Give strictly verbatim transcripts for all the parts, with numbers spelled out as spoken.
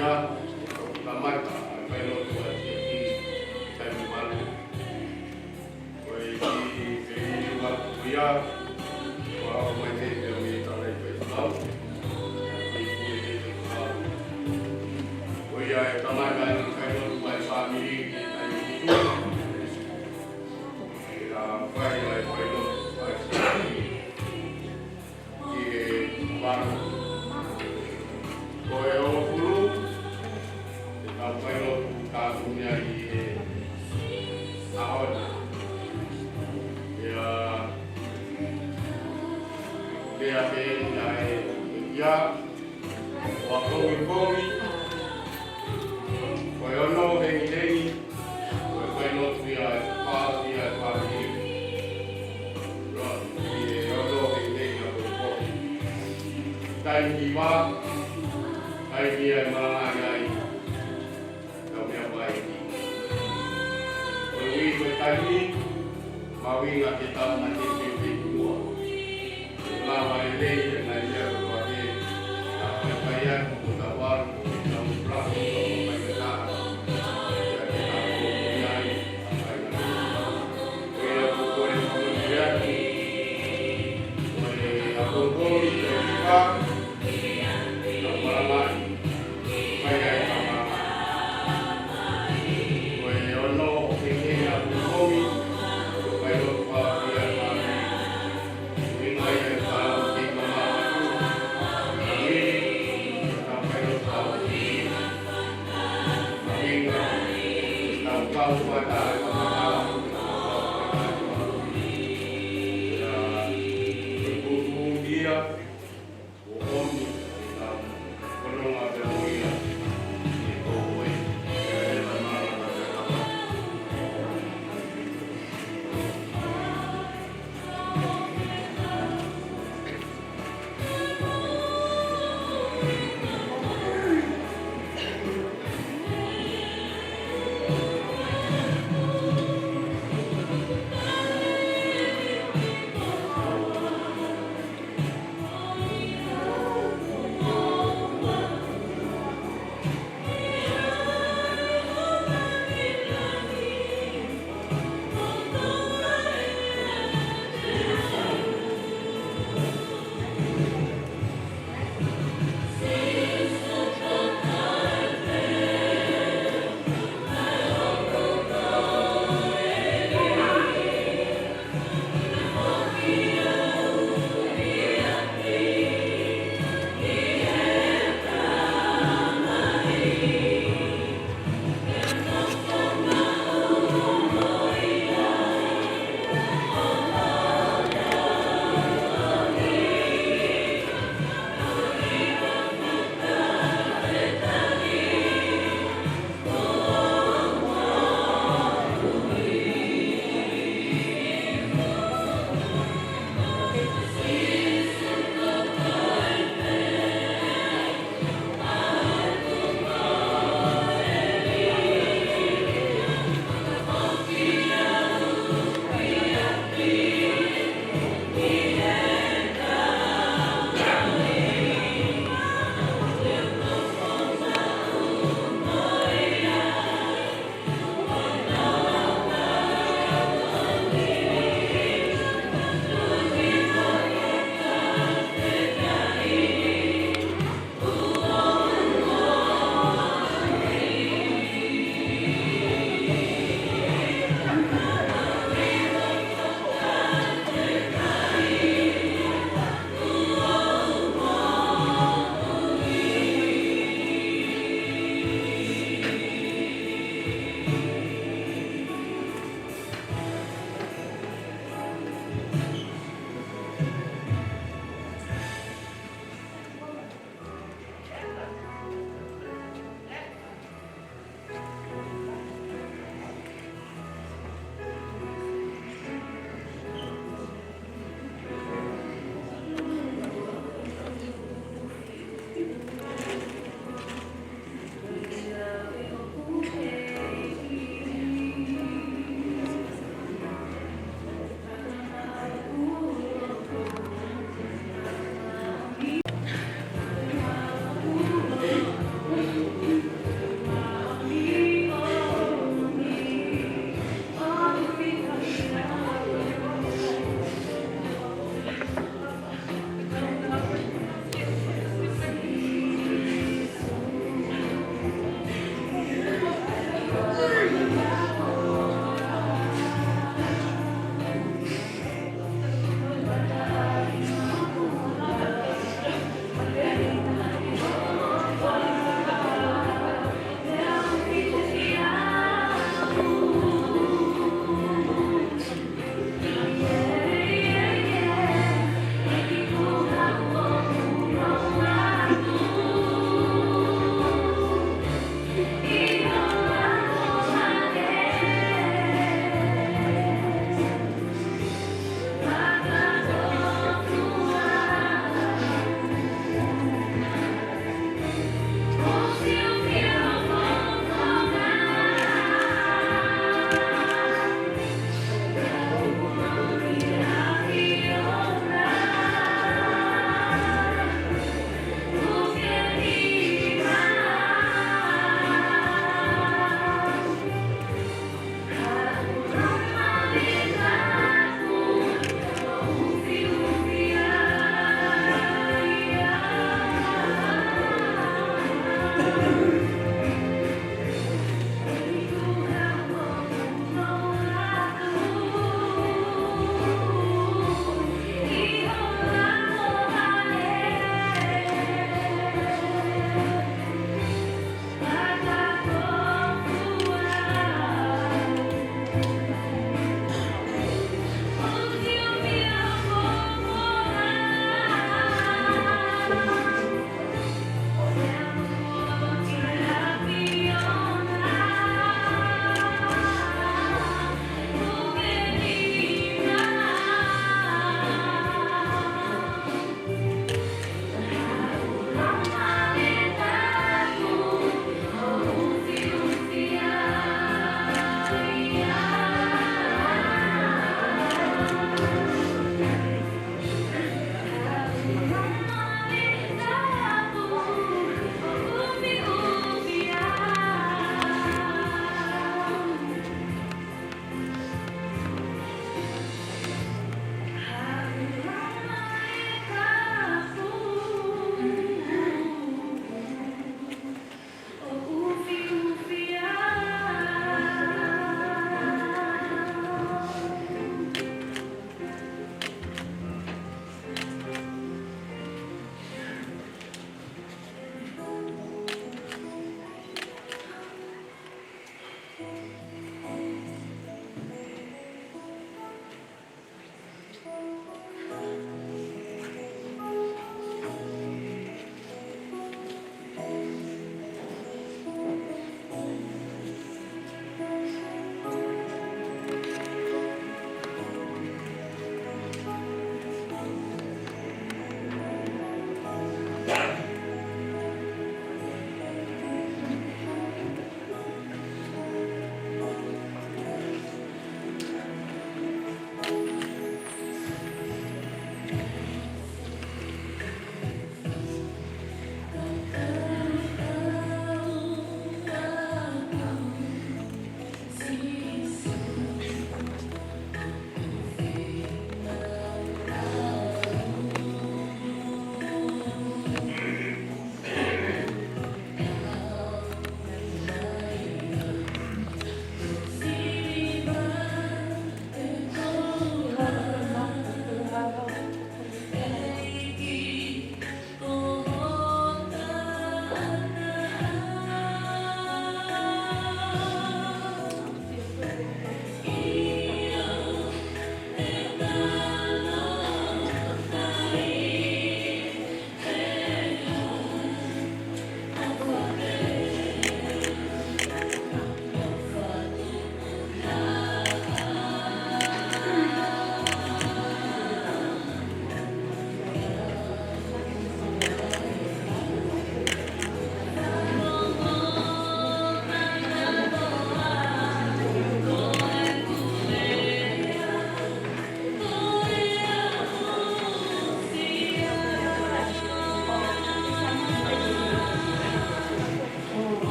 Ia, ʻoku kamata ʻa e failotu ʻa e siasi taimi malu. Ko e kiʻi feʻiloaki ko ia, kuo ʻomai pē mei he Tamai Faifekau. Ko ia ʻe kamata ʻa e failotu ʻa e fāmili ki he taimi ni. ʻE fai ʻa e failotu ʻa e siasi ki he valu. Ko e hongofulu, ʻe tau failotu ka kumi ai ʻi he ʻaho ni. ʻIo, pea pē ʻa e ia, ʻo akongikongi, ko e ono hengihengi, ko e failotu ia ʻa e fā, ia ʻa e fāmili. Ua, ʻi he ono hengihengi ʻa e kokofi. Taimi hiva, taimi ia ʻe malanga ai, tau meʻa mai. Ko e ui ko e taimi, mahuʻinga ke tau mate ke te mua. Lava lelei e ngaahi meʻa kotoa pē, ʻa e fai atu ko tau ʻalu, ko tau flaku, ko tau fai ka taha. Ia ke tau ko ai, fai ka taha. Ko ia ko e fakamolemole atu, ko e akongikongi, ko e hiva, tau malanga mai.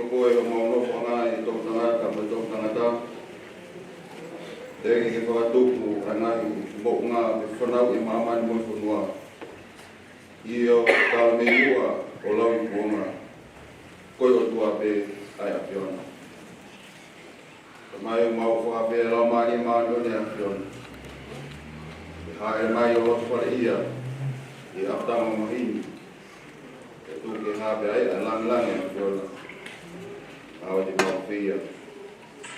Ko e homau nofoʻanga ʻi he toʻutangata mo e toʻutangata. Teʻeki ke fakatupu ʻa e ngaahi moʻunga ke fanauʻi ʻa māmani mo e fonua. ʻIo, tala mei muʻa ʻo lauikuonga. Ko e ʻOtua pē ʻa e ʻAfiona. Tamai, ʻoku mau fakafeʻiloaki mai ʻa māmani ʻo ne ʻAfiona. ʻE hāʻele mai ʻo loto fale ia ʻi he ʻapitanga maheni. ʻE tuku ke hā pē ai ʻa e langilangi ʻa e ʻAfiona. ʻAua te mau feia.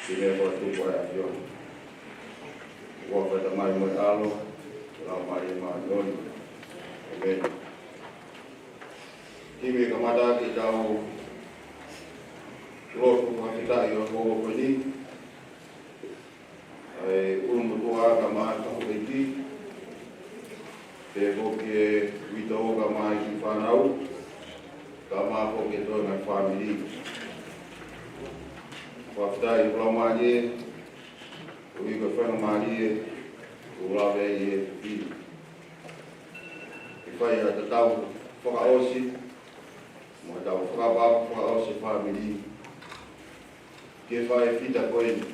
Ke ne fakatupu ʻa e ʻAfiona. ʻOfa ʻa e Tamai mo e ʻAlo, Laumālie Māʻoniʻoni. ʻĒmeni. Himi ke kamata ʻetau lotu fakafetaʻi ʻo e houa ko eni. ʻA e ʻulumotuʻa kae ʻumaʻā e kau ʻeiki. Pea foki e uitou kae ʻumaʻā e kiʻi fānau. Kae ʻumaʻā foki e toenga e fāmili. Fakafetaʻi ʻoku lau mālie, ʻoku ʻi ai e faingamālie, ʻoku lave ai e fili. Ke fai ʻa e tatau fakaʻosi, mo e tatau fakapaʻanga fakaʻosi e fāmili. Ke fai e fita ko eni.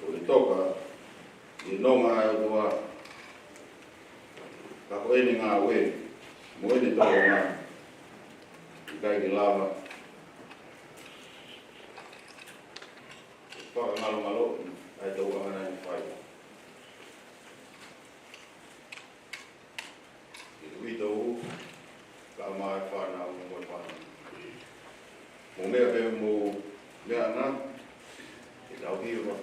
Ko e toka, ʻi he nonga ʻa e ʻOtua, ka ko ʻene ngāue, mo ʻene tolonga, ʻikai ke lava, fakangalongaloʻi, ʻa e tauʻanga naʻe fai. ʻI he uitou, kae ʻumaʻā e fānau mo e fānau. Mou meʻa pē mou meʻa ʻana, ke tau hiva,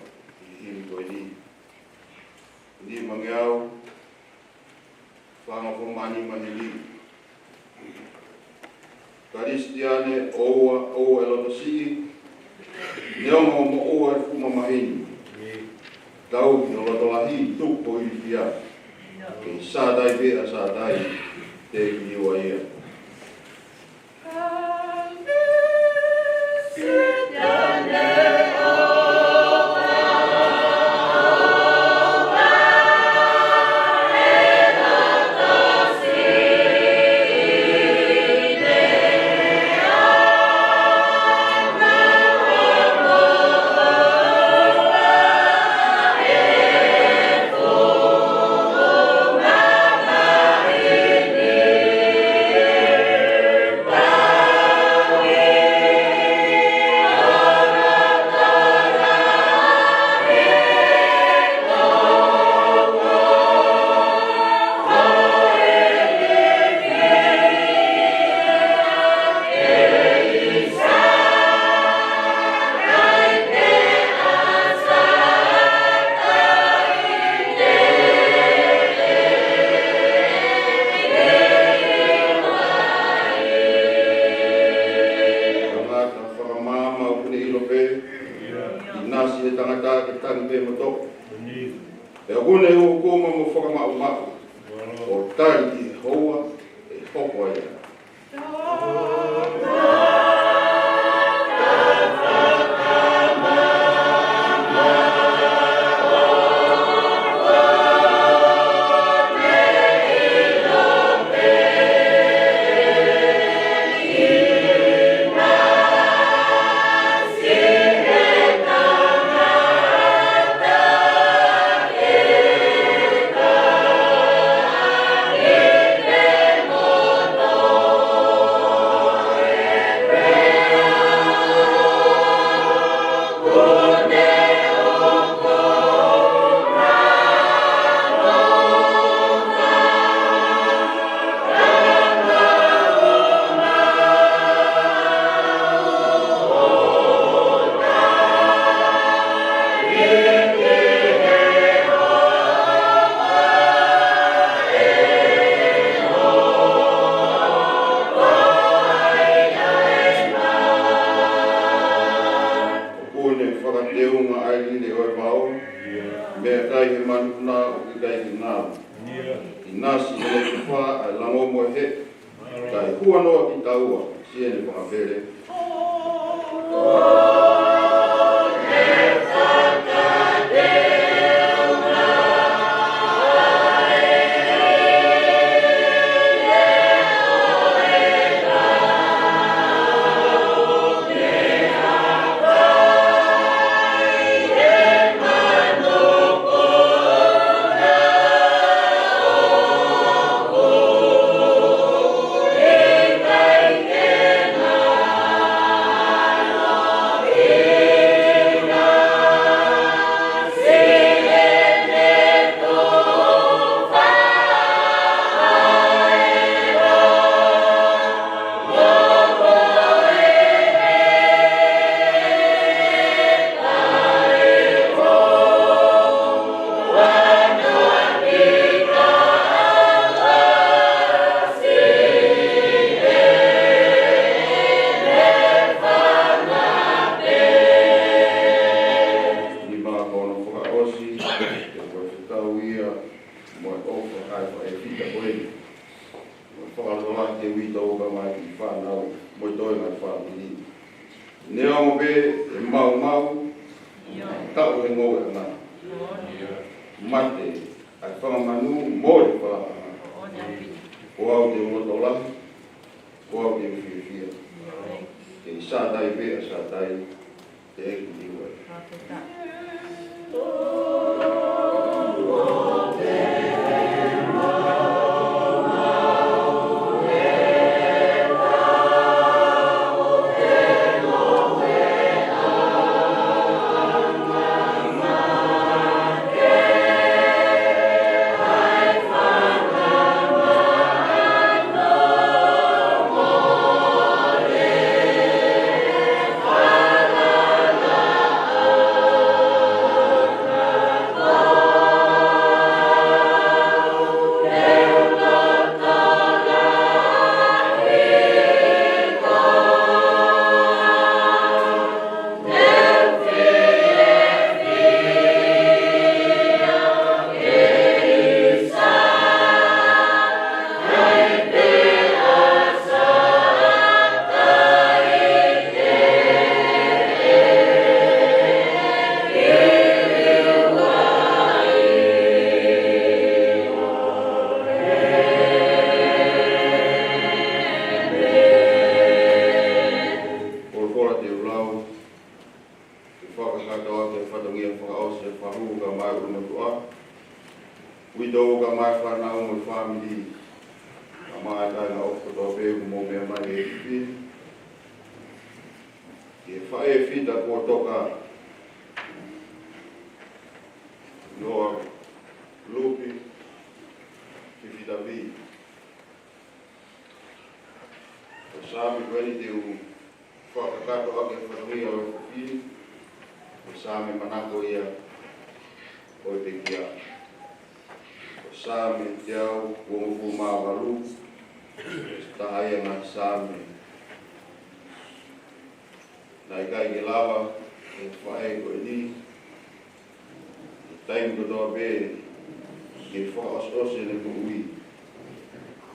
ʻi he himi ko eni. Nimangeau, fāngofulu mā nima hili. Kalisitiane, ʻoua, ʻoua ʻe loto siʻi, neongo ʻoku moʻua e fuʻu mamahi ni. Tauhi ʻo loto lahi, tuku ʻo ilifia. Kei Sātai pē ʻa Sātai, teʻeki liua ia. Tangata fakamaama ʻoku ne ʻilo pē, ʻinasi he tangata ke tangi pē mo toʻo. Pea ʻoku ne hū ʻo kumi mo fakamaʻumaʻu, ʻo tali ki he houa ʻe hoko ai. ʻOku ne fakateunga ʻa e lile ʻo e vao, meʻakai he manupuna ʻoku ʻikai ke ngalo. ʻInasi he lekifa ʻa e lango mo e hē, kae huanoa kitaua siʻene fakapele. Ko e ngaahi fāmili. Neongo pē ʻe maumau, taʻu he ngoueʻanga. Mate ʻa e fanga manu, mole falaʻanga. Ko au te u loto lahi, ko au te u fiefia. Kei Sātai pē ʻa Sātai, te u kiʻi ua. Folofola te u lau, ke fakakakato ʻaki e fatongia fakaʻosi ʻo e fahu kae ʻumaʻā e ʻulumotuʻa. Uitou kae ʻumaʻā e fānau mo e fāmili. Kae ʻumaʻā e kāinga ʻofa kotoa pē ʻoku mou meʻa mai he efiafi ni. Ki he faʻē Fita kuo toka. Noa Lupi Fifita Vī. Ko e Saame ko eni te u fakakakato ʻaki e fatongia ʻo e efiafi ni, ko e Saame manako ia ʻo e pekia. Ko e Saame teau uofulu mā valu, taha ia e ngaahi Saame naʻe ʻikai ke lava ʻe he faʻē ko eni he taimi kotoa pē ke fakaʻosiʻosi ʻene moʻui,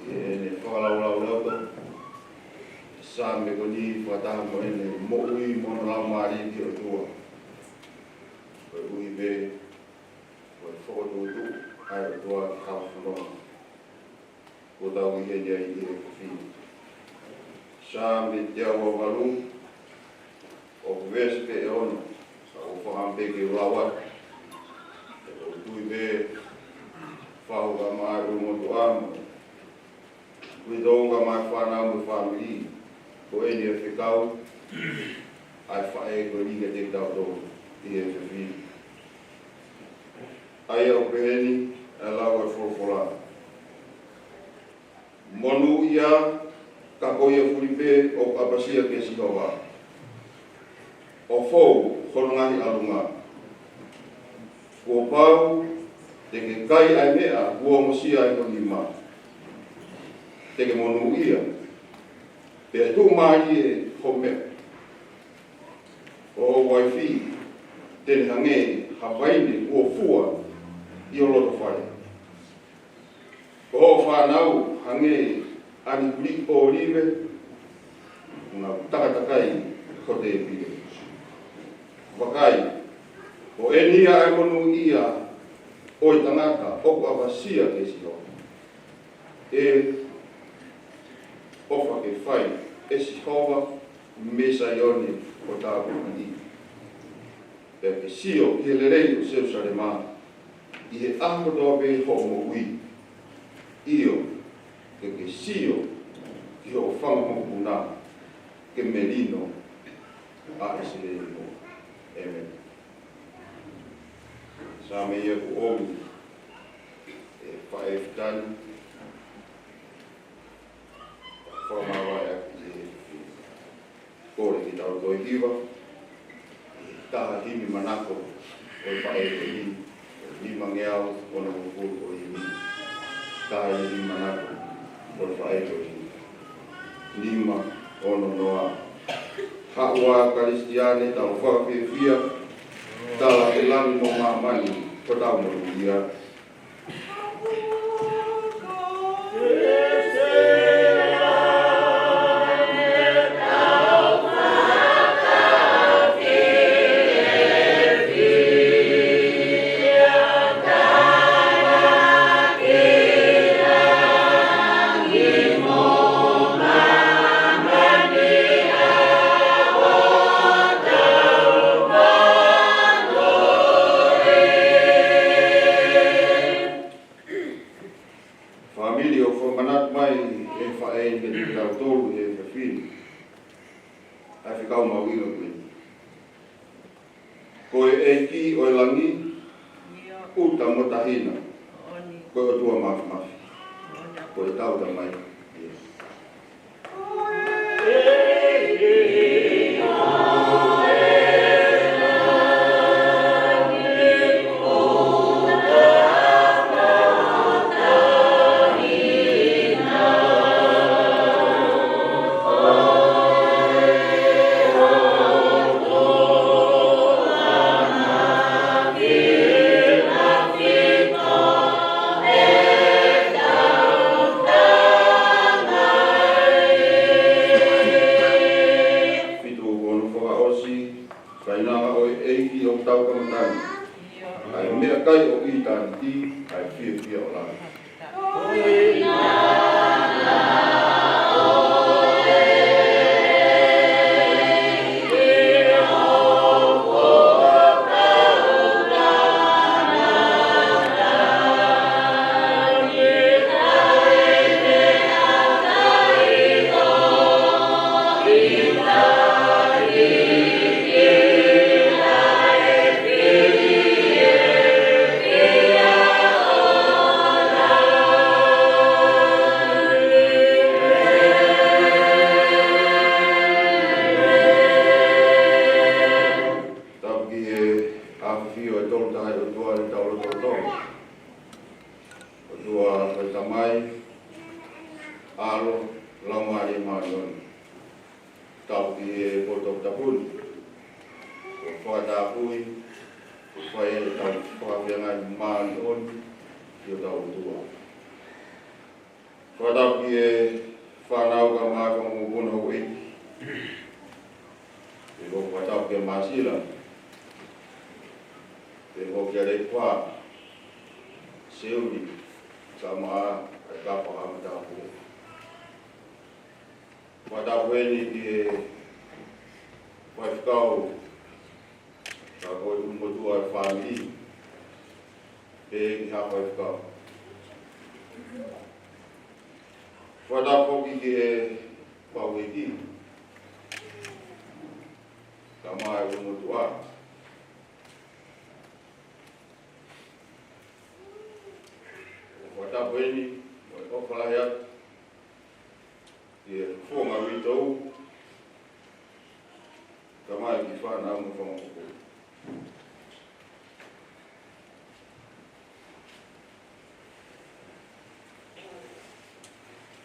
ʻi heʻene fakalaulauloto. Saame ko eni fakataha mo ʻene moʻui mo hono laumālie ki he ʻOtua. Koeʻuhi pē ko e fokotuʻutuʻu ʻa e ʻOtua ki he hala fononga. Kuo tau ʻi heni ai ʻi he efiafi ni. Saame teau uofulu mā valu, ʻoku veesi pē ʻe ono, ka ʻoku ou fakaʻamu pē ke u lau atu. He ʻoku ou tui pē, fahu kae ʻumaʻā e ʻulumotuʻa mo e uitou kae ʻumaʻā e fānau mo e fāmili, ko eni e fekau ʻa e faʻē ko eni kiate kitautolu ʻi he efiafi ni. ʻA ia ʻoku pehē ni ʻa e lau ʻa e folofola. Monūʻia, ka ko ia fuli pē ʻoku ʻapasia kia Sihova, ʻo fou hono ngaahi ʻalunga. Kuo pau te ke kai ʻa e meʻa kuo ongosia ʻe ho nima. Te ke monūʻia, pea tuʻumālie ho meʻa. Ko ho uaifi te ne hangē ha vaine kuo fua ʻi ho loto fale. Ko hoʻo fānau hangē ha niʻihi ʻōlive, ʻoku nau takatakai ho tēpile. Vakai, ko eni ia ʻa e monūʻia ʻo e tangata ʻoku ʻapasia kia Sihova. ʻE ʻofa ke fai ʻe Sihova mei Saione ho tāpuaki, pea ke sio ki he lelei ʻo Selusalema ʻi he ʻaho kotoa pē hoʻo moʻui. ʻIo, ke ke sio ki hoʻo fanga mokopuna, ke melino ʻa ʻIsileli mo. ʻĒmeni. Saame ia kuo ʻomi ʻe he faʻē Fita ni, fakamāvae ʻaki ʻe he efiafi ni. Kole ke tau toe hiva ʻi he taha himi manako ʻo e faʻē ko eni, nimangeau onongofulu ʻo e himi. Taha himi manako ʻo e faʻē ko eni. Nima ono noa. Haʻu ā Kalisitiane, tau fakafiefia, tala ʻe langi mo māmani, ko hotau monūʻia. ʻa e fekau mahuʻinga ko eni. Ko e ʻEiki ʻo e langi, ʻuta mo taʻahine. Ko e ʻOtua Māfimafi. Ko ʻetau Tamai ʻIesu. Fitu, ko hono fakaʻosi, kainanga ʻo e ʻEiki ʻoku tau kamata ni. ʻA e meʻakai ʻo ʻitāniti, ʻa e fiefia ʻo langi. Tapu ki he ʻafio ʻa e Tolu Tahaʻi ʻOtua ʻi hotau lotolotonga. ʻOtua ko e Tamai, ʻAlo, Laumālie Māʻoniʻoni. Tapu ki he potu tapu ni. Ko e fakatapui, ko e fai ʻetau fakafeangai māʻoniʻoni ki hotau ʻOtua. Fakatapu ki he fānau kae ʻumaʻā e kau mokopuna houʻeiki. Pea ʻoku fakatapu kia Māsila. Pea ʻoku kia Lepa, Seuli, kae ʻumaʻā e kau fānau matāpule. Fakatapu heni ki he faifekau, ka ko e ʻulumotuʻa e fāmili, pea ki he faifekau. Fakatapu foki ki he kau ʻeiki, kae ʻumaʻā e ʻulumotuʻa. Fakatapu heni, mo e ʻofa lahi atu ki he fofonga uitou, kae ʻumaʻā e kiʻi fānau mo e fanga mokopuna.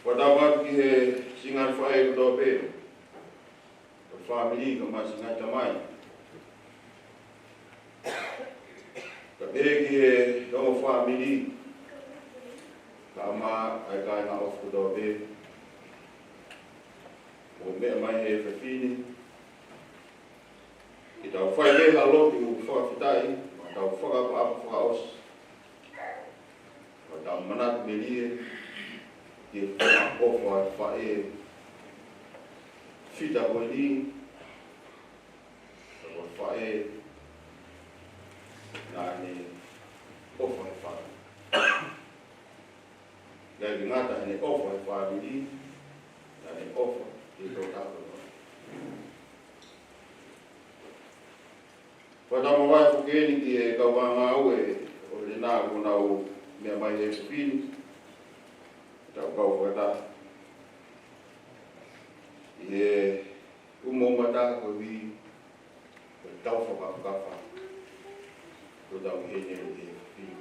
Fakatapu atu ki he singa faʻē kotoa pē, ʻa e fāmili kae ʻumaʻā e singa tamai. Kae pehē ki he ongo fāmili, kae ʻumaʻā e kāinga ʻofa kotoa pē. Mou meʻa mai he efiafi ni, ke tau fai ha lotu fakafetaʻi, mo tau fakaʻapaʻapa fakaʻosi. Mo tau manatu melie ki he ʻofa ʻa e faʻē fita ko eni, ko e faʻē naʻa ne ʻofa he fāmili. ʻIkai ke ngata heʻene ʻofa he fāmili, naʻa ne ʻofa ki he toʻutangata. Fakatapu foki eni ki he kau ngāue ʻo Lena kuo nau meʻa mai he efiafi ni. Tau kau fakataha ʻi he ʻumo mata koeʻuhi ko e tau fakafakafa kuo tau ʻi heni he efiafi ni.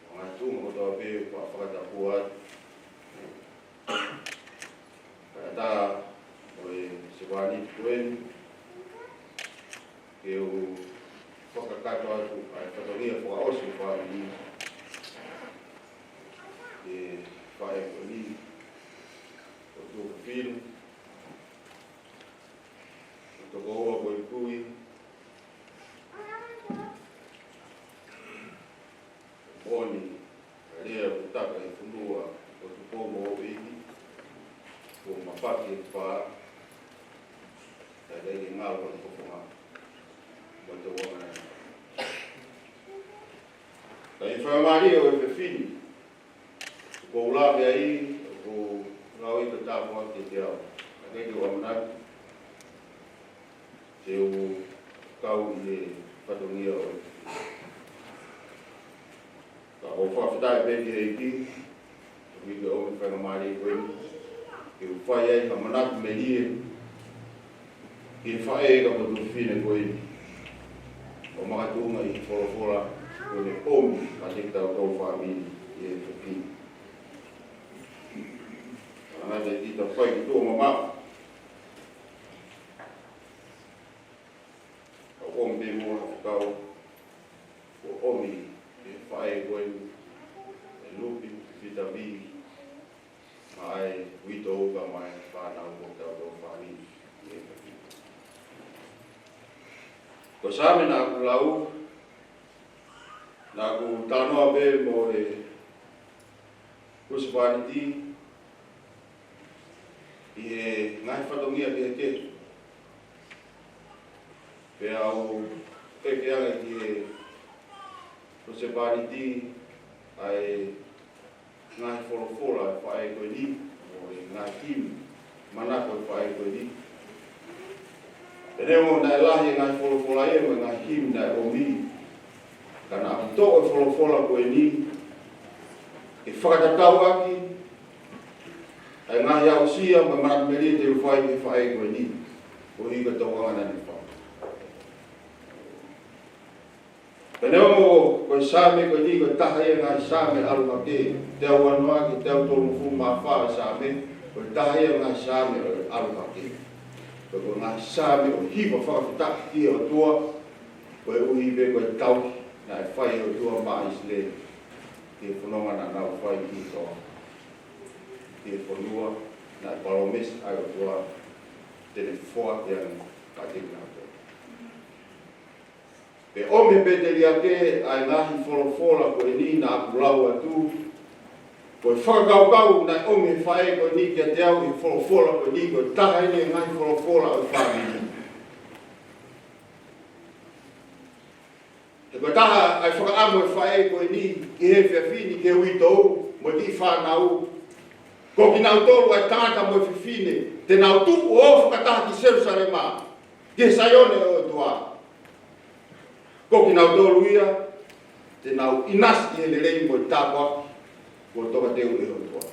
Ko e ngaahi tuʻunga kotoa pē ʻoku fakatapu atu. Kae ʻatā ʻa e sevāniti ko eni ke u fakakakato atu ʻa e fatongia fakaʻosi ʻo e fāmili. Ki he faʻē ko eni, ko Tuʻufilu, ko e tokoua ko Ikui, Moni, ka lea ʻoku taka ʻi he fonua ʻo Tupou mo Houʻeiki, ko Mapaki e pā, ka ʻikai ke ngalo ʻa e fofonga, mo e tauanga. Ka ʻi he faingamālie ʻo e efiafi ni, ʻoku ou lave ai, ʻoku ou lau ʻi he tāpuaki kiate au. Ka ʻikai ke u ʻamanaki, te u kau ʻi he fatongia ʻo e. Ka ʻoku ou fakafetaʻi pē ki he ʻEiki, ʻoku ʻi ai ʻa e faingamālie ko eni, ke u fai ai ha manatu melie ki he faʻē kae tuofefine ko eni, ʻo makatuʻunga ʻi he folofola kuo ne ʻomi kiate kitautolu fāmili ʻi he efiafi ni. Ka naʻe ʻikai ke ta fai ki tuʻa mamaʻo, ka ʻoku ʻomi pē muʻa ha fekau kuo ʻomi ʻe he faʻē ko eni, ʻe Lupi Fifita Vī, maʻa e uitou kae ʻumaʻā e fānau ʻo kitautolu fāmili. Ko e Saame naʻa ku lau, naʻa ku talanoa pē mo e husepāniti ʻi he ngaahi fatongia kehekehe. Pea u ʻeke ange ki he husepāniti ʻa e ngaahi folofola ʻa e faʻē ko eni, mo e ngaahi himi manako ʻa e faʻē ko eni. Pea neongo naʻe lahi e ngaahi folofola ia mo e ngaahi himi naʻe ʻomi, ka naʻa ku toʻo e folofola ko eni ke fakatatau ʻaki ʻa e ngaahi aʻusia mo e manatu melie te u fai ki he faʻē ko eni, koeʻuhi ko e tokanga naʻa ne fai. Pea neongo ko e Saame ko eni ko e taha ia e ngaahi Saame ʻalu hake, teau ono ki he teau tolungofulu mā fā e Saame, ko e taha ia e ngaahi Saame ʻo e ʻalu hake. Ko e, ko e ngaahi Saame ʻo e hiva fakafetaʻi ki he ʻOtua, koeʻuhi pē ko e tauhi naʻe fai ʻe he ʻOtua maʻa ʻIsileli ki he fononga naʻa nau fai ʻi he toafa, ki he fonua naʻe palōmesi ai ʻa e ʻOtua te ne foaki ange kiate kinautolu. Pea ʻomi ʻe Peteli ake ʻa e ngaahi folofola ko eni naʻa ku lau atu. Ko e fakakaukau naʻe ʻomi ʻe he faʻē ko eni kiate au ʻi he folofola ko eni, ko e taha eni e ngaahi folofola ʻo e fāmili. He ko e taha ʻa e fakaʻamu ʻa e faʻē ko eni ʻi he efiafi ni ki he uitou mo e kiʻi fānau, ko kinautolu ʻa e tangata mo e fefine te nau tuʻu ʻo fakataha ki Selusalema, ki he Saione ʻo e ʻOtua. Ko kinautolu ia te nau ʻinasi ʻi he lelei mo e tāpuaki kuo tokateu ʻe he ʻOtua.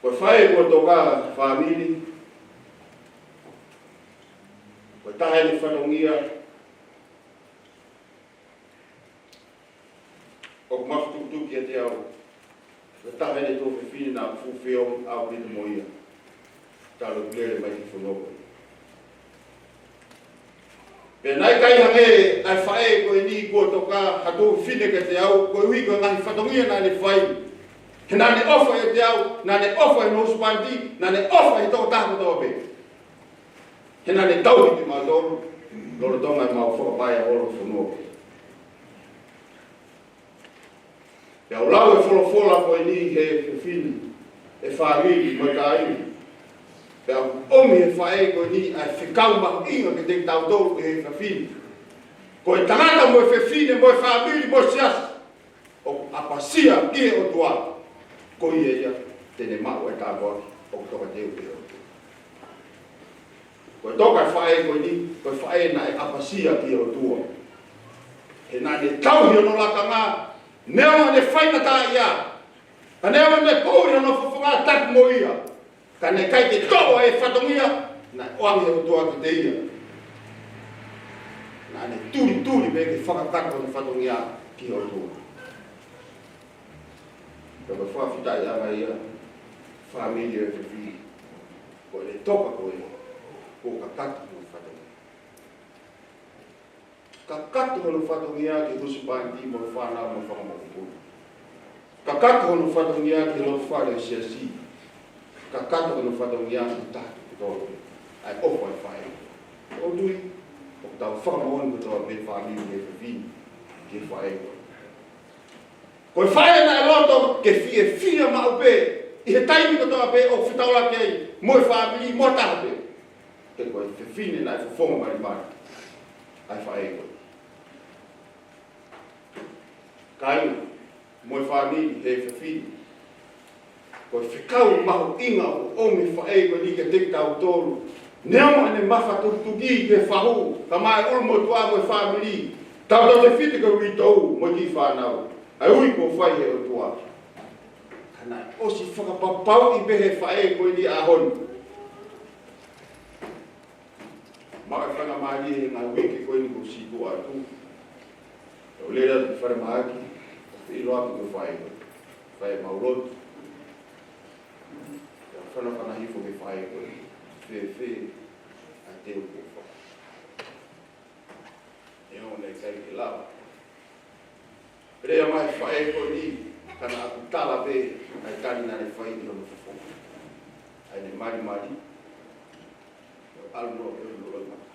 Ko e faʻē kuo toka fāmili, ko e taha eni e fatongia ʻoku mafatukituki kiate au, ko e taha eni e tuofefine naʻa ku fuʻu feohi ʻaupito mo ia talu ʻeku lele mai ki he fonua ko eni. Pea naʻe ʻikai hangē ʻa e faʻē ko eni kuo toka ha tuofefine kiate au, koeʻuhi ko e ngaahi fatongia naʻa ne fai. He naʻa ne ʻofa ʻiate au, naʻa ne ʻofa ʻi hono husepāniti, naʻa ne ʻofa ʻi he tokotaha kotoa pē. He naʻa ne tauhi kimautolu lolotonga ʻemau fakavaʻe ʻa e fonua ko eni. Pea u lau e folofola ko eni he efiafi ni, ʻe fāmili mo e kāinga. Pea ʻoku ʻomi ʻe he faʻē ko eni ʻa e fekau mahuʻinga kiate kitautolu he efiafi ni. Ko e tangata mo e fefine mo e fāmili mo e siasi ʻoku ʻapasia ki he ʻOtua, ko ia ia te ne maʻu e tāpuaki ʻoku tokateu ʻe he ʻOtua. Ko e toka e faʻē ko eni, ko e faʻē naʻe ʻapasia ki he ʻOtua. He naʻa ne tauhi hono lakanga, neongo ʻene faingataʻaʻia, ka neongo ʻene poʻuli hono fofonga, taki mo ia. Ka naʻe ʻikai ke toʻo e fatongia naʻe ʻoange ʻe he ʻOtua kiate ia. Naʻa ne tulituli pē ke fakakakato hono fatongia ki he ʻOtua. Pea ko e fakafetaʻi ange ia, fāmili ʻo e efiafi ni, ko e toka ko ē, kuo kakato hono fatongia. Kakato hono fatongia ki he husepāniti mo e fānau mo e fanga mokopuna. Kakato hono fatongia ki he loto fale ʻo e siasi. Kakato hono fatongia ki he taha kotoa pē. ʻA e ʻofa ʻa e faʻē. ʻOku ou tui ʻoku tau fakamoʻoni kotoa pē fāmili ʻo e efiafi ni ki he faʻē. Ko e faʻē naʻe loto ke fiefia maʻu pē ʻi he taimi kotoa pē ʻoku fetaulaki ai mo e fāmili mo ha taha pē. He ko e fefine naʻe fofonga malimali ʻa e faʻē ko ē. Kāinga mo e fāmili he efiafi ni, ko e fekau mahuʻinga ʻoku ʻomi ʻe he faʻē ko eni kiate kitautolu, Neongo ʻene mafatukituki ki he fahu, kae ʻumaʻā e ʻulumotuʻa mo e fāmili, tautautefito ki he uitou mo e kiʻi fānau, ʻa e ui kuo fai ʻe he ʻOtua. Ka naʻe ʻosi fakapapauʻi pē ʻe he faʻē ko eni ʻa e ʻaho ni. Maʻu e faingamālie he ngaahi uike ko eni kuo ʻosi tuʻu atu, ʻo lele atu ki falemahaki, ʻo feʻiloaki mo e faʻē ko eni. Fai ʻemau lotu. Pea fanafana hifo ki he faʻē ko eni, fēfē ʻa e teu kuo fai? Neongo naʻe ʻikai ke lava. Pea lea mai e faʻē ko eni, ka naʻa ku tala pē ʻa e tali naʻa ne fai ʻi hono fofonga. ʻA ʻene malimali, ʻo ʻalu noa pē hono loimata.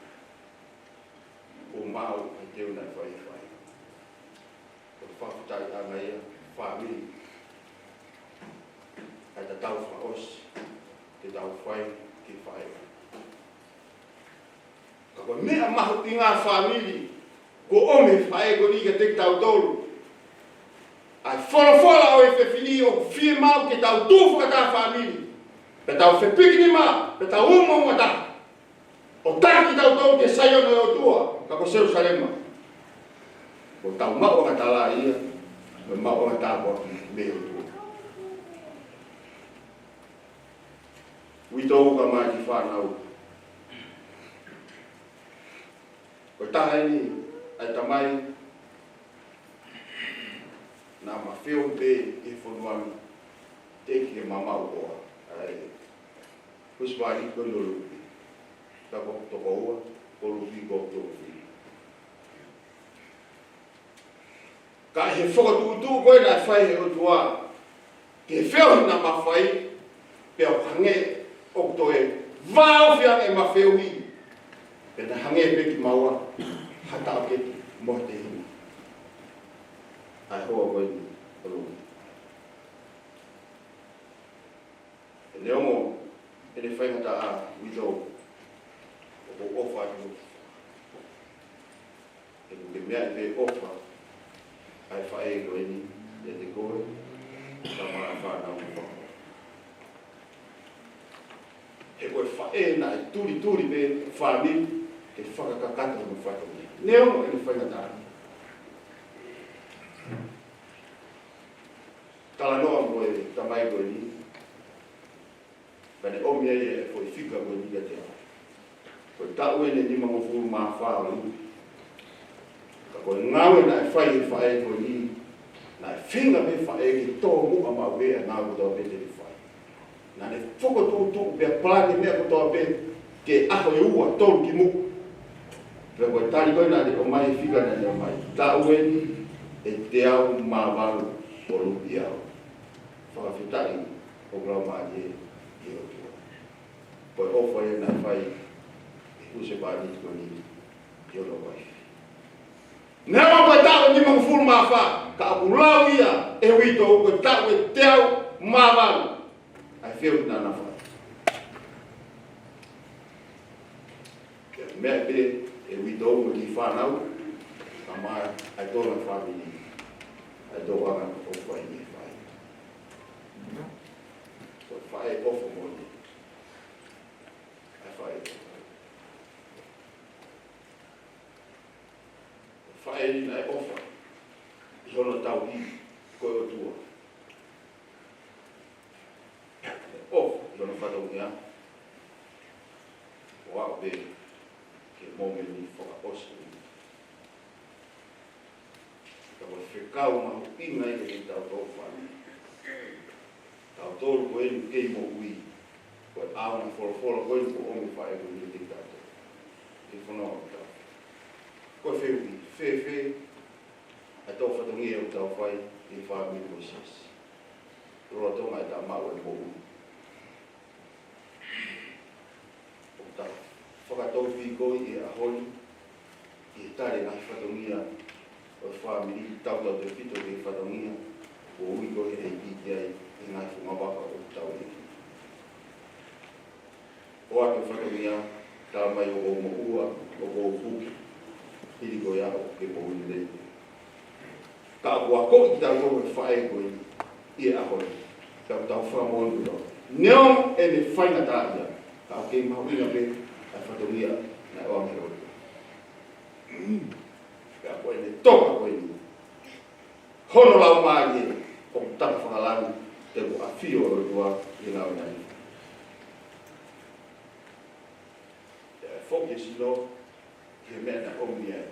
Kuo maʻu ʻa e teu naʻe fai ʻe he faʻē. Ko e fakafetaʻi ʻanga ia, fāmili, ʻa e tatau fakaʻosi ke tau fai ki he faʻē. Ka ko e meʻa mahuʻinga, fāmili, kuo ʻomi ʻe he faʻē ko eni kiate kitautolu ʻa e folofola ʻo e efiafi ni, ʻoku fiemaʻu ke tau tuʻu fakataha fāmili, pea tau fepiki nima, pea tau umauma taha, ʻo taki kitautolu ki he Saione ʻo e ʻOtua, ka ko Selusalema. Kuo tau maʻu ʻa e tala ia, mo e maʻu ʻa e tāpuaki mei he ʻOtua. Uitou kae ʻumaʻā e kiʻi fānau. Ko e taha eni ʻa e tamai naʻa ma feohi pē ʻi he fonua ni, teʻeki ke ma maʻu koā ʻa e husepāniti ko eni ʻo Lupi. Ka ko hoku tokoua ko Lupi, ko hoku tokoua. Ka ʻi he fokotuʻutuʻu ko ē naʻe fai ʻe he ʻOtua ki he feohi naʻa ma fai, pea ʻoku hangē ʻoku toe vāofi ange ʻema feohi, pea naʻe hangē pē kimaua ha taʻokete mo ha tehina. ʻA e hoa ko eni ʻo Lupi. Neongo ʻene faingataʻa, uitou, ʻoku ou ʻofa atu. He ʻoku ke meaʻi pē ʻofa ʻa e faʻē ko eni ʻiate koe, kae ʻumaʻā e fānau mo e fānau. He ko e faʻē naʻe tulituli pē fāmili ke fakakakato hono fatongia. Neongo ʻene faingataʻa. Talanoa mo e tamai ko eni, ka ne ʻomi ai e foʻi fika ko eni kiate au. Ko e taʻu eni ʻe nimangofulu mā fā ʻo Lupi. Ka ko e ngāue naʻe fai ʻe he faʻē ko eni, naʻe feinga pē faʻē ke tōmuʻa maʻu pē ʻa e ngāue kotoa pē te ne fai. Naʻa ne fokotuʻutuʻu pea palani e meʻa kotoa pē ki he ʻaho ʻe ua, tolu kimuʻa. Pea ko e tali ko ē naʻa ne ʻomai, e fika naʻa ne ʻomai, taʻu eni ʻe teau mā valu ʻo Lupi au. Fakafetaʻi ʻoku laumālie ʻi he ʻOtua. Ko e ʻofa ia naʻe fai ʻe he husepāniti ko eni ki hono uaifi. Neongo ko e taʻu ʻe nimangofulu mā fā, ka ʻoku lau ia ʻe he uitou ko e taʻu ʻe teau mā valu ʻa e feohi naʻa na fai. Pea meaʻi pē ʻe he uitou mo e kiʻi fānau, kae ʻumaʻā e toenga fāmili, ʻa e tōʻonga ʻofa ʻi he faʻē. Ko e faʻē ʻofa moʻoni ʻa e faʻē. Ko e faʻē eni naʻe ʻofa ʻi hono tauhi ko e ʻOtua. ʻOfa ʻi hono fatongia, ʻo aʻu pē ki he mōmeniti fakaʻosi. Ka ko e fekau mahuʻinga ia kiate kitautolu fāmili. Tautolu ko eni kei moʻui, ko e ʻaonga folofola ko eni kuo ʻomi ʻe he faʻē ko eni kiate kitautolu. Ke fanongo atu. Ko e fehuʻi, fēfē ʻa e tō fatongia ʻoku tau fai ʻi he fāmili mo e siasi lolotonga ʻetau maʻu e moʻui? ʻOku tau fakataupikoʻi ʻi he ʻaho ni ʻi he tali e ngaahi fatongia ʻo e fāmili, tautautefito ki he fatongia kuo ui koe ʻe he ʻEiki ki ai ʻi he ngaahi fungavaka ʻoku tau ʻi ai. ʻOatu e fatongia, talamai ʻoku ou moʻua, ʻoku ou puke, hili ko ia ʻoku ke moʻui lelei. Ka ʻoku akoʻi kitautolu ʻe he faʻē ko eni ʻi he ʻaho ni. Ka ʻoku tau fakamoʻoni ʻoku tau, neongo ʻene faingataʻaʻia, ka ʻoku kei mahuʻinga pē ʻa e fatongia naʻe ʻoange ʻe he ʻOtua. Pea ko ʻene toka ko eni hono laumālie, ʻoku taka fakalangi, te u ʻafio ʻa e ʻOtua ʻi he ngāue naʻe fai. Pea foki e sino ki he meʻa naʻe ʻomi ai.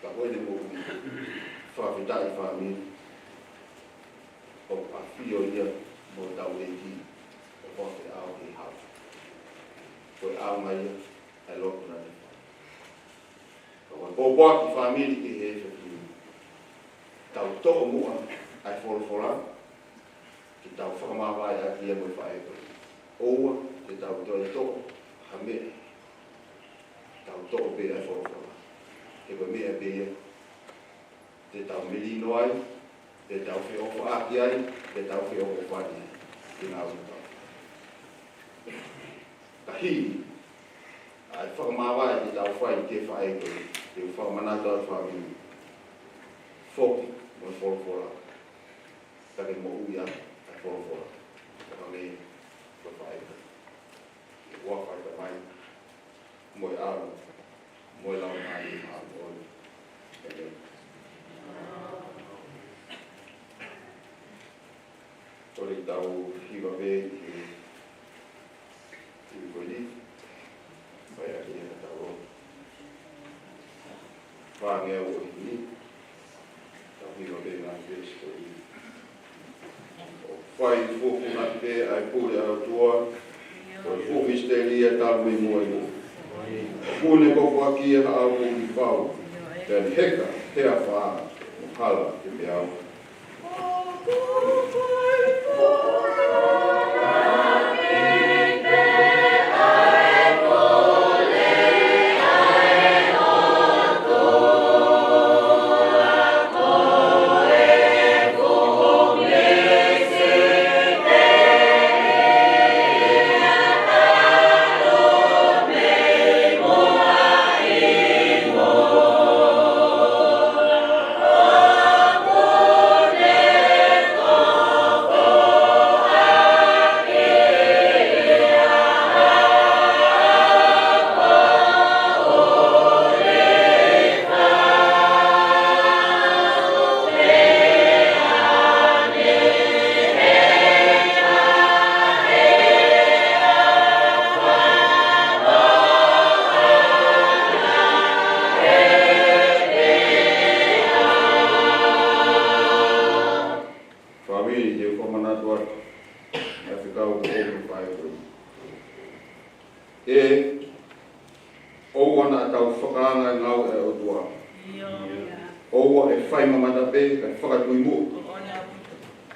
Ka ko ʻene moʻui, fakafetaʻi fāmili, ʻoku ʻafio ia mo hotau ʻEiki, ʻo fakafeʻao ki he ʻaho. Ko e ʻaonga ia ʻa e lotu naʻe fai. Ka ko e pōpoaki fāmili ki he efiafi ni, tau toʻo muʻa ʻa e folofola, ke tau fakamāvae ʻaki ia mo e faʻē ko ē. ʻOua te tau toe toʻo ha meʻa, tau toʻo pē ʻa e folofola. He ko e meʻa pē ia te tau melino ai, te tau feʻofaʻaki ai, te tau feʻofaʻaki ai. Ke ngāue tau. Ka hili ʻa e fakamāvae te tau fai ki he faʻē ko ē, te u fakamanatu atu fāmili, foki mo e folofola. Ka ke moʻui ʻa e folofola. Ka ke mo e faʻē ko ē. ʻI he huafa ʻo e Tamai, mo e ʻAlo, mo e Laumālie Māʻoniʻoni. ʻĒmeni. Kole ke tau hiva pē ʻi he hiva ko eni. Fai ʻaki ʻetau lotu. Fāngeau ʻo e himi. Tau hiva pē ngaahi veesi ko eni. ʻOku fai fuofuonaʻi pē ʻa e pule ʻa e ʻOtua, ko e fuʻu misiteli ia talu mei muʻa ʻi muʻa. ʻOku ne kofuʻaki ʻa e ʻaho kuo fau, pea ne heka he afā mo hala ki he peau. Fāmili, te u fakamanatu atu ʻa e fekau ko eni ʻa e faʻē ko ē. ʻE, ʻoua naʻa tau fakaanga e ngāue ʻa e ʻOtua. ʻOua ʻe fai mamata pē, kae fakatui muʻa.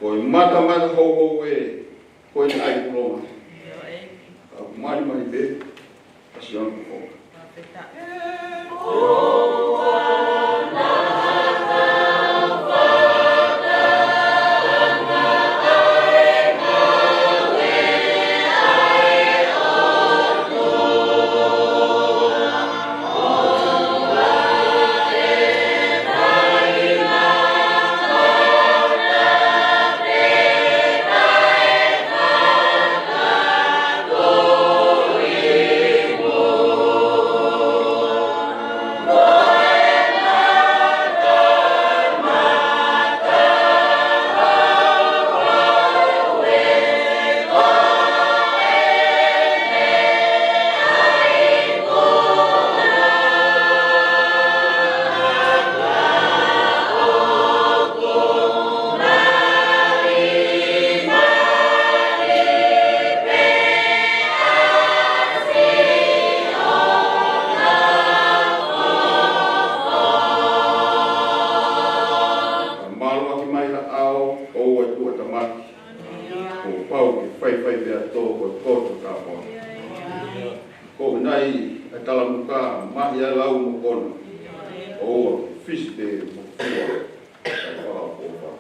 Ko e matamata houhou ē, ko e ʻai pulonga. Ka ʻoku malimali pē ʻa Sione Kufoka. Mālō ʻaki mai ha ʻao, ʻoua ʻe tuʻatamaki. Kuo pau ke faifai pea tō ko e poto tāpuaki. Ko ʻenau ʻai ʻa e talamuka, mahi ʻa e lau mo kona. ʻOua ke fisi pē mo fua. Kae fakaʻofoʻofa.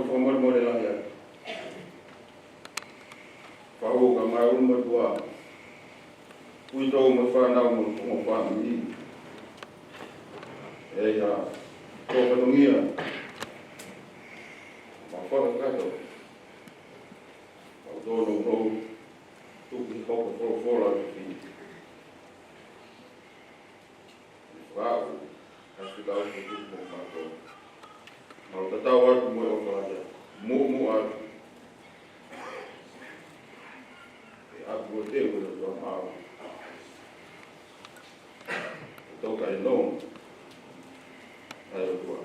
Fakamolemole lahi atu. Fakaʻuta mai ʻulumotuʻa. Kuitou mo e fānau mo e ongo fāmili. ʻEiki, ko e fatongia. Mau fakakakato. Mau tōnounou. Tuku hoko folofola ʻa e fili. Fakaʻuta, ʻa e fika au ke tuku mo mātou. Mau tatau atu mo e ʻofa lahi atu. Muʻomuʻa atu. ʻE ʻapi ʻo te ue ʻo tua mau. ʻE tau kai nō. ʻAi ʻo tua.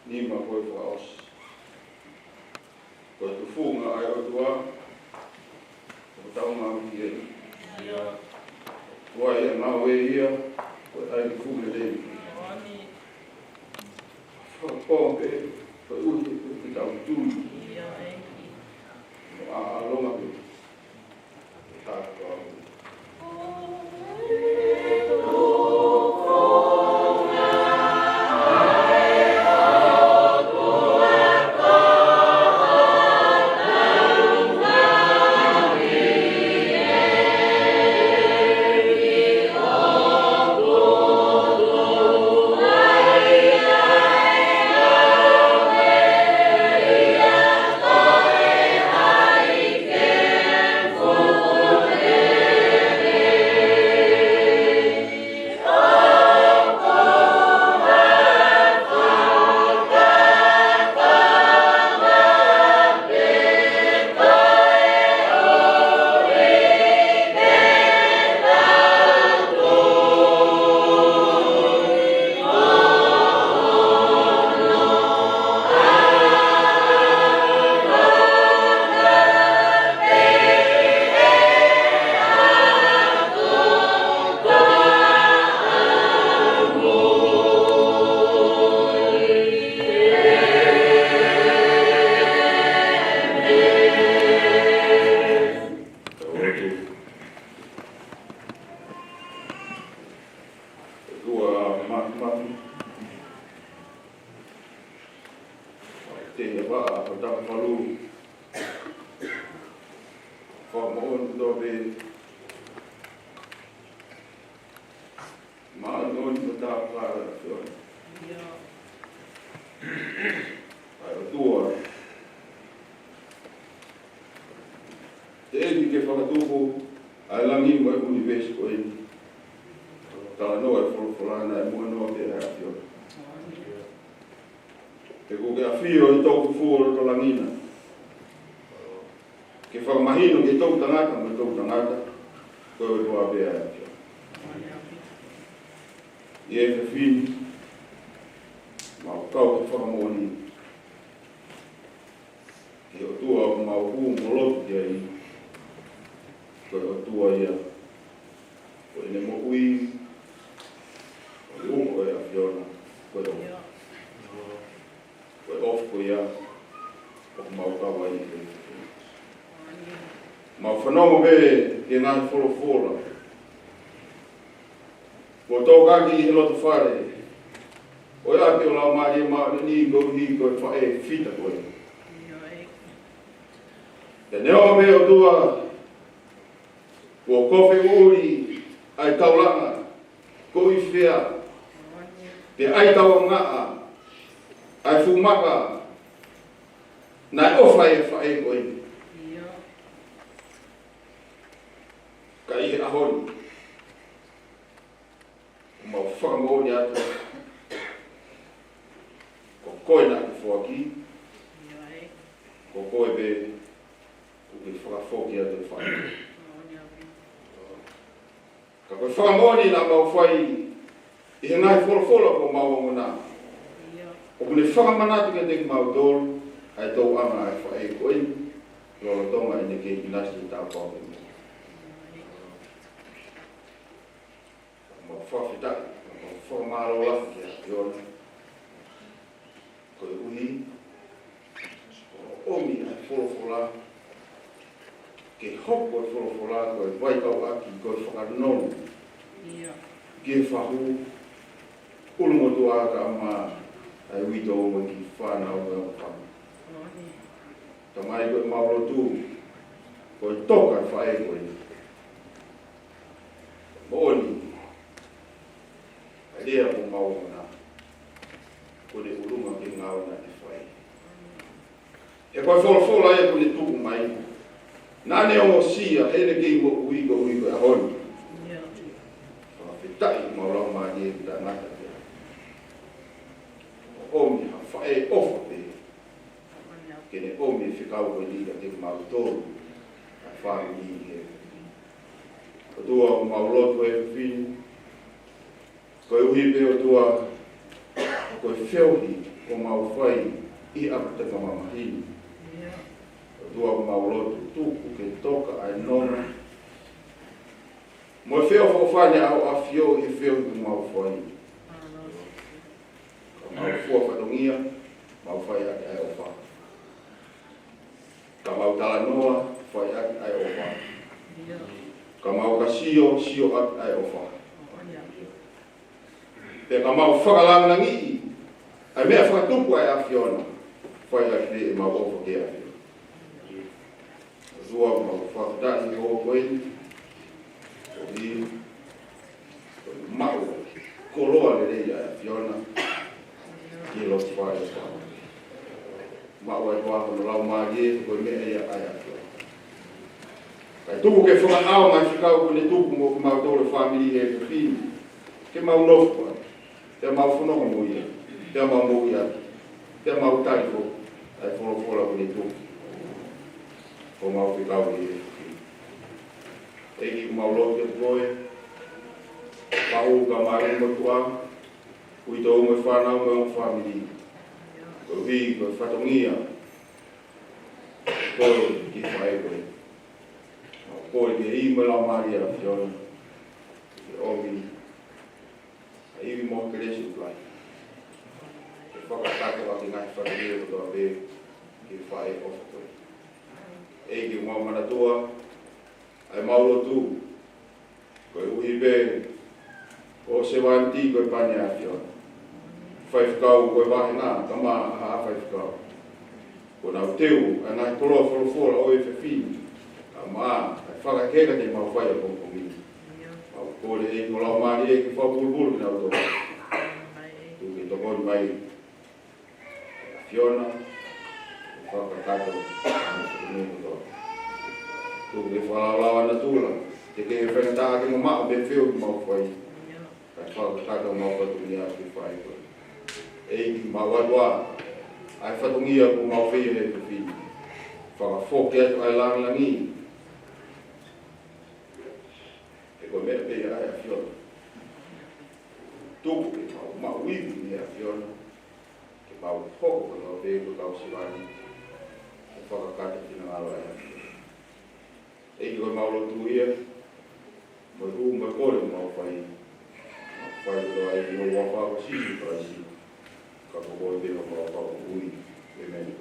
Nima ko e fakaʻosi. Ko e tufunga ʻa e ʻOtua, ko e tau ngāue ki ai. ʻOtua ia ngāue ia, ko e ʻai ki fuʻu lelei. Fakapō pē, ko e ʻuhi, ko e tau tui. Mo ʻa ʻa longa pē. Ua mamahi. Te ia vaʻa, ko tapa falu. Fakamoʻoni tō pē. Māʻoniʻoni ko tapa falu. ʻAi ʻOtua. Te eni ke fakatupu ʻa e langi mo e ʻunivēsi ko eni. Talanoa e folofola naʻe muʻa noa pē ʻa e ʻAfiona. He ko ke ʻafio ʻi toku fua loto langi na. Ke fakamahino ke toku tangata mo toku tangata, ko e ʻOtua pē ʻa e ʻAfiona. ʻI he efiafi ni, mau kau he fakamoʻoni. Ko e ʻOtua ʻoku mau hū mo lotu ki ai, ko e ʻOtua ia. Ko ʻene moʻui, ko e uho ʻo e ʻAfiona, ko e ʻofa. Ko e ʻofa ko ia, ʻoku mau kau ai. Mau fanongo pē ki he ngaahi folofola. Kuo tōkaki ʻi he loto fale. ʻO e ʻapi ʻo e Laumālie Māʻoniʻoni koeʻuhi ko e faʻē fita ko ē. Pea neongo pē ʻOtua, kuo kofe ʻuli ʻa e taulanga, koeʻuhi fea, pea ʻai tauangaʻa ʻa e fuʻu maka, naʻe ʻofa ʻa e faʻē ko ē. Ka ʻi he ʻaho ni, ʻoku mau fakamoʻoni atu, ko koe naʻa ke foaki, ko koe pē ʻoku ke fakafoki atu e faʻē. Ka ko e fakamoʻoni naʻa mau fai ʻi he ngaahi folofola kuo mau ongona, ʻoku ne fakamanatu kiate kimautolu ʻa e tauʻanga ʻa e faʻē ko ē, lolotonga ʻene kei ʻinasi he tāpuaki mo. Mau fakafetaʻi, mau fakamālō lahi ki he ʻAfiona. Koeʻuhi, ʻoku ʻomi ʻa e folofola, ke hoko e folofola ko e vaikauʻaki, ko e fakanonga. Ki he fahu, ʻulumotuʻa kae ʻumaʻā ʻa ʻa e uitou mo e kiʻi fānau mo e ongo fāmili. Tamai, ko ʻemau lotu, ko e toka ʻa e faʻē ko eni. Moʻoni, ʻa e lea kuo mau ʻomi, kuo ne ʻulunga ki he ngāue naʻa ne fai. He ko e folofola ia kuo ne tuku mai, naʻa ne ongosia heʻene kei moʻui koeʻuhi ko e ʻaho ni. Fakafetaʻi ʻemau laumālie ʻoku taʻengata pē. ʻOmi ha faʻē ʻofa pē ke ne ʻomi e fekau ko eni kiate kimautolu, ʻa e fāmili he efiafi ni. ʻOtua, ʻoku mau lotu he efiafi ni, koeʻuhi pē ʻOtua, ko e feohi kuo mau fai ʻi he ʻapitanga mamahi ni. ʻOtua, ʻoku mau lotu, tuku ke toka ʻa e nonga mo e feʻofoʻofani ʻa Hoʻo ʻAfio ʻi he feohi kuo mau fai. Ka mau fua fatongia, mau fai ʻaki ʻa e ʻofa. Ka mau talanoa, fai ʻaki ʻa e ʻofa. Ka mau ka sio, sio ʻaki ʻa e ʻofa. Pea ka mau fakalāngilangiʻi ʻa e meʻa fakatupu ʻa e ʻAfiona, fai ʻaki pē ʻemau ʻofa ki he ʻAfiona. ʻOtua, mau fakafetaʻi he ʻaho ko eni, koeʻuhi ko e maʻu koloa lelei ʻa e ʻAfiona ki he loto fale ʻo e fāmili. Maʻu ʻa e ʻOtua hono Laumālie, ko e meʻa ia ʻa e ʻAfiona. Kae tuku ke fakaʻau mai e fekau kuo ne tuku mo kimautolu fāmili he efiafi ni, ke mau nofo ai, ke mau fanongo mo ia, ke mau moʻui ʻaki, ke mau tali foki ʻa e folofola kuo ne tuku ko ʻemau fekau he efiafi ni. ʻEiki, ʻoku mau lotu kiate koe, faʻu kae ʻumaʻā e motuʻa, uitou mo e fānau mo e ongo fāmili, koeʻuhi ko e fatongia ko e kiʻi faʻē ko ē. Mau kole ke ʻi ai mo e Laumālie ʻa e ʻAfiona ke ʻomi ʻa e ivi mo e kelesi ʻoku lahi, ke fakakakato ʻaki e ngaahi fatongia kotoa pē ki he faʻē ʻofa ko ē. ʻEiki, ʻoku mau manatua ʻa ʻemau lotu, koeʻuhi pē ko e sevāniti ko e pani ʻa e ʻAfiona. Faifekau ko e vāhenga, ka maʻa ha faifekau. Kuo nau teu ʻa e ngaahi koloa folofola ʻo e efiafi ni, ka maʻa ʻa e fakaheka te mau fai ʻapongipongi ni. Mau kole ʻEiki ho Laumālie ke fakapulupulu kinautolu. Tuku ke tokoni mai ʻa e ʻAfiona, ke fakakakato ʻa e fatongia kotoa. Tuku ke fakalaulauʻi ʻa natula, teʻeki ke faingataʻa ke mamaʻo mei he feohi ʻoku mau fai, kae fakakakato ʻemau fatongia ki he faʻē ko ē. ʻEiki, mau ʻoatu ā ʻa e fatongia kuo mau fai he efiafi ni. Fakafoki atu ʻa e lāngilangi, he ko e meʻa pē ia ʻa e ʻAfiona. Tuku ke mau maʻu ivi mei he ʻAfiona, ke mau hoko kotoa pē ko e kau sevāniti, ke fakakakato e finangalo ʻa e ʻAfiona. ʻEiki, ko ʻemau lotu ia, mo e hū mo e kole ʻoku mau fai, mau fai kotoa ia ʻi ho huafa ko Sīsū Kalaisi, ka ko koe pē homau Fakamoʻui. ʻĒmeni.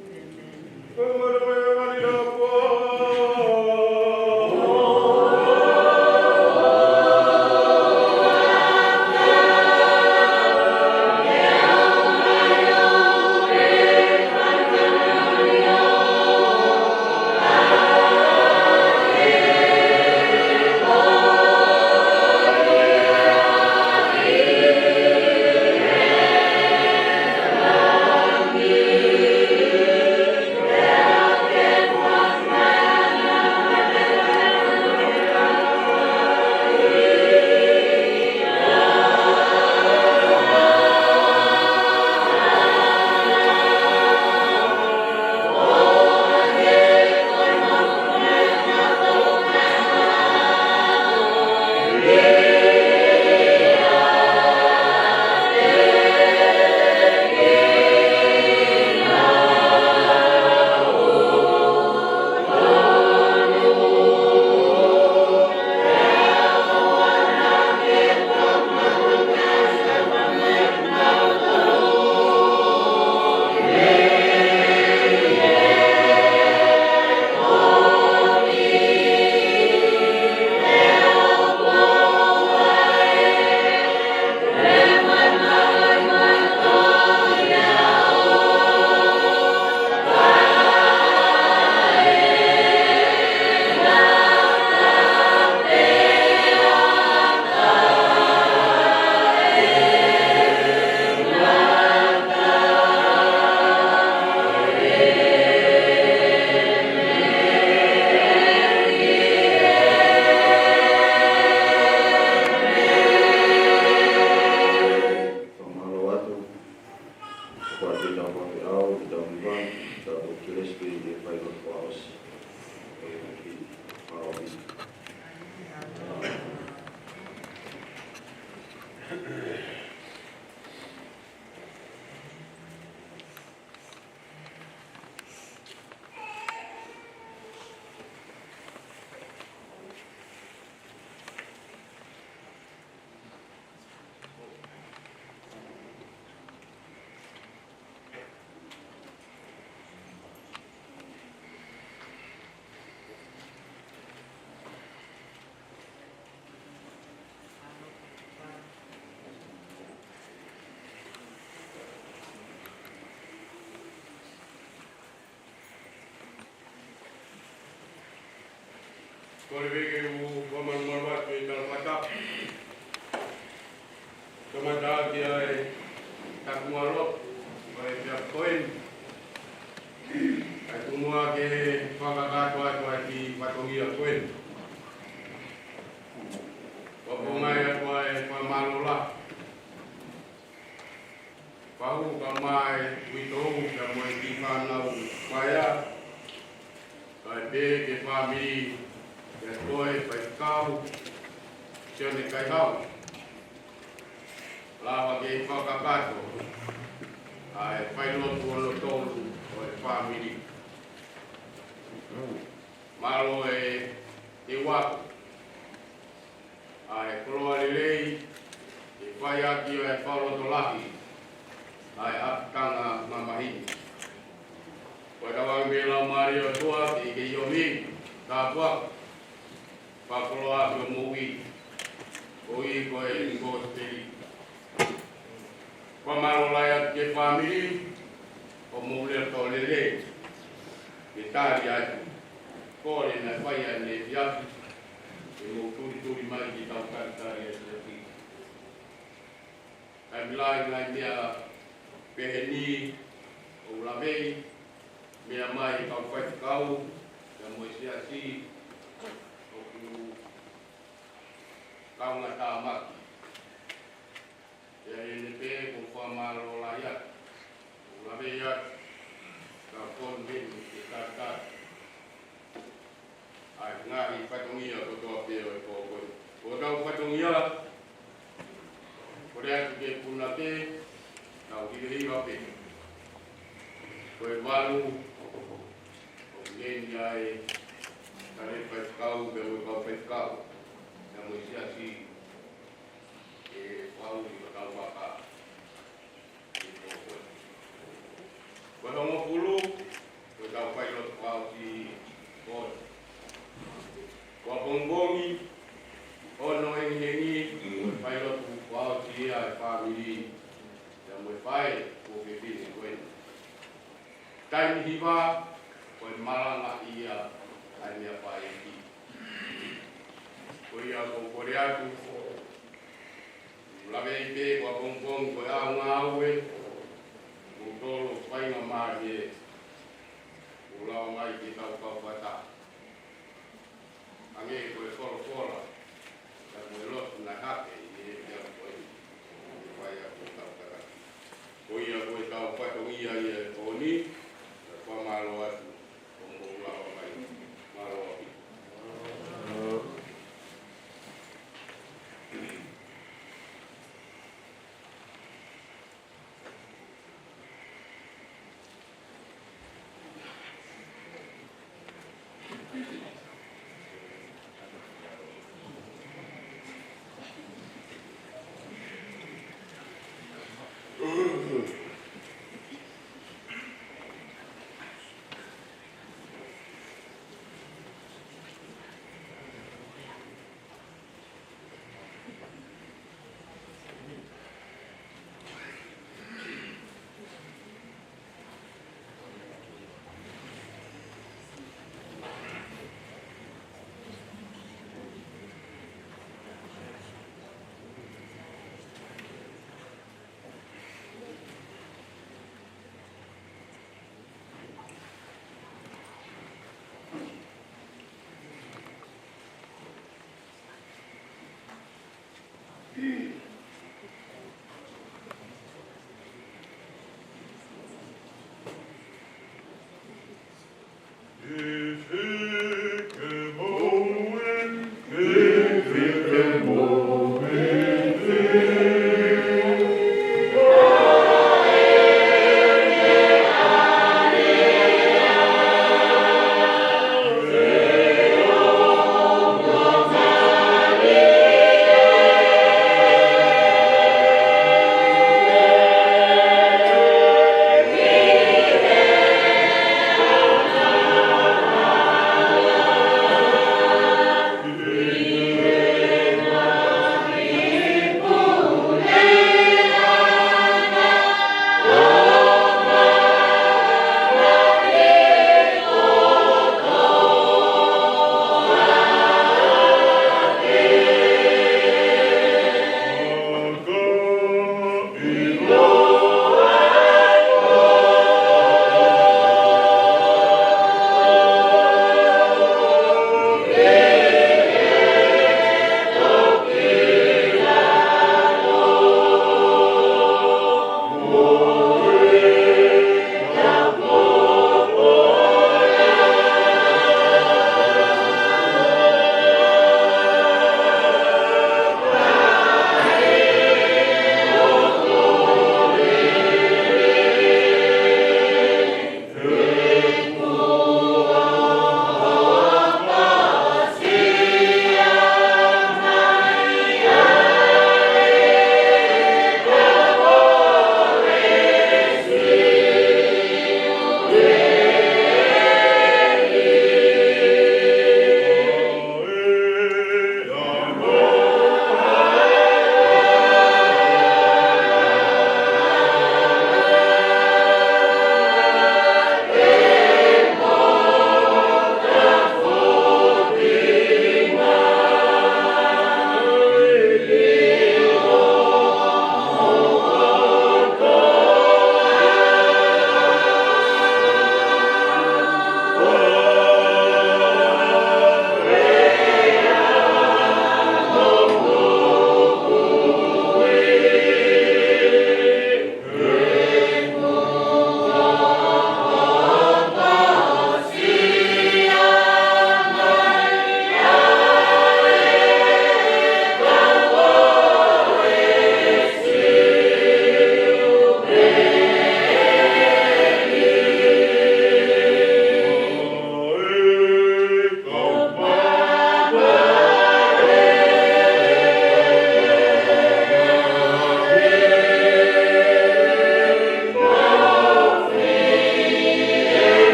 Ka ko Kelesi pē ʻe fai ʻo fakaʻosi. ʻE, ki, fakaʻosi. Kole pē ke u fakamalumalu atu ʻi he tala fakatapu. Kamata ʻaki ʻa e takimuʻa lotu ʻo e efiafi ko eni. Kae tuku muʻa ke fakakakato atu ʻa e kiʻi fatongia ko eni. Fakafofongaʻi atu ʻa e fakamālō lahi. Fahu ka mai uitou ka mo e kiʻi fānau paea. Kae pehē ki he fāmili, kia Toe Faifekau, Sione Kaihau. Lava ke fakakakato ʻa e failotu hono tolu ʻo e fāmili. Mālō e, e uapo. ʻA e koloa lelei, ʻe fai ʻaki ʻa e fakalotolahi ʻa e ʻapitanga mamahi ni. Ko e tauange mei he Laumālie ʻo e ʻOtua, ke ke ʻi ʻomi, tāpuaki, fakakoloa ʻaki hoʻomou moʻui, koeʻuhi ko e kosipeli. Fakamālō lahi atu ki he fāmili, hoʻomou lea tau lelei, ke tali atu. Kole naʻe fai ʻa e efiafi, ke mou tulituli mai ke tau talitali ʻa e efiafi. Kae ʻumaʻā e ngaahi meʻa pehē ni, ʻoku ou lavei, meʻa mai e kau faifekau, pea mo e siasi, ʻoku kaungā tāmaki. Pea ʻi heʻene pehē ʻoku ou fakamālō lahi atu. ʻOku ou lavei atu. Ka fonu heni ke talitali ʻa e ngaahi fatongia kotoa pē ʻo e pō ko eni. Ko hotau fatongia, kole atu ke puna pē, tau hivahiva pē. Ko e valu, ʻoku ʻi heni ʻa e tangataʻeiki faifekau, pea mo e kau faifekau, pea mo e siasi, ʻe fau ʻi hotau vaka. Ko e hongofulu, ko ʻetau failotu fakaʻosi ko eni. Ko e pongipongi, ono hengihengi, ko e failotu fakaʻosi ʻa e fāmili, pea mo e faʻē, ko e fefine ko eni. Taimi hiva, ko e malangaʻi ia ʻa e meʻa fai ʻEiki. Ko ia ʻoku ou kole atu, lavei pē ko e pongipongi ko e ʻaho ngāue, mou tolo faingamālie, mou lava mai ke tau kau fakataha. Hangē ko e folofola, ka ko e lotu naʻe hake ʻi he efiafi ko eni, ʻe fai ʻaki ʻetau tataki. Ko ia ko ʻetau fatongia ia ʻi he pō ni, pea fakamālō atu, ʻo mou lava mai. Mālō ʻaupito.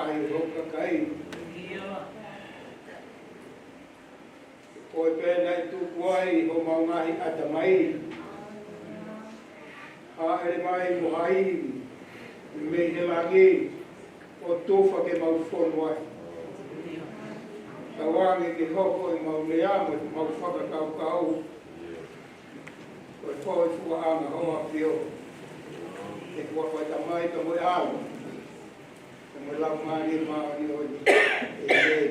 ʻAi hoʻo kakai. Ko e pē naʻe tuku ai homau ngaahi ʻatamai. Hāʻele mai mo hai mei he langi ʻo tufa ke mau fonu ai. Tauange ke hoko ʻemau lea mo ʻemau fakakaukau ko e fai fuaʻanga ho ʻAfio. Ke fua fai tamai ka mo e ʻAlo. Ka mo e Laumālie Māʻoniʻoni. ʻĒmeni.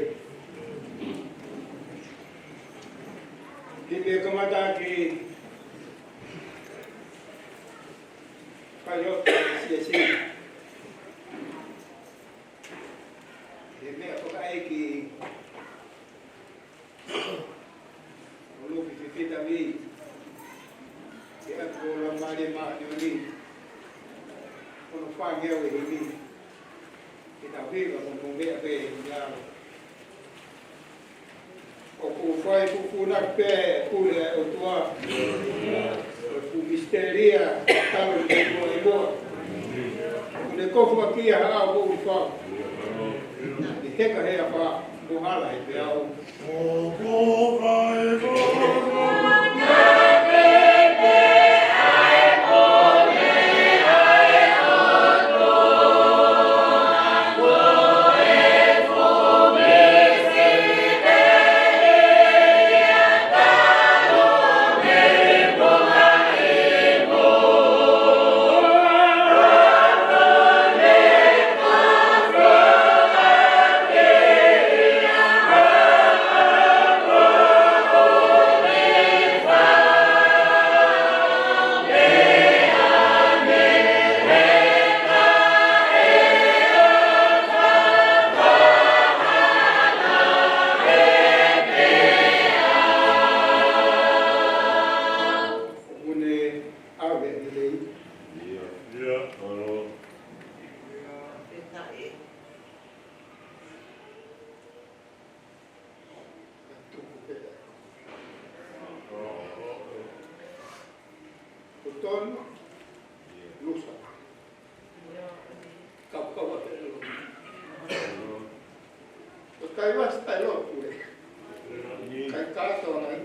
Kiʻi meʻa kamata ki he lotu ʻa e siasi. He meʻa fakaʻeiki ʻo Lupi Fifita Vī, ke ʻoatu ʻa e Laumālie Māʻoniʻoni, ʻo ne fāngeau e himi, ke tau hiva ko e meʻa pē ia. ʻOku fai fufūnaki pē ʻa e pule ʻa e ʻOtua. Ko e fuʻu misitelia ʻoku tau ʻi muʻa ʻi muʻa. ʻOku ne kofu ʻaki ʻa e ʻao ko e fau. ʻI he heka he ʻafa, mo hala he peau. ʻOku ne ʻave ʻi lei. Ia, ʻalo. Ia, e taʻe. Ko tonu, lusa. Kau kau ake lo. Ko kai was kai lo kule. Kai kato nai.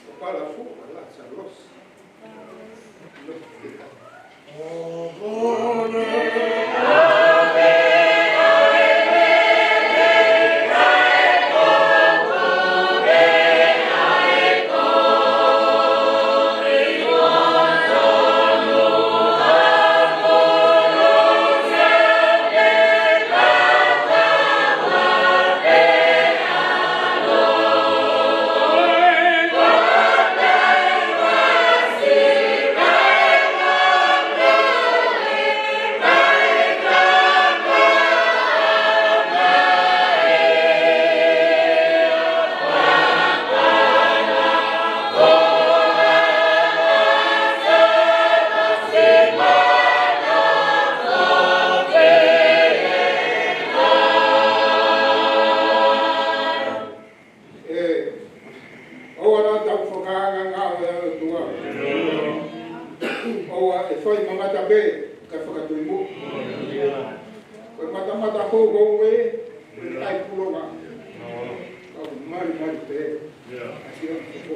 Ko pala fu, ala sa los. ʻE, ʻoua naʻa tau fakaanga ngā ʻo e ʻOtua. ʻOua ʻe fai mamata pē, kae fakatui muʻa. Ko e matamata houhou ē, ko e ʻai pulonga. Kau malimali pē. ʻAsi ʻo tuko.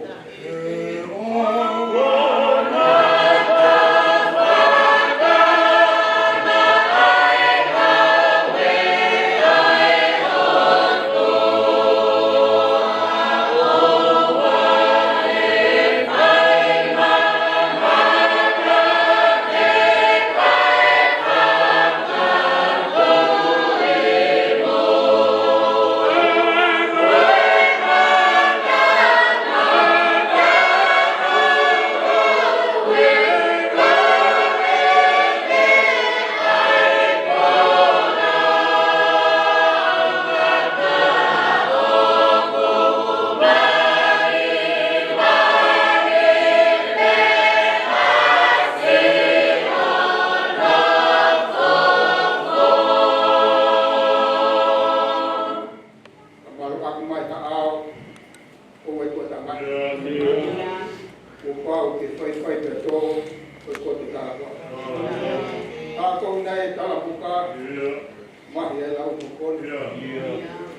Mahi ai lau mo koni.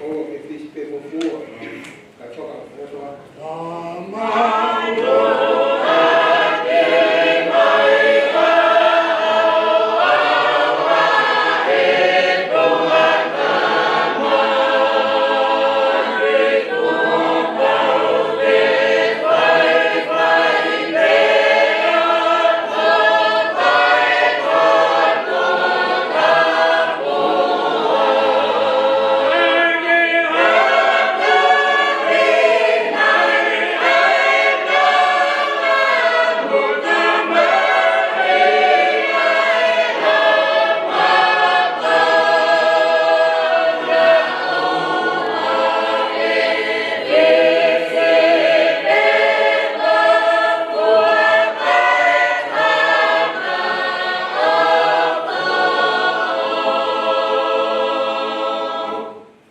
ʻOua ke fisi pē mo fua. Kae fakafofonga.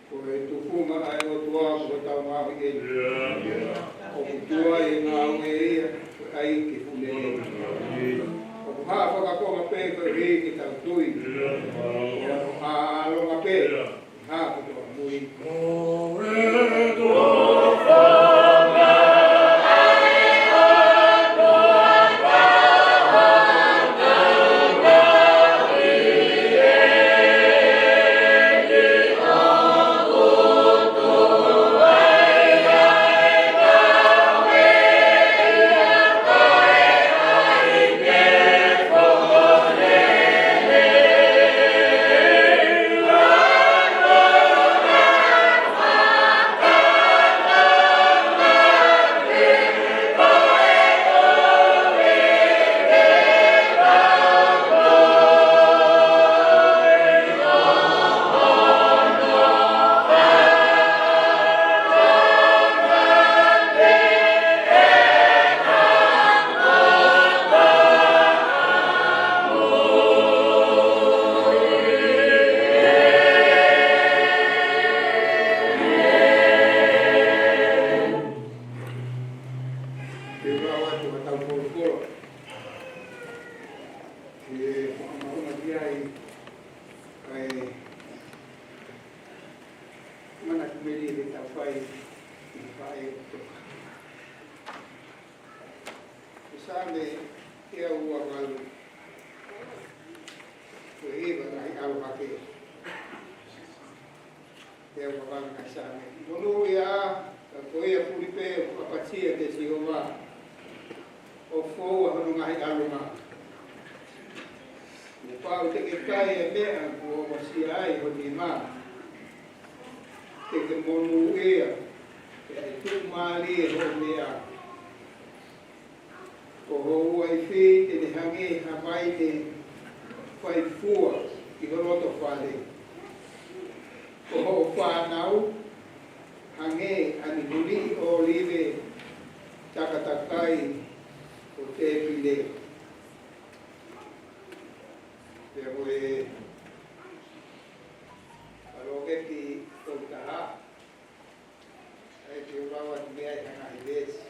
Ko e tufunga ʻa e ʻOtua ko hotau ngaahi ʻEiki. ʻOku tuai e ngāue ia, ko e ʻai ke pule. ʻOku hā fakakonga pē koeʻuhi ke tau tui. Ko hono ʻāʻalonga pē, hā kotoa mui. Ke lau atu ʻetau polopolo. Ke fakamaʻunga ki ai, kae manatu meli ke tau fai, ʻi he faʻē ʻoku toka. Ko Saame teau ua valu. Ko e hiva ngaahi ʻalu hake. Teau ua valu ngaahi Saame. Monūʻia, ka ko ia fuli pē ʻoku ʻapasia kia Sihova, ʻo foua hono ngaahi ʻalunga. Kuo pau te ke kai e meʻa kuo ʻosia ai ho nima. Te ke monūʻia, pea ʻe tuʻumālie hoʻo meʻa. Ko ho uaifi te ne hangē ha vaine faifua ʻi ho loto fale. Ko hoʻo fānau, hangē ha niʻihi niʻihi ʻōlive takatakai ho tēpile. Pea ko e palōvepi tolu taha, ʻa ia te u lau atu mei ai ha ngaahi veesi.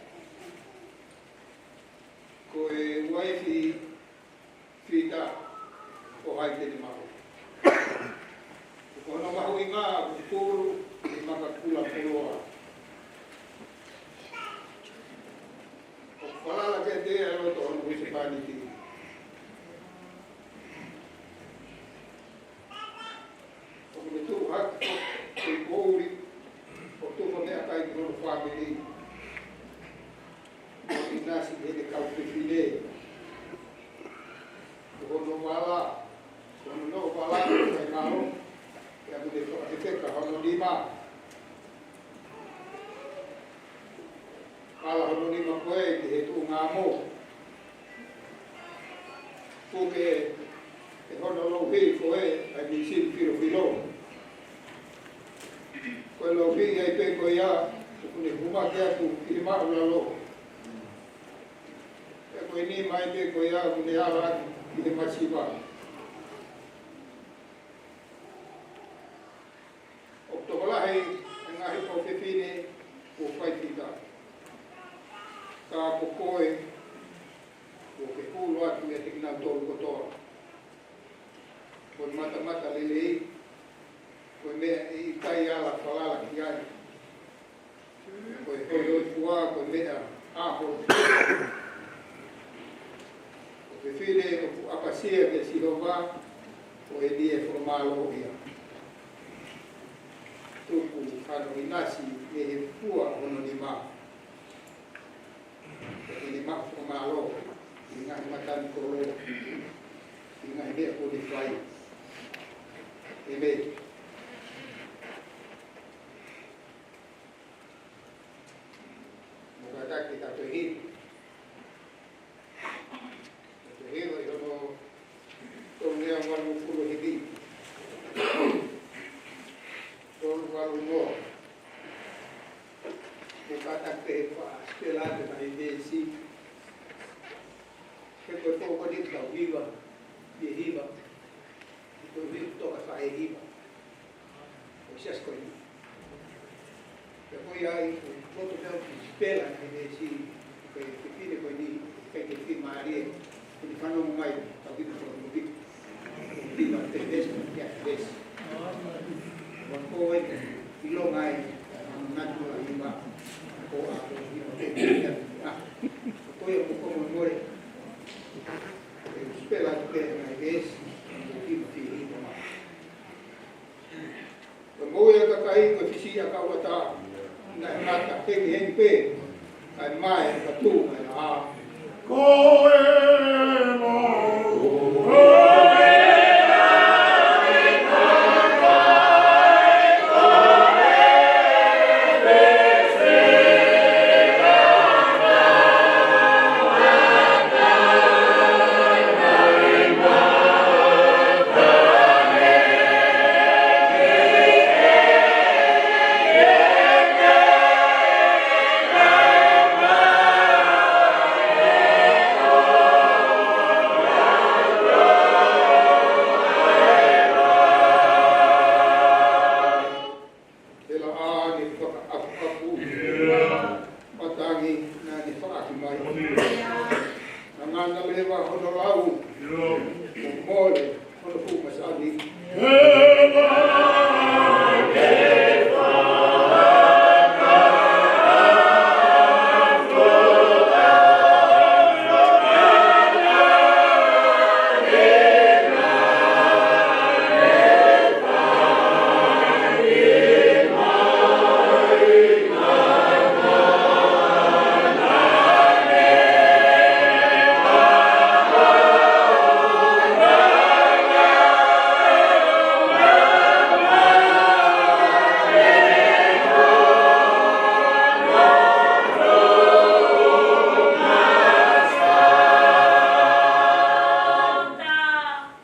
Ko e uaifi fita, ko hai te ne maʻu? Ko hono mahuʻinga ʻoku pulu ʻi he maka kula poloa. ʻOku falala kiate ia ʻa e loto ʻo hono husepāniti. ʻOku ne tuʻu hake ko e poʻuli, ʻo tufa meʻakai ki hono fāmili. ʻO ʻinasi heʻene kau fefine. Ko hono vala, ko hono noʻo vala, ko e malo, pea ʻoku ne fakafefeka hono nima. Vala hono nima ko ē ki he tuʻunga mo. Puke ʻe hono louhi ko ē ʻa e misini filofilo. Ko e louhi ai pē ko ia, ʻoku ne hūmaki atu ki he māʻulalo. Pea ko e nima ai pē ko ia, ʻoku ne ala atu ki he masiva. ʻOku tokolahi e ngaahi ʻofefine kuo fai fita. Ka ko koe, kuo ke hulu atu ʻiate kinautolu kotoa. Ko e matamatalelei, Fano ʻinasi mei he fua hono nima. Ke ne maʻu fakamālō ʻi he ngaahi matanikolo, ʻi he ngaahi meʻa kuo ne fai. ʻĒmeni. Mo kātaki ka toe hili. Ko e hilo ʻi hono tolungeau valungofulu hivi. Tolu valu noa. Ko e kātaki pē he faʻa sipela atu e ngaahi veesi. He ko e pō ko eni ʻoku tau hiva, ʻi he hiva. Ko e hiva toka faʻa hiva. ʻO e siasi ko eni. Pea ko ia ai, ko e loto pē ʻo e sipela ʻi he veesi, ko e fefine ko eni, ʻikai ke fiemālie, ko eni fanongo mai, tau hiva ko eni. Hiva pē veesi, ko e veesi. Ua ko e, ʻilonga ai, ngatu ʻa hiva, ko a ko hiva pē, ko ia ko ko mo mole. Ko e sipela atu pē ngaahi veesi, ko e hiva pē hiva mai. Ko e moʻui ʻa e kakai ko e fisi ʻa e kau ʻatā, naʻe ngata hengihengi pē, kae mae ka tuʻu mai ʻa. Ko e moʻui ʻa e kakai ko e fisi ʻa e kau ʻatā, Hela ʻa ne fakaʻafuʻafu. Matangi naʻa ne faʻaki mai. Naʻa ngana leva hono lau. Ko mole hono fuʻu masani. He, he, he,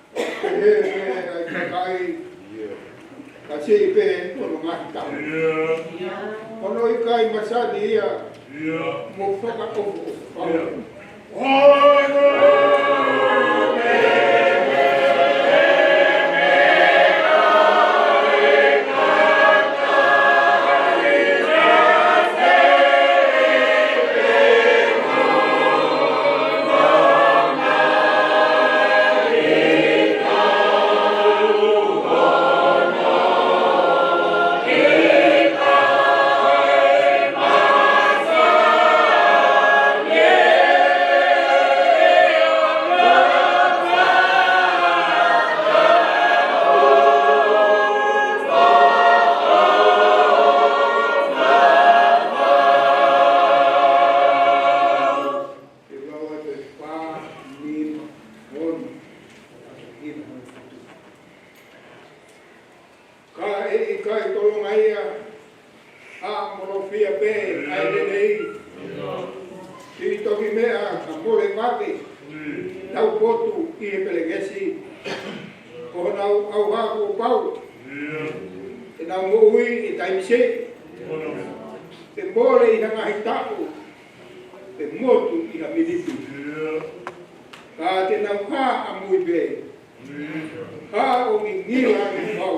ʻa e kakai. Ka siʻi pē hono ngaahi tau. Hono ʻikai masani ia. Mo fakaʻofoʻofa. Ke lau atu e fā, nima, ono, ʻo ka ke hina hono fitu. Ka ʻe ʻikai tolonga ia, ʻa molofia pē ʻa e lelei. Siʻi toki meʻa ka mole vave, taupotu ʻi he pelengesi. Ko honau ʻauha kuo pau, te nau moʻui ʻi he taimi siʻi. Te mole ʻi ha ngaahi taʻu, te motu ʻi ha miniti. Ka te nau hā ʻamui pē, hā ʻo ngingila ange pau.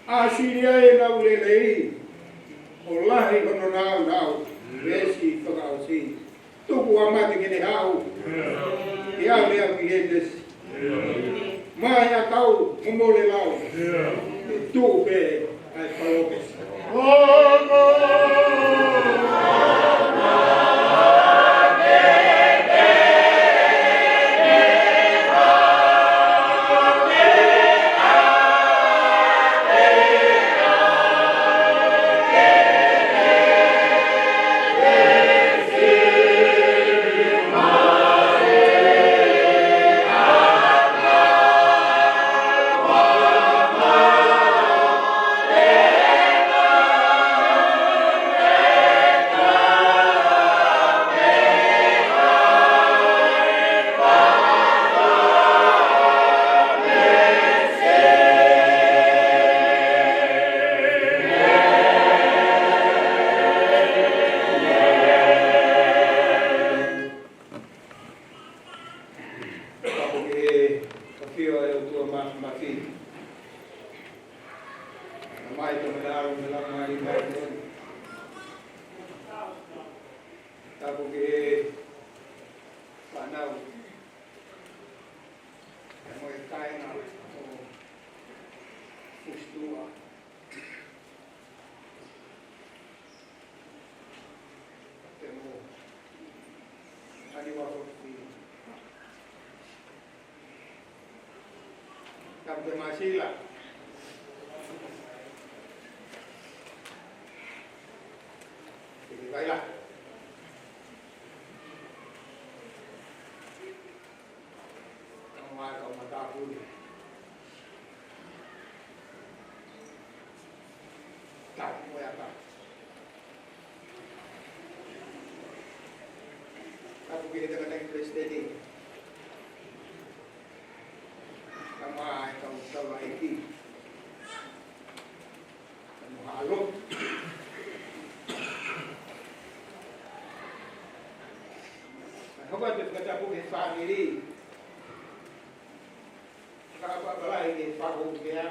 ʻAsili ai ʻenau lelei, ʻo lahi hono naunau. Veesi fakaʻosi. Tuku ʻa mate ke ne haʻu, ke ʻave au ki Hētesi. Mai ʻa e kau momole lau, ʻe tuʻu pē ʻa e palōfesa. Mai ka mena alu mena mai mai. Tapu ki he fānau. Mo e kāinga ʻo Fusitua. Pea mo Ani Wafo ki Tapu ki Masila. Ki Vaila. Kau mai kau matāpule. Tapu mo e ʻaka. Tapu ki he tangataʻeiki palesiteni. Kau mai kau taulaʻeiki. Kau mai ʻalu. Kae hoko atu e fakatapu ki he fāmili. Fakaʻapaʻapa lahi ki he faʻu pea.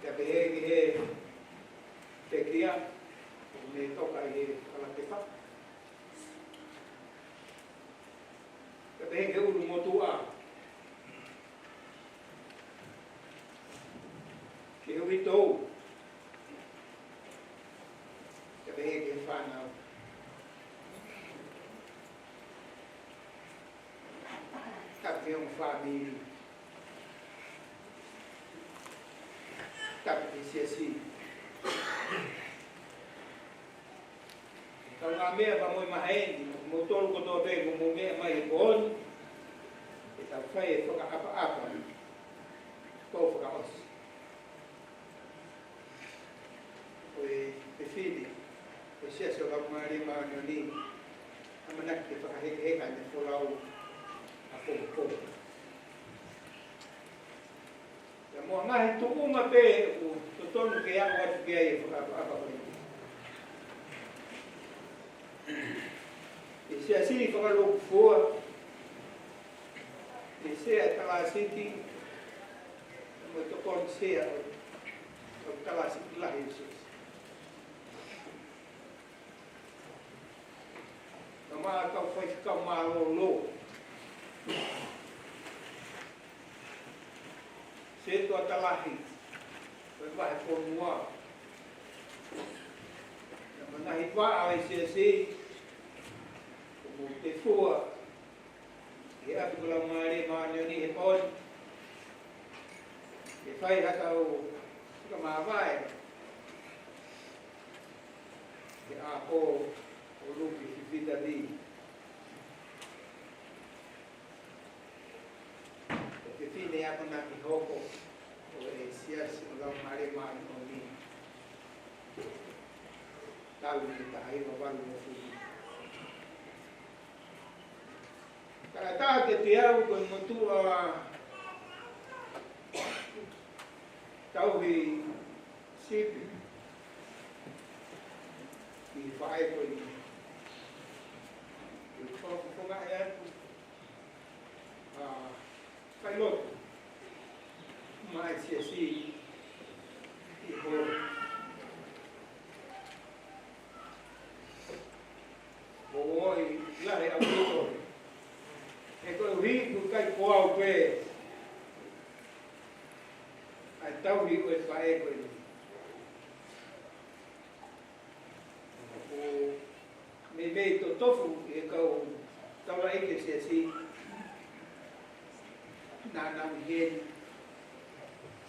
Pea pehē ki he pekia, ʻoku ne toka ʻi he kalapepa. Pea pehē ki he ʻulumotuʻa. Ki he uitou. Pea pehē ki he fānau. Tapu ki he ongo fāmili. Tapu ki he siasi. Kau ngaahi meʻa pea mo e maheni, mo, mo tolu kotoa pē, mo, mo meʻa mai he pō ni. Ke tau fai e fakaʻapaʻapa. Ko e fakaʻosi. Ko e fefine, ko e siasi ʻo Laumālie Māʻoniʻoni, ʻamanaki ke fakahekeheka ʻene folau ʻapoʻapo. Pea mo e ngaahi tuʻunga pē ʻoku totonu ke aʻu atu ki ai e fakaʻapaʻapa ko eni. ʻE siasi fakalūkufua, ʻe sea e talāsiti, mo e tokoni sea ʻo, ʻo talāsiti lahi ʻo e siasi. Kau mai kau faifekau mālōlō. Setuata lahi, ko e vahefonua. Kau mai ngaahi vaʻa ʻo e siasi, ʻoku mou tefua. Ke ʻapi ko Laumālie Māʻoniʻoni he pō ni. Ke fai haʻatau fakamāvae. Ke ʻapo ʻo Lupi Fifita Vī. Ko e fefine ʻamanaki hoko ʻo e siasi ʻo Laumālie Māʻoniʻoni. Talu mei he taha hiva valungofulu. Ka ʻatā kiate au ko e motuʻa tauhi sipi ʻi he faʻē ko eni. Ko e fakafofonga atu. ʻA, fai lotu. Mai siasi ʻi ho. Mo ʻoi lahi ʻaupito. He koeʻuhi ʻoku ʻikai ko au pē ʻa e tauhi ʻo e faʻē ko eni. ʻOku meimei totofu ʻi he kau taulaʻeiki ʻo e siasi. Naʻa nau ʻi heni.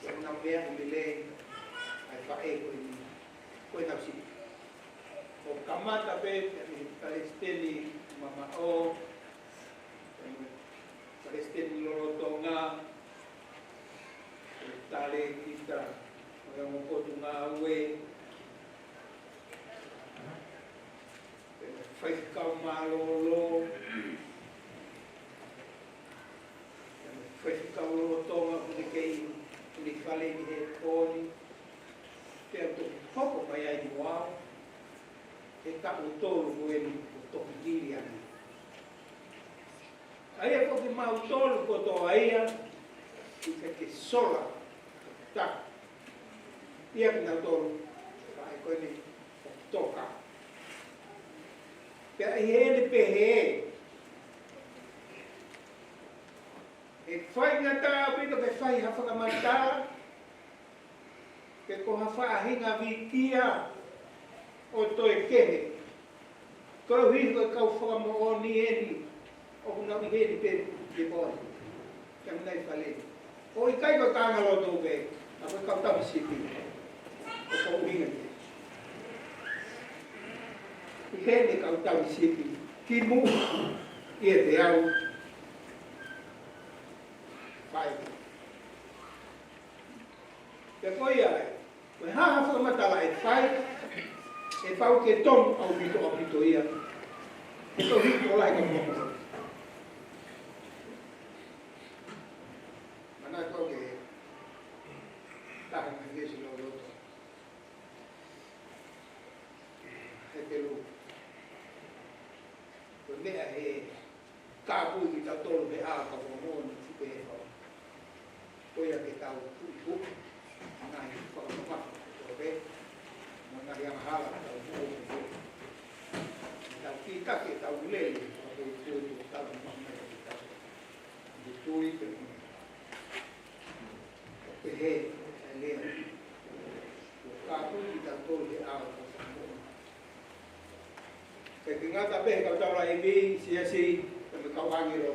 Ko ʻenau meʻa ʻoku lelei ʻa e faʻē ko eni. Ko ʻenau sipi. ʻO kamata pē mei he palesiteni mamaʻo, palesiteni lolotonga, talēkita ʻo e ongo potungāue, faifekau mālōlō, faifekau lolotonga ʻoku ne kei ʻi fale ʻi he pō ni, pea toki hoko mai ai mo au, he taʻu ʻe tolu ko eni ʻoku toki hili ange. ʻA ia ko kimautolu kotoa ia, ʻikai ke sola tā. ʻIa kinautolu, ka ʻi ko eni ʻoku toka. Pea ʻi heʻene pehē, ʻe faingataʻa ʻaupito ke fai ha fakamatala, pe ko ha faʻahinga vītia ʻo toe kehe. Koeʻuhi ko e kau fakamoʻoni eni, ʻoku nau ʻi heni pē, pē ko eni. Ka nai fale. ʻOku ʻikai ko e kāngaloto pē, ka ko e kau tauhi sipi. ʻOku ʻuhinga pē. ʻI heni kau tauhi sipi. Ki muʻa, ʻi he teau. Fai. Pea ko ia ai, ko e hā ha fakamatala ʻe fai, ʻe pau ke tonu ʻaupito ʻaupito ia. Ko e hiko lahi ka moko. Manatuʻi ke taha mai veesi loloto. Hepelū. Ko e meʻa he kāpui kitautolu he ʻao ka ko mono si pe he fau. Ko ia ke tau tuʻu tuʻu, ngaahi fakamamafa kotoa pē, mo e ngaahi angahala ke tau tuʻu tuʻu. Ke tau kītaki, ke tau lele, ka ko e tuʻu tuʻu, tau mamafa mai ke tau. Ke tui pē mo. Ko e pehē, e lea. Ko e kāpui kitautolu he ʻao ka ko mono. Ke ke ngata pē he kau taulaʻeiki, siasi, pea mo e kau ʻāngelo.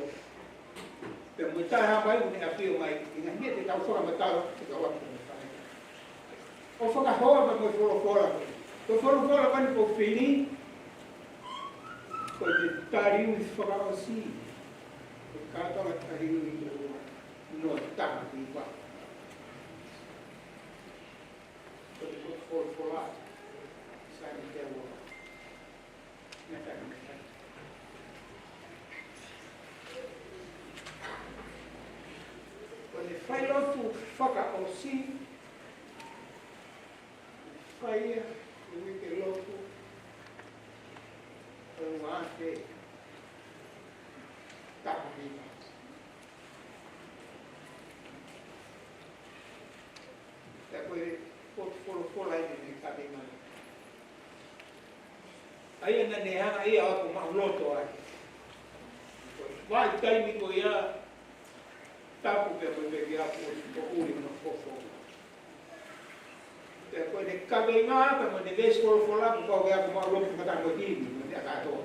Pea mo e Taʻehāmai ʻoku ne ʻafio mai, ʻi he ngaahi meʻa te tau fakamatala, te tau ʻalu ki he Taʻehāmai. ʻO fakahoa pea mo e folofola. Ko e folofola pē eni ʻoku fili, ko e tali ui fakaʻosi. Ko e kātoanga tali ui ʻe ua, noa taha hiva. Ko e folofola, sai ni te ua. Ko e failotu fakaʻosi, fai ia, ʻi he uike lotu, ʻo ua afe taha hiva. Pea ko e potu folofola eni ne ka mei mana. ʻA ia naʻa ne hanga ia ʻo ako maʻuloto ai. Ko e vahaʻa taimi ko ia, tapu pea ko e peke aku ʻo ʻuli mo fofo. Pea ko ʻene kaveinga pea mo ʻene veesi folofola, ko e ako maʻuloto fakataha mo e himi, mo e meʻa kātoa.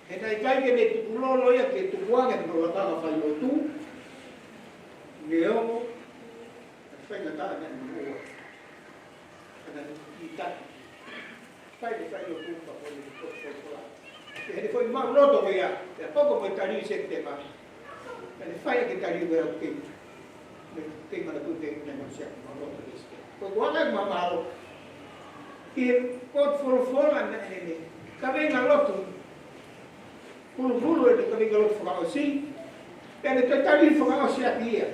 He naʻe ʻikai ke ne tukulolo ia ke tukuange hono lakanga failotu. Neongo, naʻe faingataʻa naʻe moʻua. Ka naʻe tuku ki taki. Fai e failotu ka ko e tuku folofola. He naʻe foʻi maʻuloto ko ia, pea poko mo e tali ui Sepitema. Naʻe fai ke tali ui au ke. Ke manatu ke ne mo sia ko ma loto isi. Ko e kuanga ma malo. Ki he potu folofola naʻe ne. Kaveinga lotu. Huluhulu e kaveinga lotu fakaʻosi. Pea ne toe tali fakaʻosi ʻaki ia.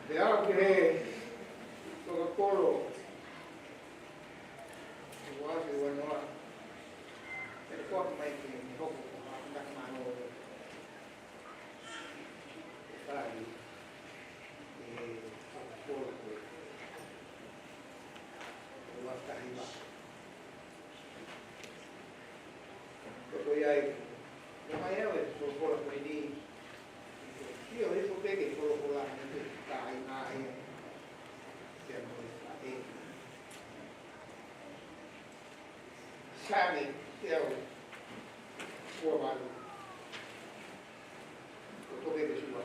Pea ʻoku he fakakolo. Ua afe ua noa. Pea ko atu mai ke ne hoko ko ha ngaahi mālō. Pali. E fakakolo ko e. Ua afe taha hiva. Ko ko ia e. Ko mai au e folofola ko eni. Sio hifo pē ke folofola ʻa e kāinga ia. Pea mo e faʻē. Saame teau ua valu. Ko e tohi ʻa Sihova.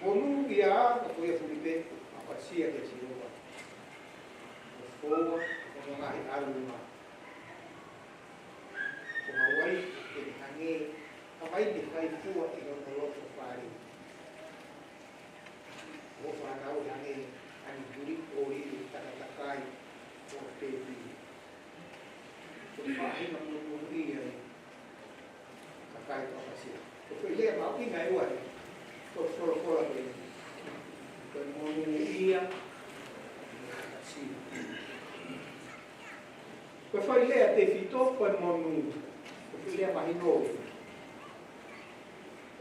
Monūʻia ā, ka ko ia fuli pē, ʻapasia kia Sihova. ʻO foua hono ngaahi ʻalunga. Ko Hawaii, ke ne hangē, Hawaii ne fai fua ʻi hono loto fale. ʻO fānau hangē ha niʻihi ʻuli ʻo lili takatakai ʻo tepi. Ko e faʻahinga monūʻia eni. Kakai ʻo ʻapasia. Ko e foʻi lea mahuʻinga ʻe ua eni. Ko e folofola ko eni. Ko e monūʻia. ʻApasia. Ko e foʻi lea tefito ko e monū. Ko e foʻi lea mahino.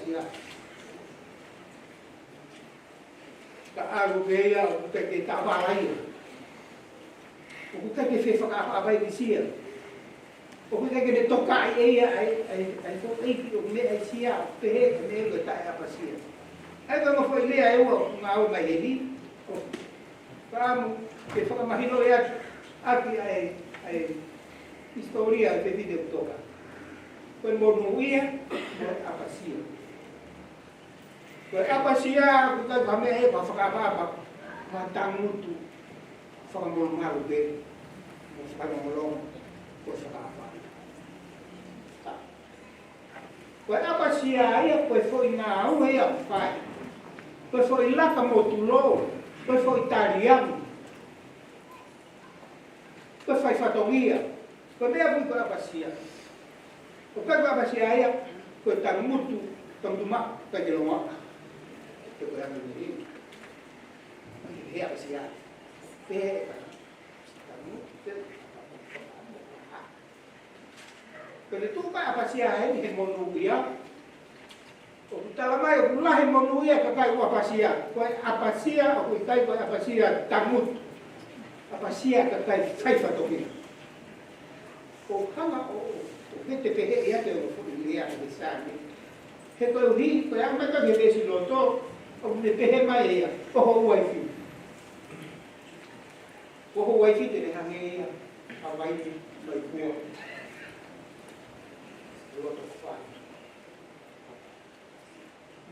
ʻApasia. Ka ʻalu pē ia ʻoku ʻikai ke taʻovala ia. ʻOku ʻikai ke fefakaʻapaʻapaʻi ʻe Sīsū ia. ʻOku ʻikai ke ne tokaʻi ʻe ia ʻa e, ʻa e, ʻa e foʻi ʻeiki ʻoku meʻa ʻi Sīsū ia, pehē ʻe ia ko e taʻeʻapasia. ʻA ia ko e ongo foʻi lea ʻe ua ʻoku ngāue mai heni, ʻoku ou fakaʻamu ke fakamahinoʻi atu ʻaki ʻa e, ʻa e hisitōlia ʻo e fefine ʻoku toka. Ko e monūʻia, mo e ʻapasia. Ko e ʻapasia, ʻoku ʻikai ko ha meʻa ʻe fakaʻapaʻapa, ka ko ha tangutu fakamolomolo pē, mo fakalongolongo, ko e fakaʻapaʻapa. Ko e ʻapasia ia, ko e foʻi ngāue ia ʻoku fai. Ko e foʻi laka mo tulou, ko e foʻi taliangi, ko e fai fatongia. Ko e meʻa foki ko e ʻapasia. ʻOku ʻikai ko e ʻapasia ia, ko e tangutu, tangutu maʻu, ʻikai ke longoaʻa. Ko e ʻapasia. Ko e ʻapasia. Pehē ʻe ia. Tangutu, pehē. Ko e tuʻu ko e ʻapasia heni he monūʻia. ʻOku tala mai ʻoku lahi e monūʻia ʻa e kakai ʻoku ʻapasia. Ko e ʻapasia, ʻoku ʻikai ko e ʻapasia tangutu. ʻApasia ʻa e kakai fai fatongia. ʻOku hanga ʻo, ʻo, ʻo hete pehē ia ke o foʻi lea ʻa e Saame. He koeʻuhi, ko e ʻamanaki ki he veesi loto, ʻoku ne pehē mai ʻe ia, ko ho uaifi. Ko ho uaifi te ne hangē ia ha vaine faifua. Loto fai.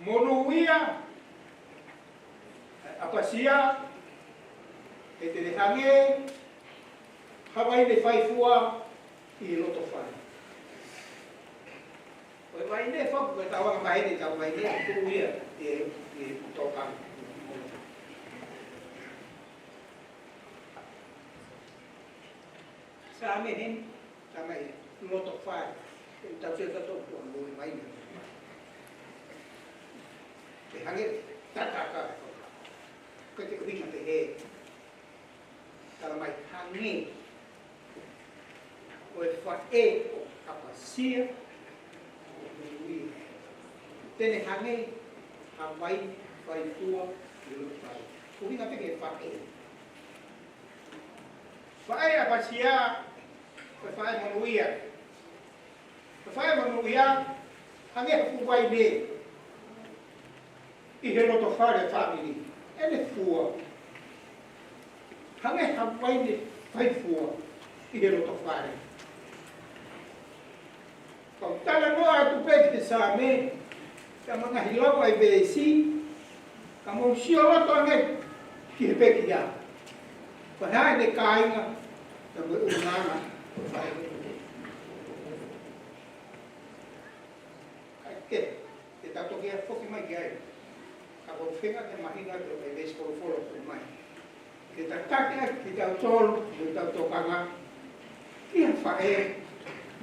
Monūʻia, ʻapasia, he te ne hangē ha vaine faifua ʻi he loto fale. Ko e vaine fau ko e tauanga maheni tau vaine, ko ia ʻe, ʻe tokanga. Saame heni, saame heni, loto fale. ʻE tau se tato kua mo e vaine. Te hangē, tataka. Ko e te ʻuhinga pehē. Tala mai hangē ko e faʻē ʻo ʻapasia, ʻo monūʻia. Te ne hangē ha vaine faifua ʻi loto fale. ʻUhinga pē ki he faʻē. Faʻē ʻapasia, ko e faʻē monūʻia. Ko e faʻē monūʻia, hangē ha fuʻu vaine ʻi he loto fale fāmili. ʻEne fua. Hangē ha vaine faifua ʻi he loto fale. Kau talanoa atu pē ki he saame, ka manga hilau ai veesi, ka mou sio loto ange ki he pekia. Ko e hā ʻene kāinga, ka mo e ʻulungaanga. Kae kehe, te tau toki ʻa foki mai ki ai. Ka ko e feinga ke mahino atu e veesi folofola ko mai. Ke tataki ʻaki kitautolu, mo ʻetau tokanga, ki ha faʻē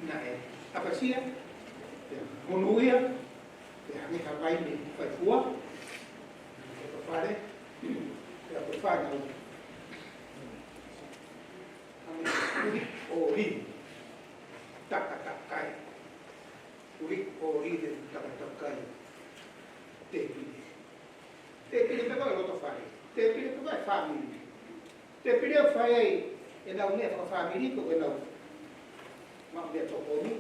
naʻe ʻapasia, pea monūʻia, pea hangē ha vaine faifua, ko e fale, pea ko e fānau. Hangē ha kuliʻi ʻōlive, takatakai. Kuliʻi ʻōlive, takatakai. Tēpile. Tēpile pē ko e loto fale. Tēpile pē ko e fāmili. Tēpile ʻoku fai ai ʻenau meʻa fakafāmili ko ʻenau maʻu meʻatokoni.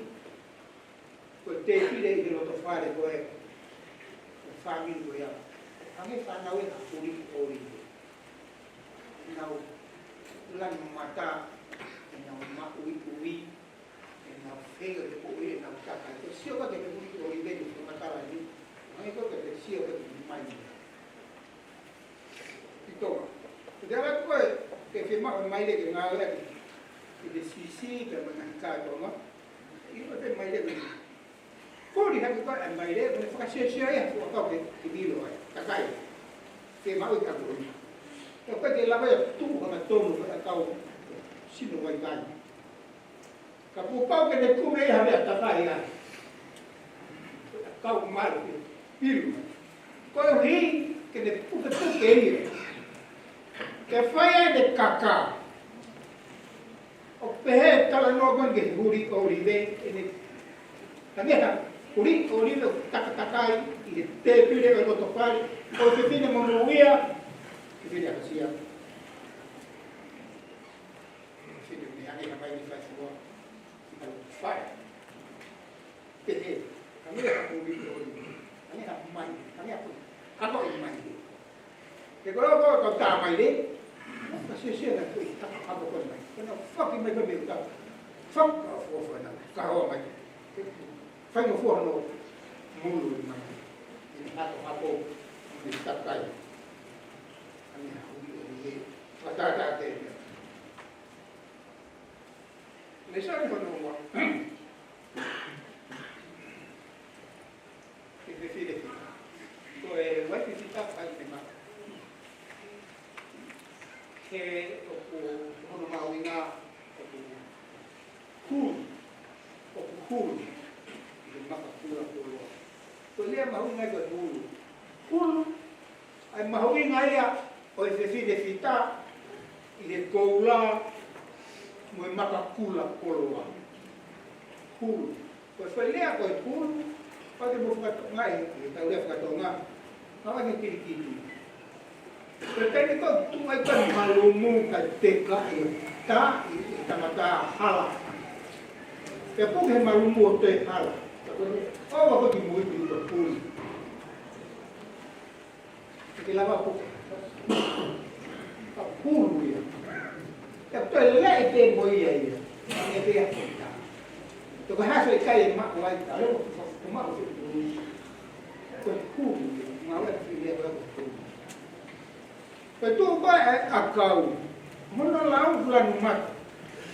Ko e tēpile ʻi he loto fale ko e, ko e fāmili ko ia. Hangē fānau ʻe ha kuliʻi ʻōlive. ʻEnau lanu mata, ʻenau maʻuiʻui, ʻenau fei ʻo e poʻuli, ʻenau takai. Ko e sio ko ē ki he kuliʻi ʻōlive ʻi he fakamatala ni, ʻoku ʻikai ko e sio ko ē ki he maile. ʻI Tonga. Ko e ala ko ē, ke fiemaʻu e maile ke ngāueʻaki ʻi he sisi, pea mo e ngaahi kātoanga. ʻIkai ko e maile ko ē. Ko e hā ko ē e maile, ko e fakasiosio ia, ko e kau ke, ke lilo ai, takai. Ke maʻu e kakoʻi. Ka ko e ke lava ia tuʻu hangatonu, ko e kau sino vai kai. Ka kuo pau ke ne kumi ia ha meʻa takai ai. Ko e kau malu ke pilu. Koeʻuhi ke ne pukepuke ia. Ke fai ai ʻene kaka. ʻOku pehē talanoa ko eni ki he kuliʻi ʻōlive, ʻene, hangē ha kuliʻi ʻōlive ʻoku takatakai ʻi he tēpile ʻo e loto fale, ʻo e fefine monūʻia, fefine ʻapasia. Fefine ʻoku ne hangē ha vaine faifua, ʻi he loto fale. Pehē, hangē ha kuliʻi ʻōlive, hangē ha maile, hangē ha kuliʻi, hangē ha maile. Ke kolo ko kau tā maile, ka sio sio na kui, tā ka ko mai. Ko na faki mai ko me tā. Fak ka fo fo na, ka ho mai. Fai mo fo no, mulu mai. Ni hato hato, ni takai. Ani ha hui, ni, ka tā tā te. Me sa ni ko no wa. Ki he fefine fita. Ko e uaifi fita ʻoku ʻi ai e maka. He ʻoku hono mahuʻinga ʻoku hulu, ʻoku hulu ʻi he maka kula koloa. Ko e lea mahuʻinga ko e hulu. Hulu, ʻa e mahuʻinga ia ʻo e fefine fita ʻi he koula mo e maka kula koloa. Hulu. Ko e fai lea ko e hulu, pea te mo fakatonga ʻi he tau lea fakatonga, ma ʻai ke kilikili. Ko e taimi ko ē ʻoku tuʻu ai ko ē malumu kae teka e tā ʻi he tangata hala. Pea puke he malumu ʻo toe hala. Pea ko e ʻova ko e kimuipi ko e hulu. Ke lava puke. Ka hulu ia. Pea toe leʻi pē mo ia ia. Ē pē ia kita. Toko haso e kai e maʻu ai ka leo ko maʻu se hulu. Ko e hulu ia. Maʻu ai ki lea ko e hulu. Ko e tuʻu ko ē ʻakau. Mo hono lau lanu mata.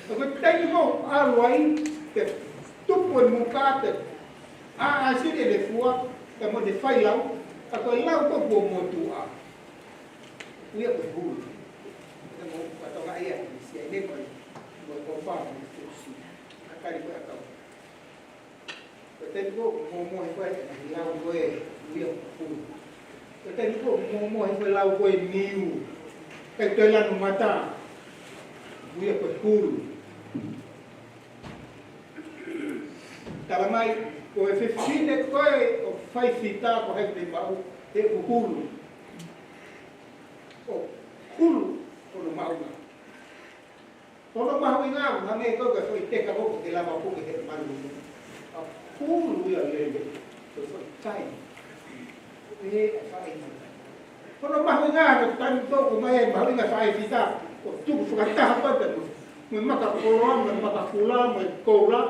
Ko e taimi ko ē ʻalu ai, ke tupu e muka, ke ʻaʻasi e lefua, ke mo te fai lau, ka ko e lau ko ē kuo motuʻa. Ui ia ko e hulu. Ka mo ka toka ia, sia ne ko e, mo e kofa, mo e fusi. ʻAkau ko ē ʻakau. Ko e taimi ko ē, momohe ko ē, lau ko ē, ui ia ko e hulu. Ko e taimi ko ē, momohe ko ē, lau ko ē, niu. Kae toe lanu mata, ui ia ko e hulu. Tala mai, ko e fefine ko ē ʻoku fai fita ko hai te maʻu, he ʻoku hulu. ʻOku hulu, ko hono maʻuʻanga. Ko hono mahuʻinga, hangē ko e foʻi teka ko ē ke lava puke he malu. ʻA hulu ia lele, ko e foʻi kai. Ē, ʻa fai mata. Ko hono mahuʻinga, ko e taimi ko ē ʻoku ʻomai e mahuʻinga fai fita, ʻo tuku fakataha pata mo, mo e maka koloa, mo e maka kula, mo e koula.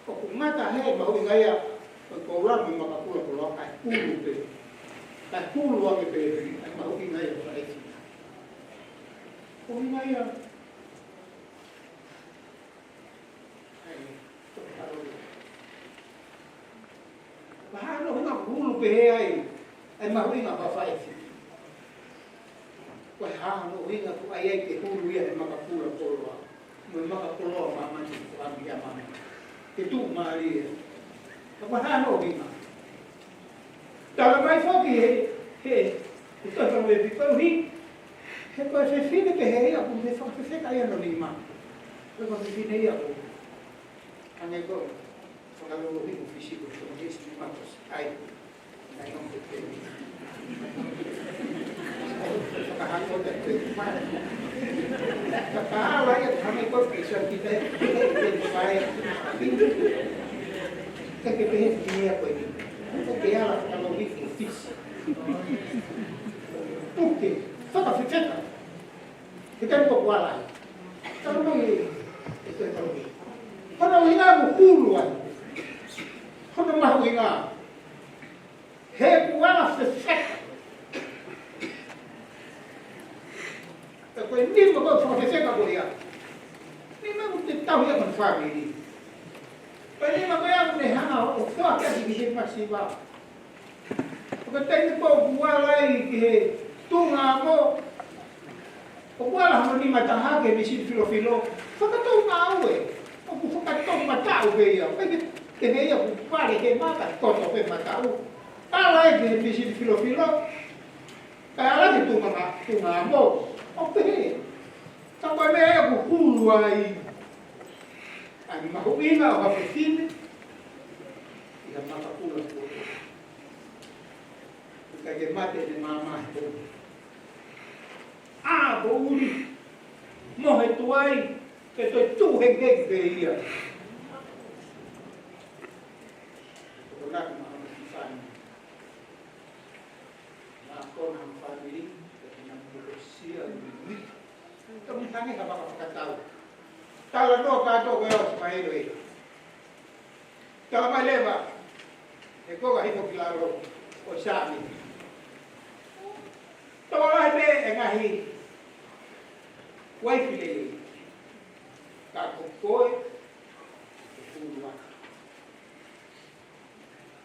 ʻOku ngata he mahuʻinga ia, ko e koula mo e maka kula koloa, kae hulu pē. Kae hulu ange pē, ʻa e mahuʻinga ia fai fita. Mahuʻinga ia. ʻAi, toki halo ia. Mahalo hanga hulu pehē ai, ʻa e mahuʻinga fai fita. Ko e hā hono ʻuhinga ʻoku ʻai ai ke hulu ia he maka kula koloa. Mo e maka koloa māmani, ko ami ia māmani. Ke tuʻumālie. Ka ko e hā hono ʻuhinga. Tala mai foki he, he, he tohi Palōveepi koeʻuhi. He ko e fefine pehē ia ʻoku ne fakafefeka ai hono nima. Ko e fefine ia ʻoku hangē ko e fakalolohi mo fisiko, ko e isi ni matos. ʻAi. ʻAi, no, ko e pehē. Fakahako ta ko e ma. Ka ka ala ia, hangē ko e pisa kita, kita, kita, kita, kita. Ka ke pehē ki he meʻa ko eni. Ko ke ala fakalolohi mo fisi. Puke, fakafefeka. Ke tau ko kuala ai. Tau mai e, e toe tau mai. Ko hono ʻuhinga ʻoku hulu ai. Ko hono mahuʻinga. He kuala fefeka. Ka ko e nima ko ē fakafefeka ko ia. Nima ʻoku te tauhi ʻaki hono fāmili. Ko e nima ko ia ʻoku ne hanga ʻo foaki ʻaki ki he masiva. Ko e taimi ko ē ʻoku ala ai ki he tuʻunga amo, ʻoku ala hono nima taha ki he misini filofilo. Fakatou ngāue. ʻOku fakatou mataʻu pē ia. ʻIkai ke, ke ne ia ʻoku pale ke mata, koto pē mataʻu. Ala ai ki he misini filofilo. Kae ala ki he tuʻunga, tuʻunga amo. ʻO pehē. Ka ko e meʻa ia ʻoku hulu ai. ʻA e mahuʻinga ʻo ha fefine. ʻI ha maka kula koloa. ʻIkai ke mate ʻene maama he pō. ʻA, poʻuli. Mohe tuai, ke toe tuʻu hengiheki pē ia. Ko e nākona ʻa e fefine. Nākona ʻa e fāmili, ke na mukosia ui. Ka mui hangē ha vaka fakatau. Talanoa kātoa ko ē ʻa ʻIsimaelu ē. Tala mai leva, he ko e hifo ki lalo ʻo Sami. Tokolahi pē e ngaahi uaifi lelei. Ka ko koe, ʻoku hulu ā.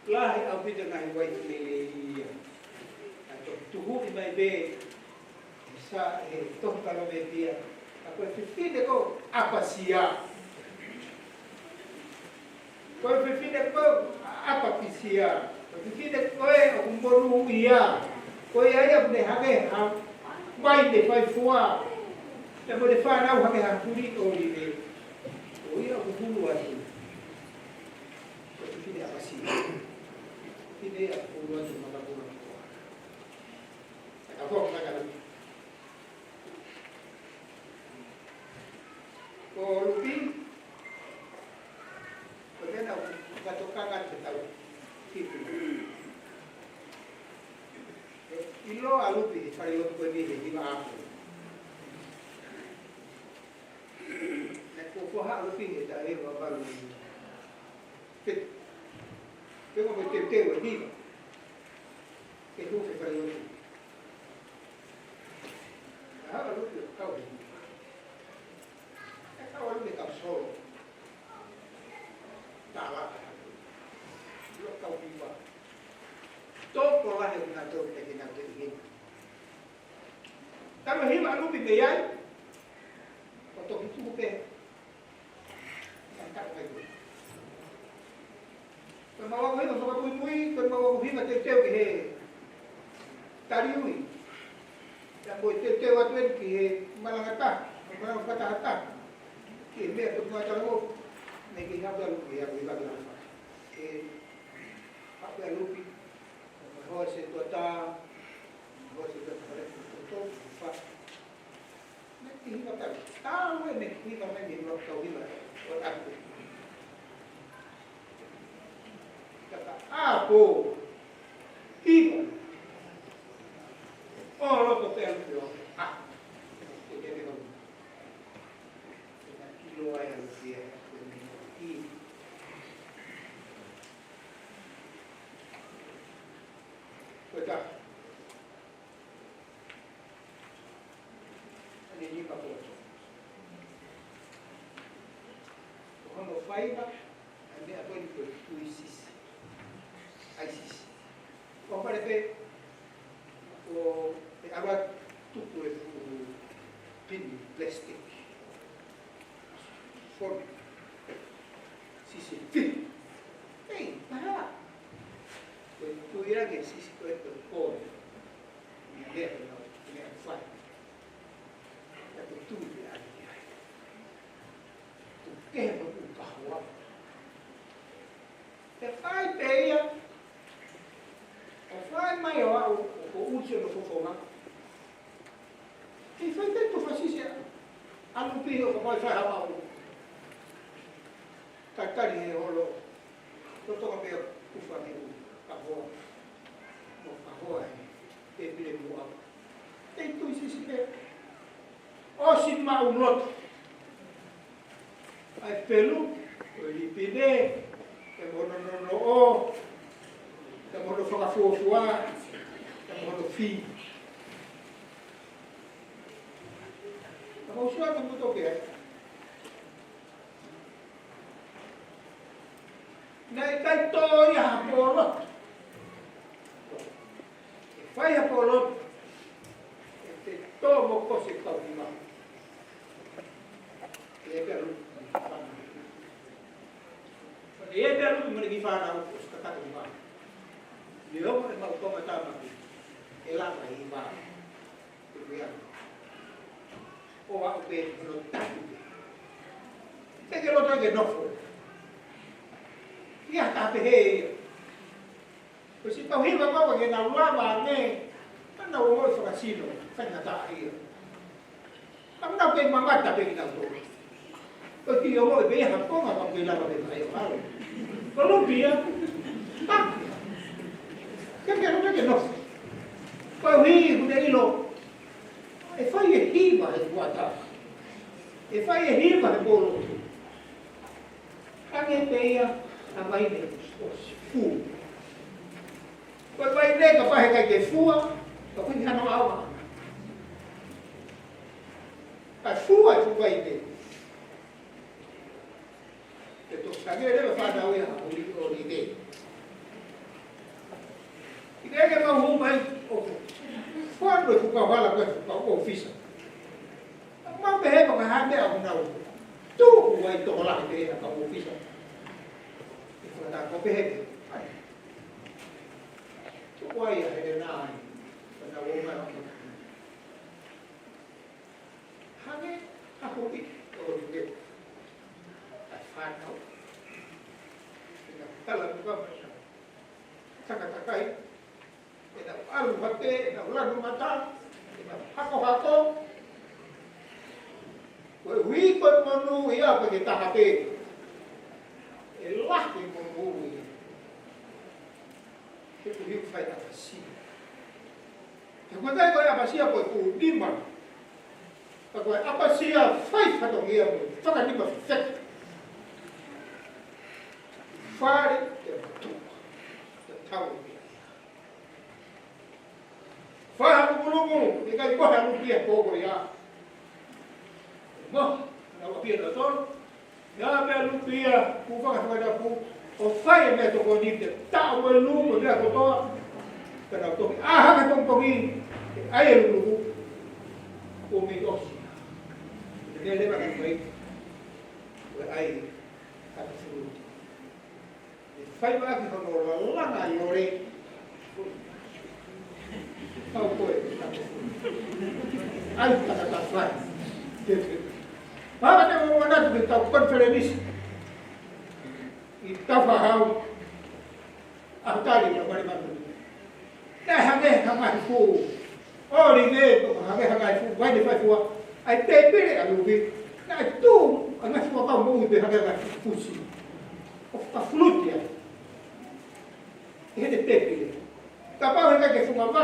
Lahi ʻaupito e ngaahi uaifi lelei ia. Ka toki tuhuʻi mai pē, Sa e tohi Palōveepi ia. Ka ko e fefine ko ē ʻapasia. Ko e fefine ko ē ʻapasia. Ko e fefine ko ē ʻoku monūʻia. Ko ia ia ʻoku ne hangē ha vai ne fai fua. Pea mo ʻene fānau hangē ha huli ʻōlive. Ko ia ʻoku hulu atu. Ko e fefine ʻapasia. Fefine ia ʻoku hulu atu maka kula koloa. Ka ko e maka kula. Ko Lupi, ko e meʻa naʻa ku fakatokanga ki he tau kipu. ʻIloa ʻa Lupi he falelotu ko eni he hiva ʻaho. Naʻe fuofua haʻu ʻa Lupi he taʻu ʻe valu fitu. Pea ko e teuteu e hiva ke hū he falelotu. Naʻe haʻu ʻa Lupi ʻo kau he hiva. Naʻe kau ʻa Lupi kau solo. Tala. Lo kau hiva. Tokolahi ʻo kinautolu pē kinautolu ʻi heni. Talu e hiva ʻa Lupi mei ai, ʻo toki tuku pē. Naʻe taʻu mai pē. Ko ʻemau ako hiva fakamuimui, ko ʻemau ako hiva teuteu ki he taliui. Pea mo e teuteu atu eni ki he malanga taha, mo e malanga fakataha. Ki he meʻa ko e ngaahi talangofua. Naʻe kei haʻu pē ʻa Lupi, ʻa Lupi ʻa Lupi. ʻE haʻu pē ʻa Lupi. Mo e hoa setuata, mo e hoa setuata fale ko toto, fa. Naʻe kei hiva talu. Talu e naʻe kei hiva mai mei he kau hiva. ʻO atu. Kaka ʻapo. Hiva. ʻO loto pē ʻa Lupi ʻo. ʻA. Ke ke ke. Naʻe ʻiloa ai ʻa Lupi ia. Ko e taha. ʻA e nima poto. Ko hono faiva, ʻa e meʻa ko eni ko e tui sisi. ʻAi sisi. Ko pale pē, ko e ʻalu atu tuku e fuʻu pini plastic. Fonu. Sisi fitu. Ei, paha. Ko e tui ia ke sisi ko e ko e kole. Ia lea ko e nau, ia fai. Ia ko e tui ia ai. Ko e kehe mo e kahoa. Pea fai pē ia, ʻo fai mai ʻo aʻu, ʻo, ʻo usi ʻo fofonga. Kei fai pē tufa sisi ʻa, ʻa Lupi ʻo ka fai fai hama ʻo. Ka tali he holo, lolotonga pē ʻo ufa ni ʻo, kahoa. Mo kahoa he, he pile muʻa. Kei tui sisi pē. ʻOsi maʻu loto. ʻA e pelu, ʻo e lipine, e mono nonoʻo, e mono fakafuofua, e mono fī. Ka mau sua ka muto ke ai. Naʻe ʻikai tō ia ha pō loto. ʻE fai ha pō loto. ʻE te tō mo ko se kau hiva. ʻE pea lu. ʻE pea lu mo ne ki fānau ko se kakata hiva. Leo mo e mau tō ma tāmaki. ʻE lava hiva. Ko ia. ʻO aʻu pē hono tapu pē. Te ke loto ke nofo. Ia ka pehē ia. Ko si kau hiva kau ke nau lava ne. Ka nau ʻo fakasino. Ka na tā ia. Ka nau kei mamata pē ki nau tō. Ko ki o mo e pē ha konga ka ke lava pē mai o hau. Ko Lupi ia. Ka. Ke ke loto ke nofo. Ko hui kune ʻilo. ʻE fai e hiva he kuata. ʻE fai e hiva he pō lotu. Hangē pē ia ʻa e vaine ʻosi fua. Ko e vaine kapau he ʻikai ke fua, ka ko e hano ʻaonga. Ka fua e fuʻu vaine. Ke toki sake leva fānau ia ʻo li, ʻo li te. ʻIkai ke mau hū mai ʻo fua no e fuka hala ko e fuka ʻōfisa. Mau pehē mo ka hane au nau. Tuku ai tokolahi pē ʻa ka ʻōfisa. ʻE fata ko pehē. Tuku ai ʻa Helena ai. Fata o mai ʻo Hangē ha hoʻi ʻo Lupi. ʻA e fānau. ʻIkai tala tuka mai na. Takatakai. ʻE nau ʻalu hake, ʻe nau lanu mata, ʻe nau hakohako. Ko e ui ko e monū ia ko e ke taha pē. ʻE lahi monū ia. He kuhiu fai na kasi. Ko e ʻikai ko e ʻapasia ko e kū nima. Ka ko e ʻapasia fai fatongia mo e fakanima fefeka. Fale ke matuʻa. Ke tau ia. Fai ha lukuluku, ʻikai ko ha lupi ia ko ko ia. Mo, na ua pia na tolu. Ia pea lupi ia, ku faka faka na ku, ʻo fai e meʻa tokoni ke taʻo mo e luku, meʻa kotoa. Ka na toki, ʻā hake tongitongi, ʻe ʻai e lukuluku, ʻo mei ʻosi. Te leva ka fai, ʻo ʻai, ka te fuluti. ʻE fai ʻaki hono lalanga ʻi ʻole. Kau ko e, ʻai tangata fai. Paka te mo manatu ke tau konifelenisi. ʻI Taufaʻahau. ʻAho tali ka mali manu. Naʻe hangē ha ngaahi fuʻu ʻoli ne, ko hangē ha ngaahi fuʻu vaine fai fua. ʻAi pēpele ʻa Lupi. Naʻe tuʻu ʻa e ngaahi fuʻu kau moʻui pē hangē ha ngaahi fuʻu pusi. ʻO fakafuluti ai. ʻI heʻene pēpele. Kapau he ʻikai ke funga vaka.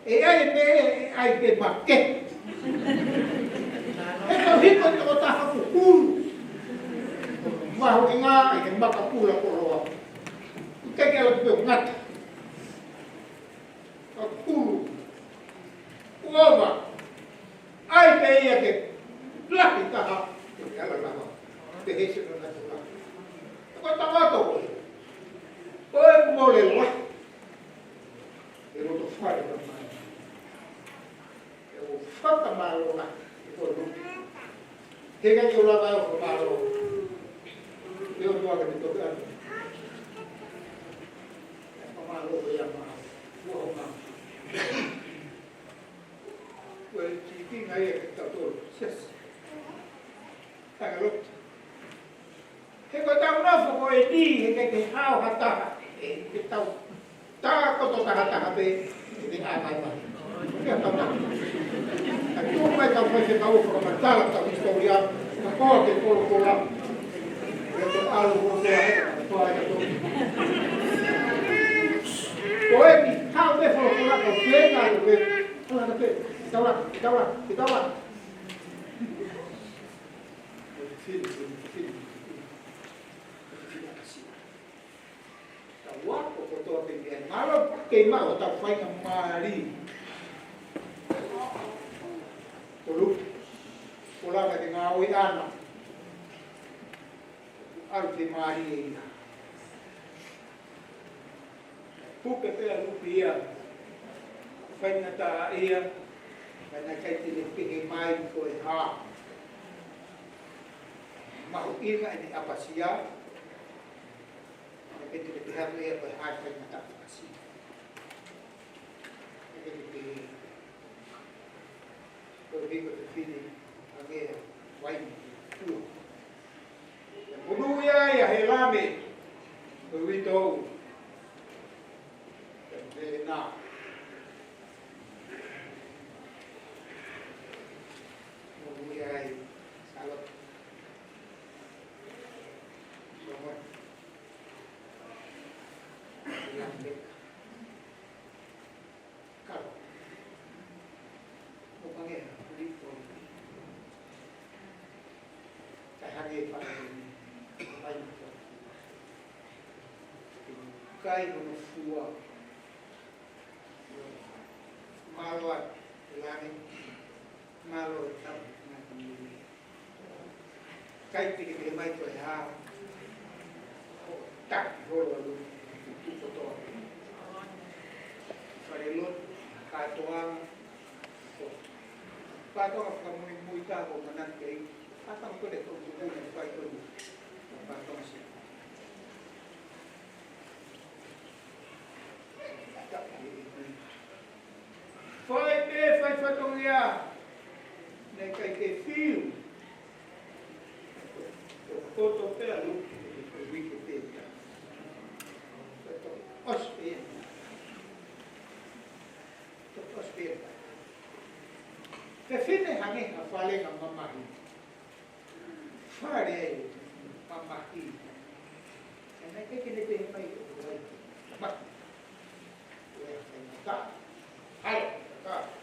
ʻE ʻai e meʻa ʻe ʻai ke make. He kau hiko ʻi tokotaha kukulu. Mahuʻinga ʻi he maka pula koloa. ʻIkai ke ala pē ʻo ngata. Ka kulu. Kuo ova. ʻAi pē ia ke laki taha. Ke ala lava. Ke hesi no na tula. Ko tamato ko e. Ko e mole la. ʻE loto fale ka mai. ʻE ʻo fakamālō la. ʻE ko e loto. He ka ʻio lava ʻo fakamālō. ʻE ʻo tua ka te toka. ʻE fakamālō ko ia mā. Ua o mā. Ko e tiki ngai e ke tau tolo. Siasi. Tangaloto. He ko tau nofo ko eni, he ʻikai ke hao ha taha, ʻe, ke tau tā koto taha taha pē, ʻe te ʻākai mai. Ke tau tā. ʻA tuʻu mai tau fai se kau fakamatala tau hisitōlia, ka koa ke kolokola. Ke te ʻalu ko koa he ka koa he ka koa. Ko eni, hao pē kolokola, ka ke ngā pē, ala pē, ke taula, ke taula, ke taula. Fili, fili, fili, fili. Tau ako kotoa pē mei ai. Mālō, kei maʻu ʻo tau faingamālie. Ko Lupi. Ko lava ke ngāue ʻana. ʻAlu ke mālie ia. Puke pē ʻa Lupi ia. Faingataʻaʻia. Ka naʻe ʻikai te ne pehē mai ko e hā. Mahuʻinga ʻene ʻapasia. Naʻe ʻikai te ne pehē mai ia ko e hā e faingataʻa ʻapasia. Naʻe ʻikai te ne pehē. Ko e viko te fili, hangē ha vaine. Ua. Monūʻia ai ʻa Hēlame, ko e uitou. Ko e Velena. Monūʻia ai Sālote. Solomone. Lameka. Kalo. Mo Pangea, Kulipo. Ka hangē pē eni, pai mo. Kai mo no fua. Mālō atu, Lani. Mālō e tau, ngā tau. ʻIkai te ke pehē mai ko e hā. Taki holo ʻa Lupi, tuku kotoa. Falelotu, kātoanga. Kātoanga fakamuimui tā ko manatu kei. Kātoanga ko e tau tuku na fai ko. Kātoanga si. Fai pē, fai fatongia. Naʻe ʻikai ke fiu. Ko e koto pē ʻa Lupi, ko e uike pē. Ko e toki ʻosi pē. Toki ʻosi pē. Fefine hangē ha fale ka mamahi. Fale ai mamahi. Ka naʻe ʻikai ke ne pehē mai ko hai. Mamahi. Ko e faingataʻa. Hai, ka.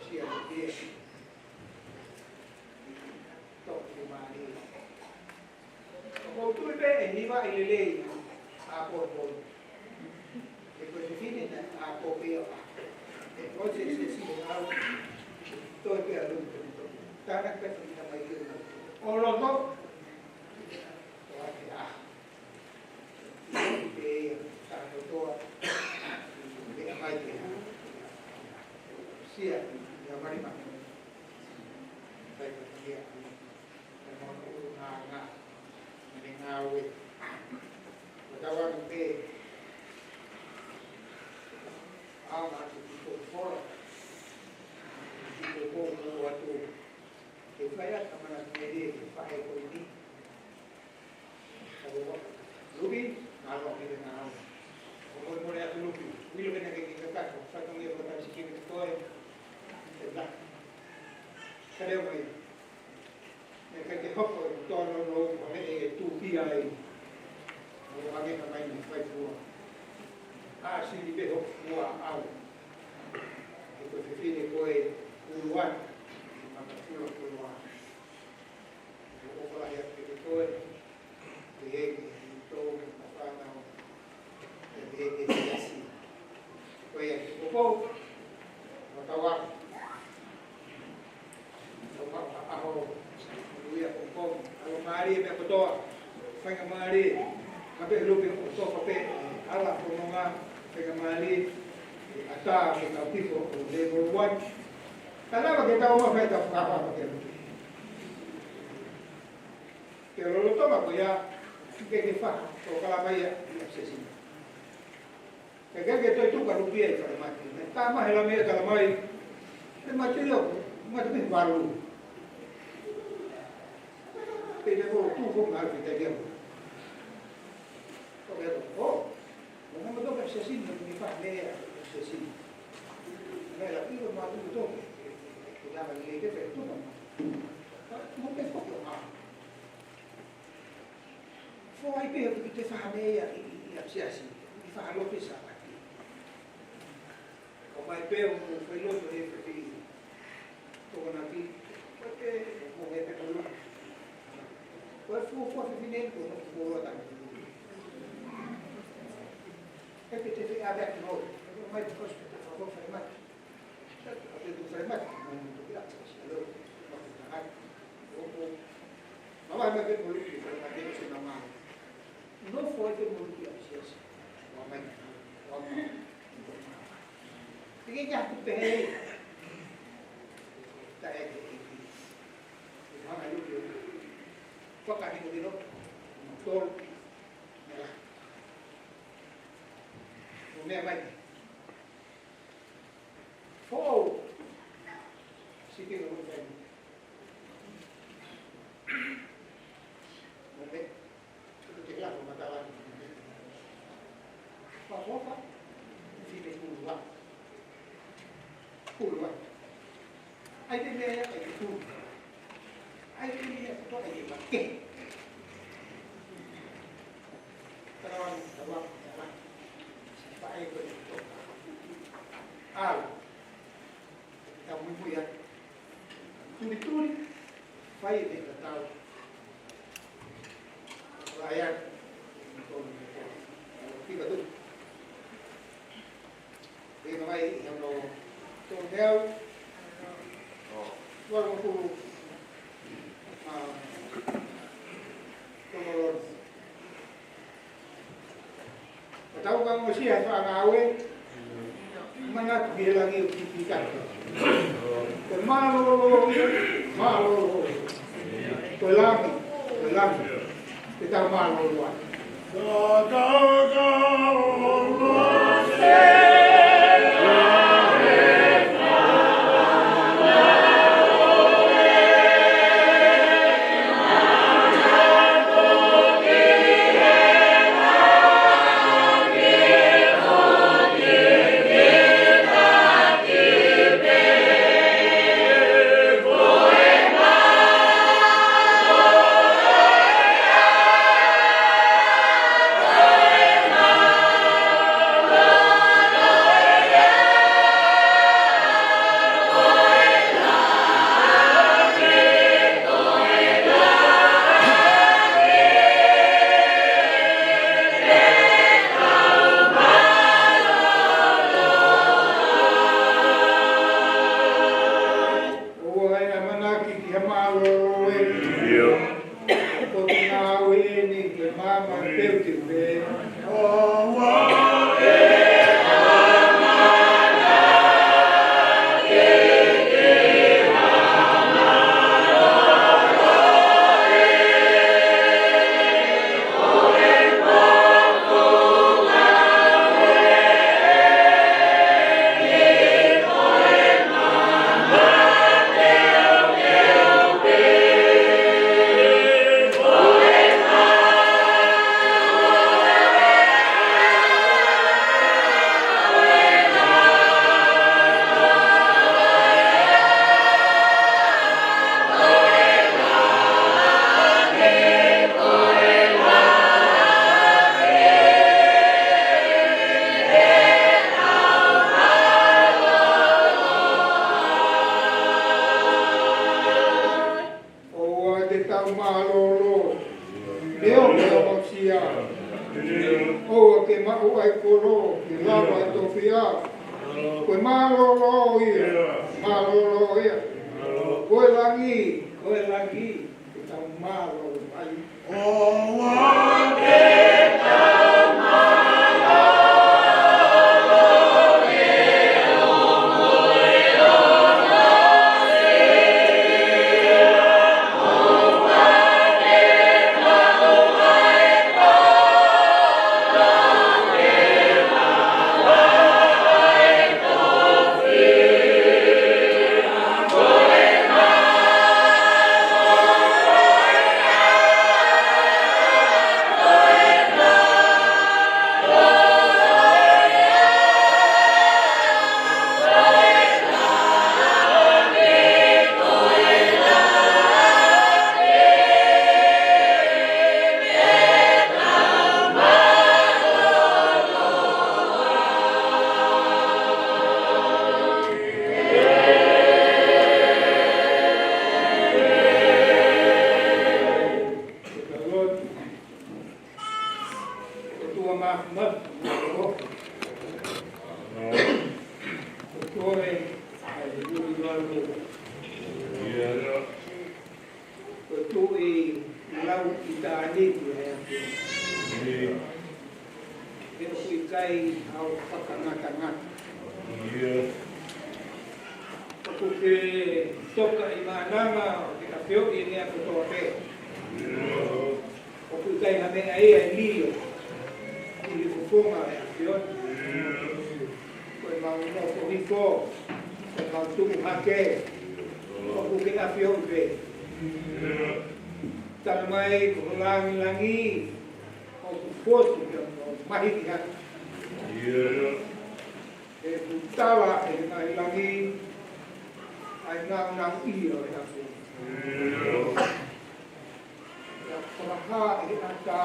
Sia pia. Toki mālie. ʻOku ou tui pē ʻe hiva ʻi lelei ʻa Pōpō. ʻE ko e fefine naʻe ʻa Pōpō pē ʻa. ʻE ko e se se si ʻe au. Toe pē ʻa Luke. Tāna pē fefine mai ke ʻo loto. ʻO ake ʻa. Pē ia, tā kotoa. Meʻa mai pē. Sia, ia mari mai. Sai ka ia. Mo ʻulungaanga, mo e ngāue. Ko tau anu pē, ʻaonga atu ki Pōpō. Ki Pōpō atu. Ke fai atu ka mana ki he lie, ke fai ko eni. Ka ko Lupi, ngalo ki he ngalo. ʻO molemole atu Lupi, ʻilo ke na ke ke kakato, fai ko nge ko tau siki me koe. Ke la. Ka leo mai. Naʻe ʻikai ke hoko e tōnounou ko e meʻa ʻe tūpia ai. ʻO hangē ka mai ni fai fua. ʻA sili pē hoku fua au. He ko e fefine ko e ʻuluaki. He makafula koloa. ʻO ʻofa lahi atu kiate koe. Pehē ki he tō mo e fānau. Pehē ki he siasi. Ko ia ki Pōpō. Mo tau ako. Tau maʻu ha ʻaho. Ui a Pōpō. ʻAlomālie meʻa kotoa. Faingamālie. Ka pē Lupi ʻo toka pē. ʻAla ko nonga. Faingamālie. ʻAtā ke tau piko ʻo level one. Ka lava ke tau mafai tau fakapapa ke Lupi. Ke lolotonga ko ia, ke ke fa, ko kala mai ia, ia sesina. Ke ke ke toi tuka Lupi ia ʻi falemate. Naʻe tā mai he lame ia kala mai. He mate ia, mate pē valu. Pea ko tu ko ngā ki te ia. Ko ke to, o, mo mo to ke sesina, ni fa me ia, sesina. Naʻe la piko ma tu to, ke la ma ni ke pe tu ma. Mo ke ko ko ma. Foaki pē ʻo tuku te fahame ia ʻi, ʻi, ʻi ʻapisiasi, ʻi fahaloto ʻi Sāpate. ʻO mai pē ʻo mo fai loto he fefine. Toko naki, ko e pē, mo he pē tonu. Ko e fuofua fefine, ko e fuofua tanu. He pē te fe ave atu no, ʻo mai pē ko e pē te fafo fai mai. Foʻou. Siki o Lupe. Lupe. Ko te lako matala. Fafofa. Fine kulua. Kulua. ʻAi te meʻa ia, ʻai te tū. ʻAi te meʻa ia, ko ʻai te make. Tarawa ni, tarawa, tarawa. Paʻe ko e tō. Au. Tau muimui atu. Tulituli, fai e meʻa tatau. Laia, tonu, tonu, tonu. Pika tu. Pika mai, ʻi hono tō meau. Ua mo kulu. Ah, tō meau. Ko tau ka mo sia fa ngāue, manatu ki he langi ʻo ki pika. Ko e mālōlō, mālōlō. Ko e langi, ko e langi. Ke tau mālōlō ai. Ko e mālōlō ia. Mālōlō ia. Ko e langi, ko e langi, ke tau mālōlō ai. ʻOtua Māfimafi, ʻoku ʻoku ʻoe ʻa e ʻuliʻulivalu. ʻOku tuʻi lau ʻitāniti ʻa e ʻAfiona. He ʻoku ʻikai hao fakangatangata. ʻOku ke toka ʻi mānava ʻo ke ʻafioʻi e meʻa kotoa pē. ʻOku ʻikai ha meʻa ia ʻe lilo ʻi he fofonga ʻo e ʻAfiona. Ko ʻemau nofo hifo, ko ʻemau tuʻu hake, ʻoku ke ʻafioʻi pē. Tala mai ko ho langilangi ʻoku fotu ki hono mahiki hake. ʻOku tala ʻe he ngaahi langi ʻa e ngāue ʻa e ʻAfiona. ʻOku fakahā ʻe he ʻatā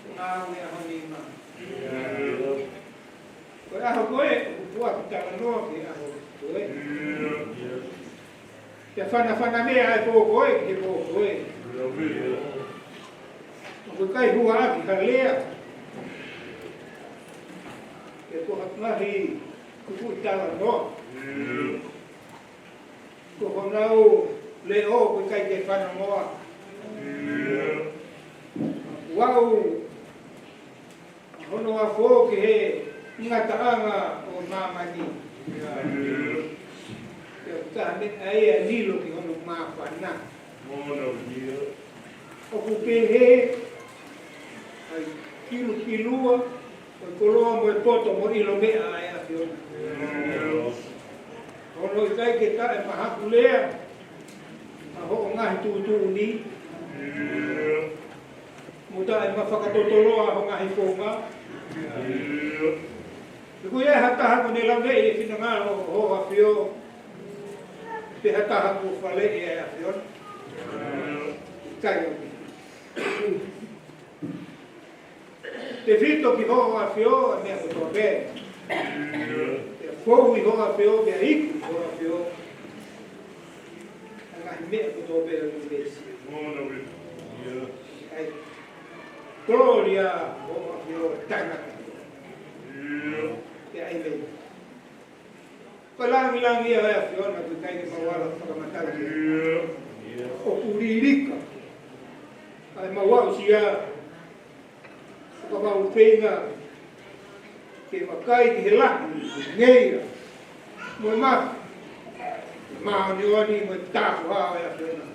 ʻa e ngāue ʻa ho nima. Ko e ʻaho ko ē, ʻoku puaki talanoa ki he ʻaho ko ē. Pea fanafana meʻa ʻa e pō ko ē ki he pō ko ē. ʻOku ʻikai huaʻaki ha lea. Pea ko ha ngaahi kupuʻi talanoa, ko honau leʻo ʻoku ʻikai ke fanongoa. Kuo aʻu hono afo ki he ngataʻanga ʻo māmani. Pea ʻoku ʻikai ha meʻa ia ʻe lilo ki hono māfana. ʻOku pehē ʻa e kilukilua ʻo e koloa mo e poto mo e ʻilo meʻa ʻa e ʻAfiona. Hono ʻikai ke taʻemahakulea ʻa hoʻo ngaahi tuʻutuʻuni, mo taʻemafakatotoloa hoʻo ngaahi founga. He ko ia ha taha ʻoku ne lauleʻi e finangalo ʻo ho ʻAfio, pe ha taha kuo faleʻi ʻa e ʻAfiona. ʻIkai ʻo Tefito ki hoʻo ʻAfio ʻa e meʻa kotoa pē. Pea fou ʻi hoʻo ʻAfio, pea iku ʻi hoʻo ʻAfio ʻa e ngaahi meʻa kotoa pē ʻo e ʻunivēsi. ʻAi. Kolōlia hoʻo ʻAfio taʻengata. Pea ʻai mai. Ko e langilangi ia ʻo e ʻAfiona, ʻoku ʻikai ke mau ala fakamatala ki ai. ʻOku lilika ʻa ʻemau aʻusia, ʻoku mau feinga ke vakai ki he lahi, ngeia, mo e mafi, māʻoniʻoni mo e tāpuhā ʻo e ʻAfiona.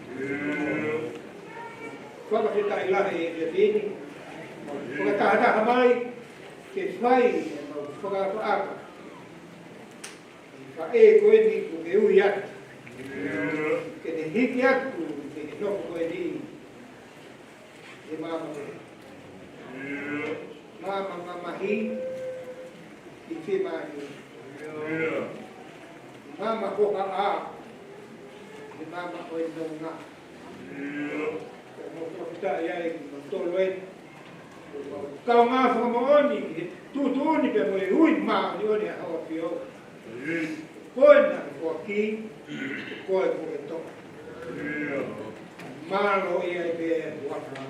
Fakafetaʻi lahi ʻi he efiafi ni. Fakatahataha mai ke fai ʻemau fakaʻapaʻapa. Ka ʻe ko eni ʻoku ke ui atu ke ne hiki atu mei he nofo ko eni he maama ko ē. Maama mamahi ʻi he fiemālie. Maama hohaʻa he maama ʻo e nonga. Pea mau fakafetaʻi ai ki mautolu ē. Mau kaungā fakamoʻoni ki he tuʻutuʻuni pea mo e ui māʻoniʻoni ʻa hoʻo ʻAfio. Ko e naʻe foaki, ko e ko e toka. Mālō ia ʻi he huafa.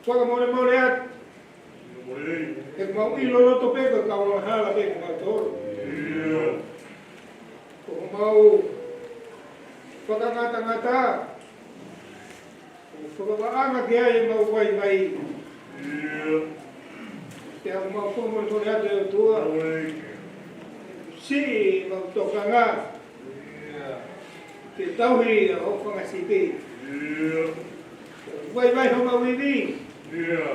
Fakamolemole atu. He mau ʻilo loto pē ko e kau angahala pē ko mautolu. ʻIo. Ko homau fakangatangata, ʻoku fakavaʻanga ki ai ʻemau vaivai. ʻIo. Pea ʻoku mau fakamolemole atu ʻe ʻOtua. ʻIo. Siʻi ʻemau tokanga. ʻIo. Ke tauhi ʻa hoʻo fanga sipi. ʻIo. Vaivai homau ivi. ʻIo.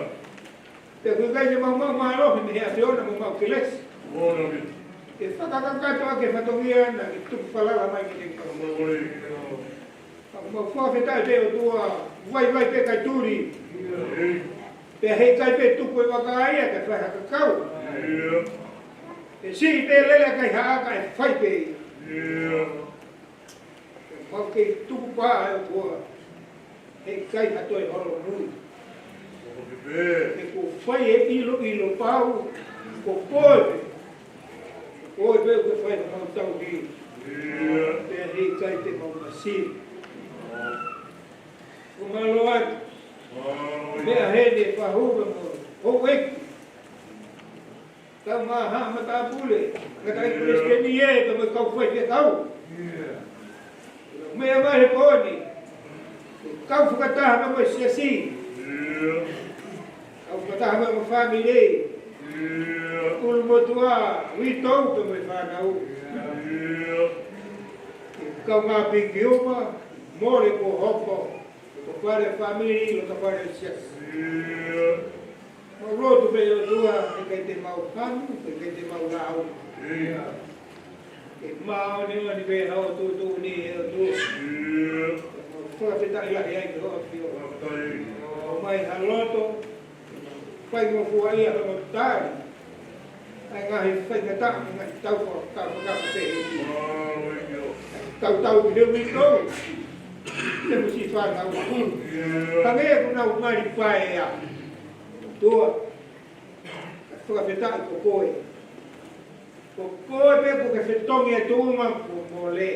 Pea ʻoku ʻikai te mau maʻu mālohi mei he ʻAfiona mo homau kelesi. Moʻoni. Ke fakakakato ʻaki e fatongia naʻa ke tuku falala mai kiate kimautolu. Moʻoni. Ka ʻoku mau fakafetaʻi pē ʻOtua, vaivai pē kae tuli. ʻIo. Pea heʻikai pē tuku e vaka ia kae fai ha kakau. ʻIo. ʻE siʻi pē lele kae haʻa kae fai pē. ʻIo. Mau kei tukupā ʻe ʻOtua, heʻikai ha toe holomui. ʻOku pē. He kuo fai e ʻiloʻilo pau, ko koe pē. Ko koe pē ʻoku ke fai homau tauhi. ʻIo. Pea heʻikai te mau masiva. ʻOku mālō atu. Mālō. Meʻa heni ʻe Fahu mo houʻeiki. Tau maha matāpule, ngata ai palesiteni ē, pea mo e kau faifekau. Meʻa mai he pō ni, kau fakataha mo e siasi. Kau fakataha mo e fāmili. ʻUlumotuʻa, uitou pea mo e fānau. Kau ngā piki uma, mole kuo hoko. Loto fale fāmili, loto fale siasi. Mau lotu pē ʻOtua, heʻikai te mau hanu, heʻikai te mau lau. ʻIo. Ke māʻoniʻoni pē haʻo tuʻutuʻuni ʻe ʻOtua. ʻIo. Mau fakafetaʻi lahi ai ki hoʻo ʻAfio. Fakafetaʻi. ʻOmai ha loto, faingofua ia hono tali ʻa e ngaahi faingataʻa, ngaahi tau fakakau, fakakau pehē. Mālō ʻEiki. Tau tau ki he uitou. Te musi fānau. ʻIo. Ka me ku nau mali paea. ʻOtua. Fakafetaʻi ko koe. Ko koe pē kuo ke fetongi e tuʻunga kuo mole.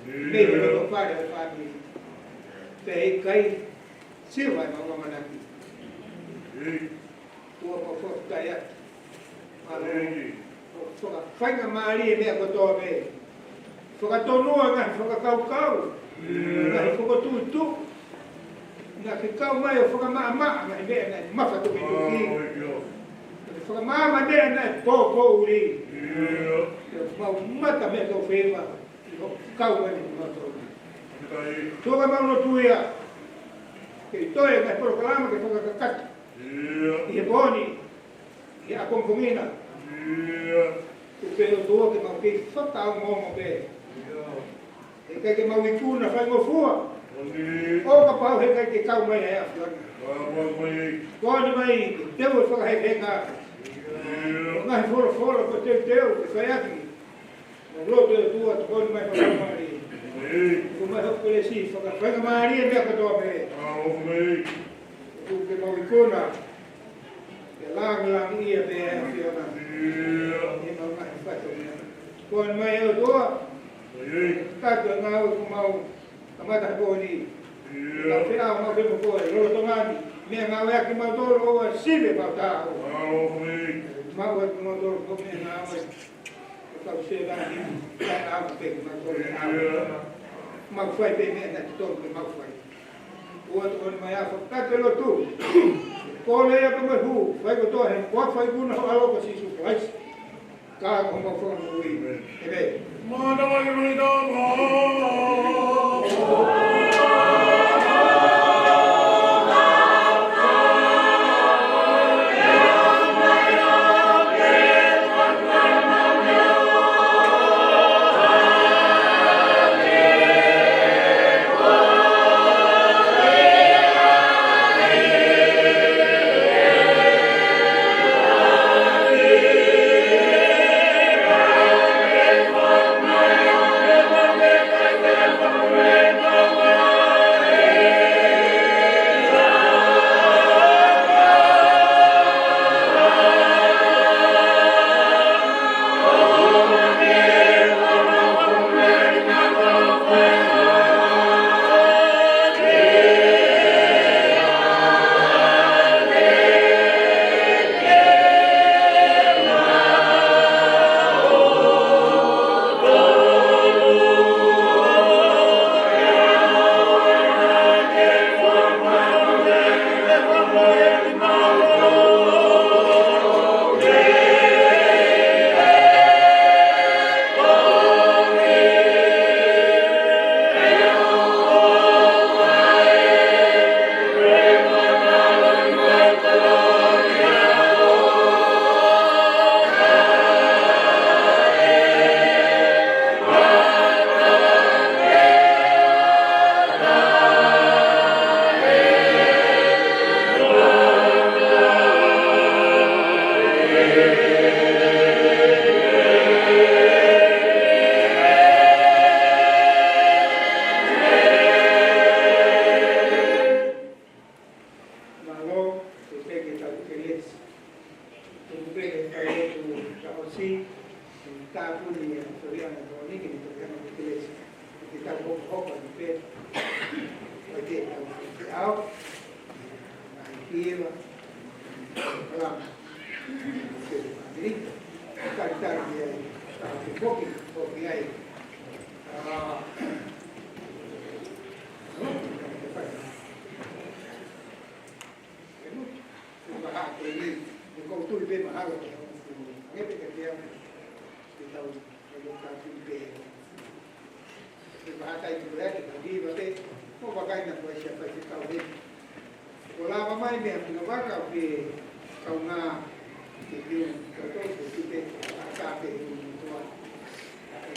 ʻIo. Mei he loto fale ʻo e fāmili. Pea heʻikai siva ʻemau ʻamanaki. ʻIo. ʻOtua mau fakafetaʻi atu. Mālō. ʻOku fakafaingamālie e meʻa kotoa pē. Fakatonua ngaahi fakakaukau. ʻIo. Ngaahi fokotuʻutuʻu. Naʻa ke kau mai ʻo fakamaʻamaʻa ngaahi meʻa naʻe mafatukituki. ʻIo. Naʻa ke fakamaama meʻa naʻe pōpouli. ʻIo. Pea mau mamata meʻa tau feiva. ʻI hoʻo kau mai mo kimautolu. ʻIkai. Tuku ke mau lotu ia. Ke toe ngaahi polokalama ke fakakakato. ʻIo. ʻI he pō ni. ʻI he ʻapongipongi na. ʻIo. Tuku pē ʻOtua ke mau kei fakaongoongo pē. ʻIo. Heʻikai ke mau ikuna faingofua. Moʻoni. ʻO kapau heʻikai ke kau mai ʻa e ʻAfiona. Kapau mai. Tokoni mai, ke teu e fakahekeheka. ʻIo. Ngaahi folofola kuo teuteu, ke fai ʻaki. Mau lotu ʻe ʻOtua tokoni mai fakafaingamālie. ʻIo. Tuku mai hoʻo kelesi fakafaingamālie meʻa kotoa pē. ʻAo mai. Tuku ke mau ikuna. Ke langilangiʻia pē ʻa e ʻAfiona. ʻIo. ʻI heʻemau ngaahi fatongia. Tokoni mai ʻe ʻOtua. ʻIo. Kātoa e ngāue kuo mau kamata he pō ni. ʻIo. Ka feʻao mau pē mo koe, lolotonga ni. Meʻangāue ʻaki kimautolu ʻo ʻoua sive mau taʻu. ʻAo mai. Mau ʻaki kimautolu ko e meʻangāue. Ko e kau sevāniti, kae ʻalu pē ke mau kole ʻalu. Mau fai pē meʻa naʻe totonu ke mau fai. ʻOtua tokoni mai ʻa e fakakakato e lotu. Kole ia pea mo e hū, fai kotoa he huafa ʻikuna ho ʻAlo ko Sīsū Kalaisi. Ka ko homau Fakamoʻui. ʻĒmeni. Mānava i rui tama. Mālō, ko e peke tau kelesi. Tuku pē ke tau lotu fakaʻosi, tāpuni e folianga ko eni, ke ne folianga ko e kelesi. Ke tau hokohoko atu pē, ʻo te tau ke ao, ʻai ki eva, kalama, ke ʻAmelika, talitali ai, tau ke foki, foki ai. ʻA, Ko e motu, ko e vahaʻa ko eni, ʻoku ou tui pē mahalo ko e motu, nge pē ka te au, te tau, ko e motu ka tui pē. Ko e vahaʻa tai ko ē, te tau hiva pē, ko e vakai na ko e sia pai te tau he. Ko lava mai mei he Funga Vaka pē, kaungā, ke piu, ko e tau, ko e tui pē, a ka pē, ko e motu a.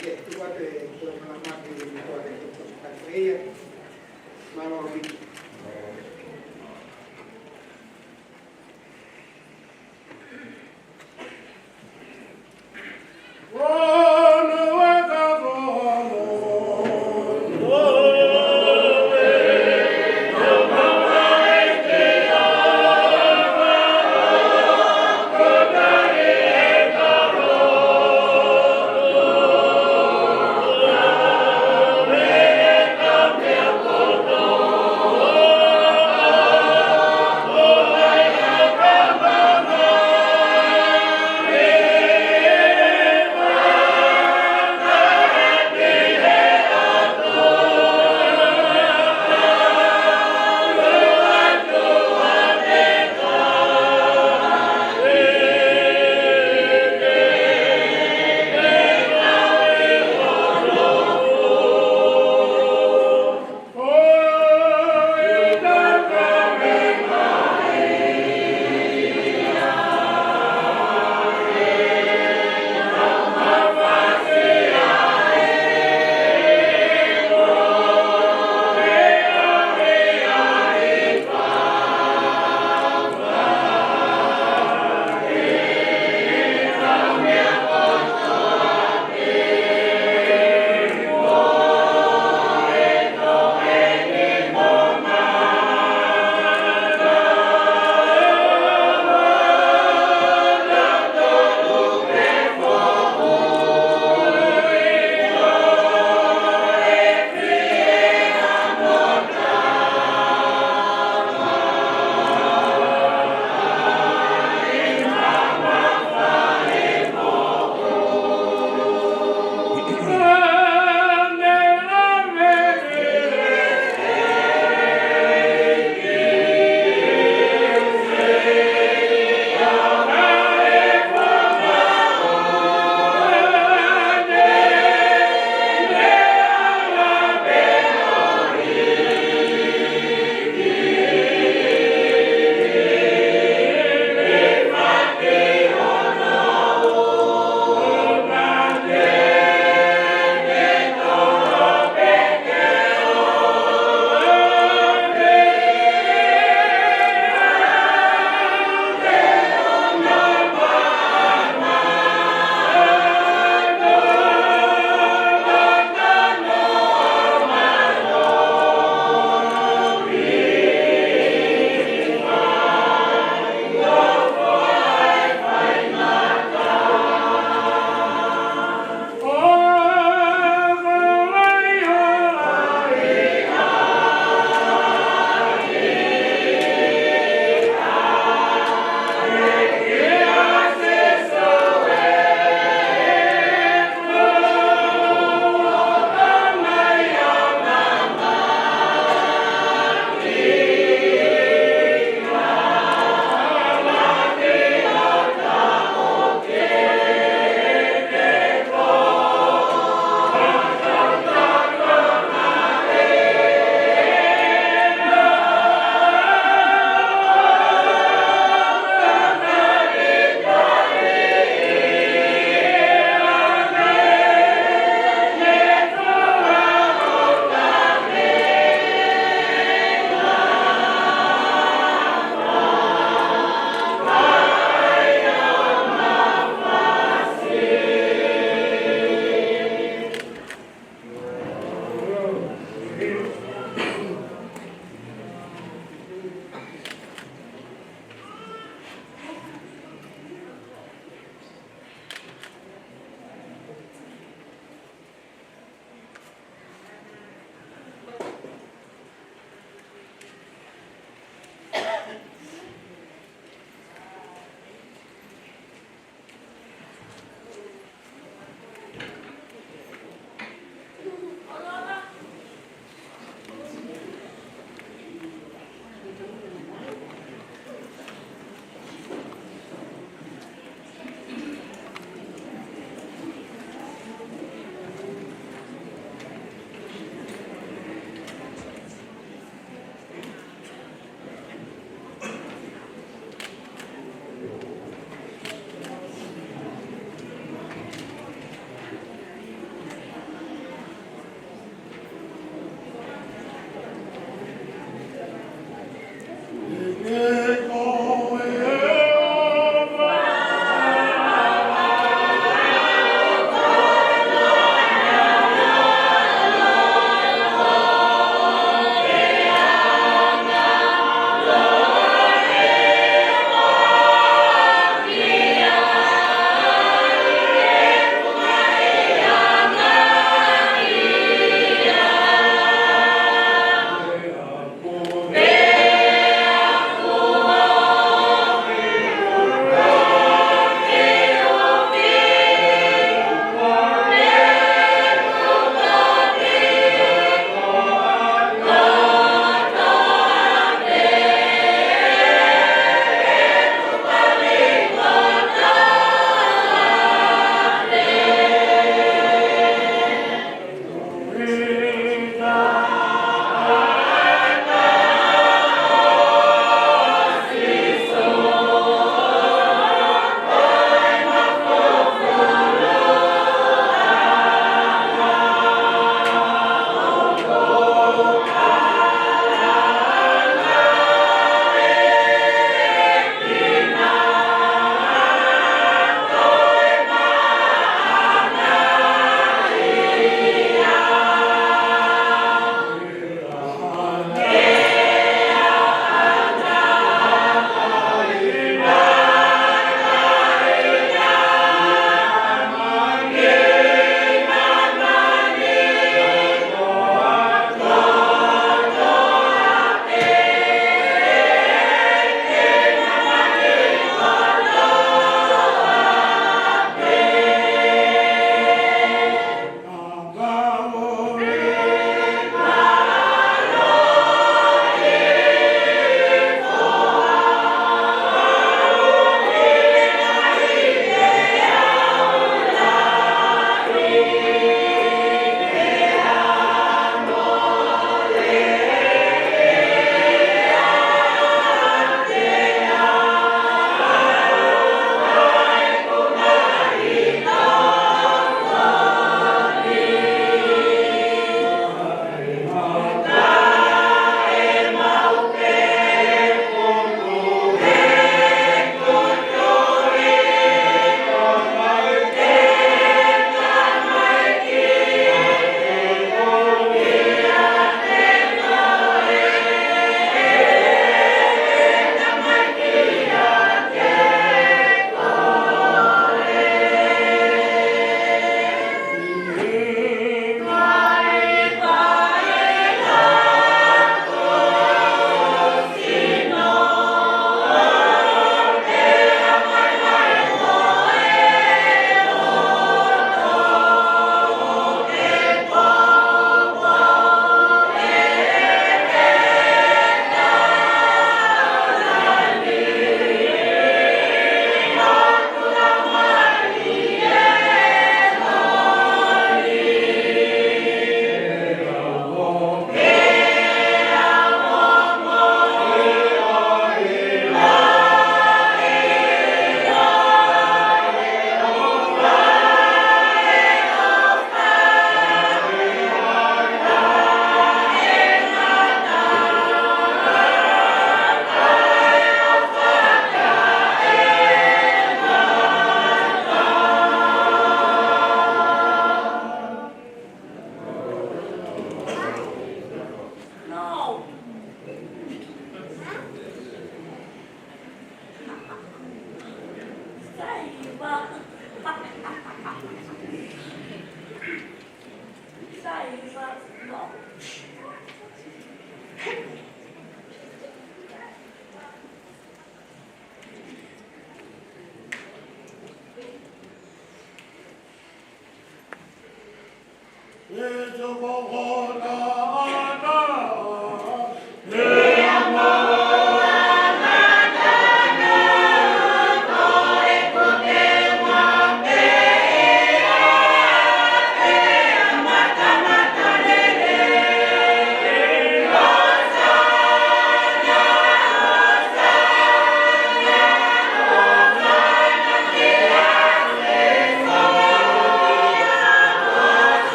Ke, ko e tau, ko e motu a, ke, ko e tau, ko e ia. Mālō ʻaupito.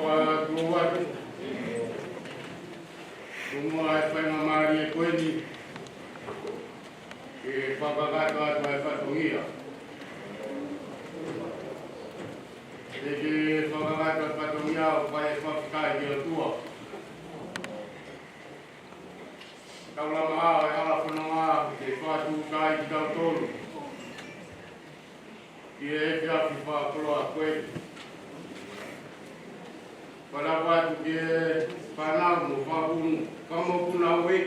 Tuʻu atu. Tuʻu muʻa e faingamālie ko eni ke fakakakato atu e fatongia. Ke ke fakakakato e fatongia ʻo fai e fakafetaʻi ki he ʻOtua. Tau lama ʻa e hala fononga ke fakatūʻuta ai kitautolu ki he efiafi fakakoloa ko eni. Fakatapu atu ki he fānau mo e fāmili, fāmili ʻoku nau ʻi ai.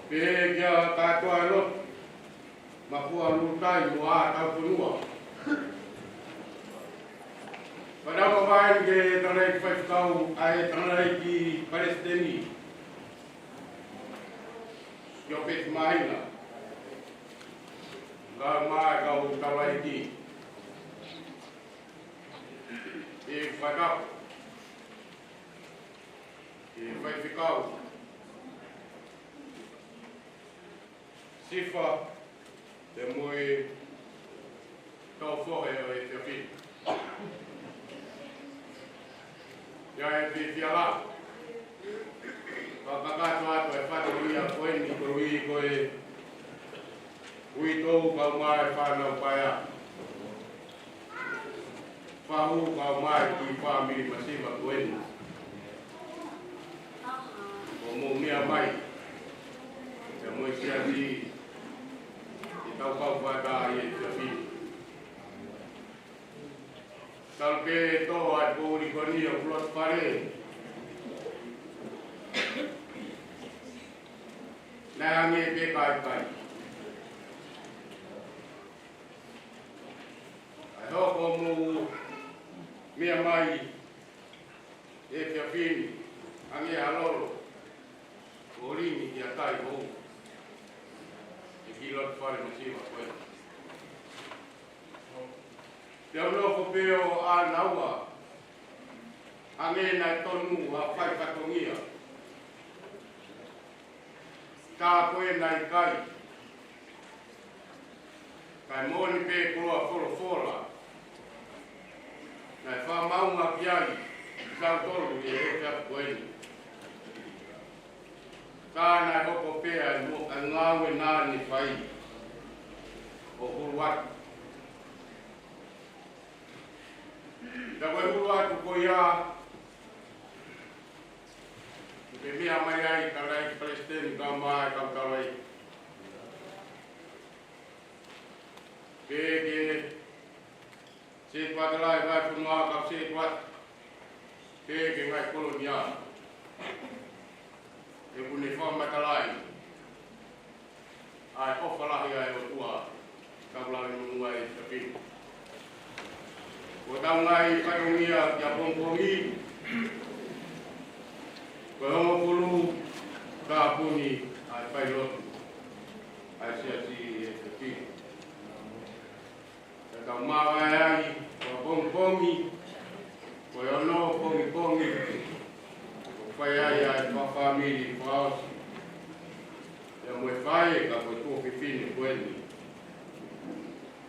Pehē ki he kātoa e lotu, Mafua Lulutai mo ʻa Taufonua. Fakatapu atu ki he tangataʻeiki faifekau, ʻa e tangataʻeiki palesiteni, Siopeti Māhina, kae ʻumaʻā e kau taulaʻeiki. ʻE fakatapu ki he faifekau, Sifa, pea mo e kau fohe ʻo e efiafi ni. ʻI he efiafi ni, fakakakato atu e fatongia ko eni koeʻuhi ko e uitou kae ʻumaʻā e fānau paea. Fahu kae ʻumaʻā e kiʻi fāmili masiva ko eni. ʻOku mou meʻa mai, pea mo e siasi, ke tau kau fakataha ʻi he efiafi ni. Talu pē ʻe tō ʻa e poʻuli ko eni ʻoku loto fale. Naʻe hangē pē ʻikai kai. ʻA e hoko ʻo mou meʻa mai he efiafi ni, hangē ha lolo ʻoku lingi ki ha tai hou. ʻE kiʻi loto fale masiva ko ē. Te u nofo pē ʻo ʻānaua, hangē naʻe tonu ha fai fatongia. Ka ko e naʻe ʻikai. Kae moʻoni pē koloa folofola naʻe fakamaʻunga ki ai kitautolu ʻi he efiafi ko eni. Ka naʻe hoko pē ʻa e mo-, ʻa e ngāue naʻa ne fai ʻo hulu atu. Pea ko e hulu atu ko ia, ʻoku meʻa mai ai e tangataʻeiki palesiteni kae ʻumaʻā e kau taulaʻeiki. Pea ke sētuata ʻa e vahefonua kau sētuata, pea ke ngaahi kolonia. ʻOku ne fakamatalaʻi ʻa e ʻofa lahi ʻa e ʻOtua, tau lave muʻa ʻi he efiafi ni. Ko ʻetau ngaahi fatongia ki ʻapongipongi, ko e hongofulu tāpuni ʻa e failotu ʻa e siasi ʻi he efiafi ni. Te tau māvae ai, ko ʻapongipongi, ko e ono pongipongi, ʻoku fai ai ʻa e fakafāmili fakaʻosi. Pea mo e faʻē, ka ko e tuofefine ko eni.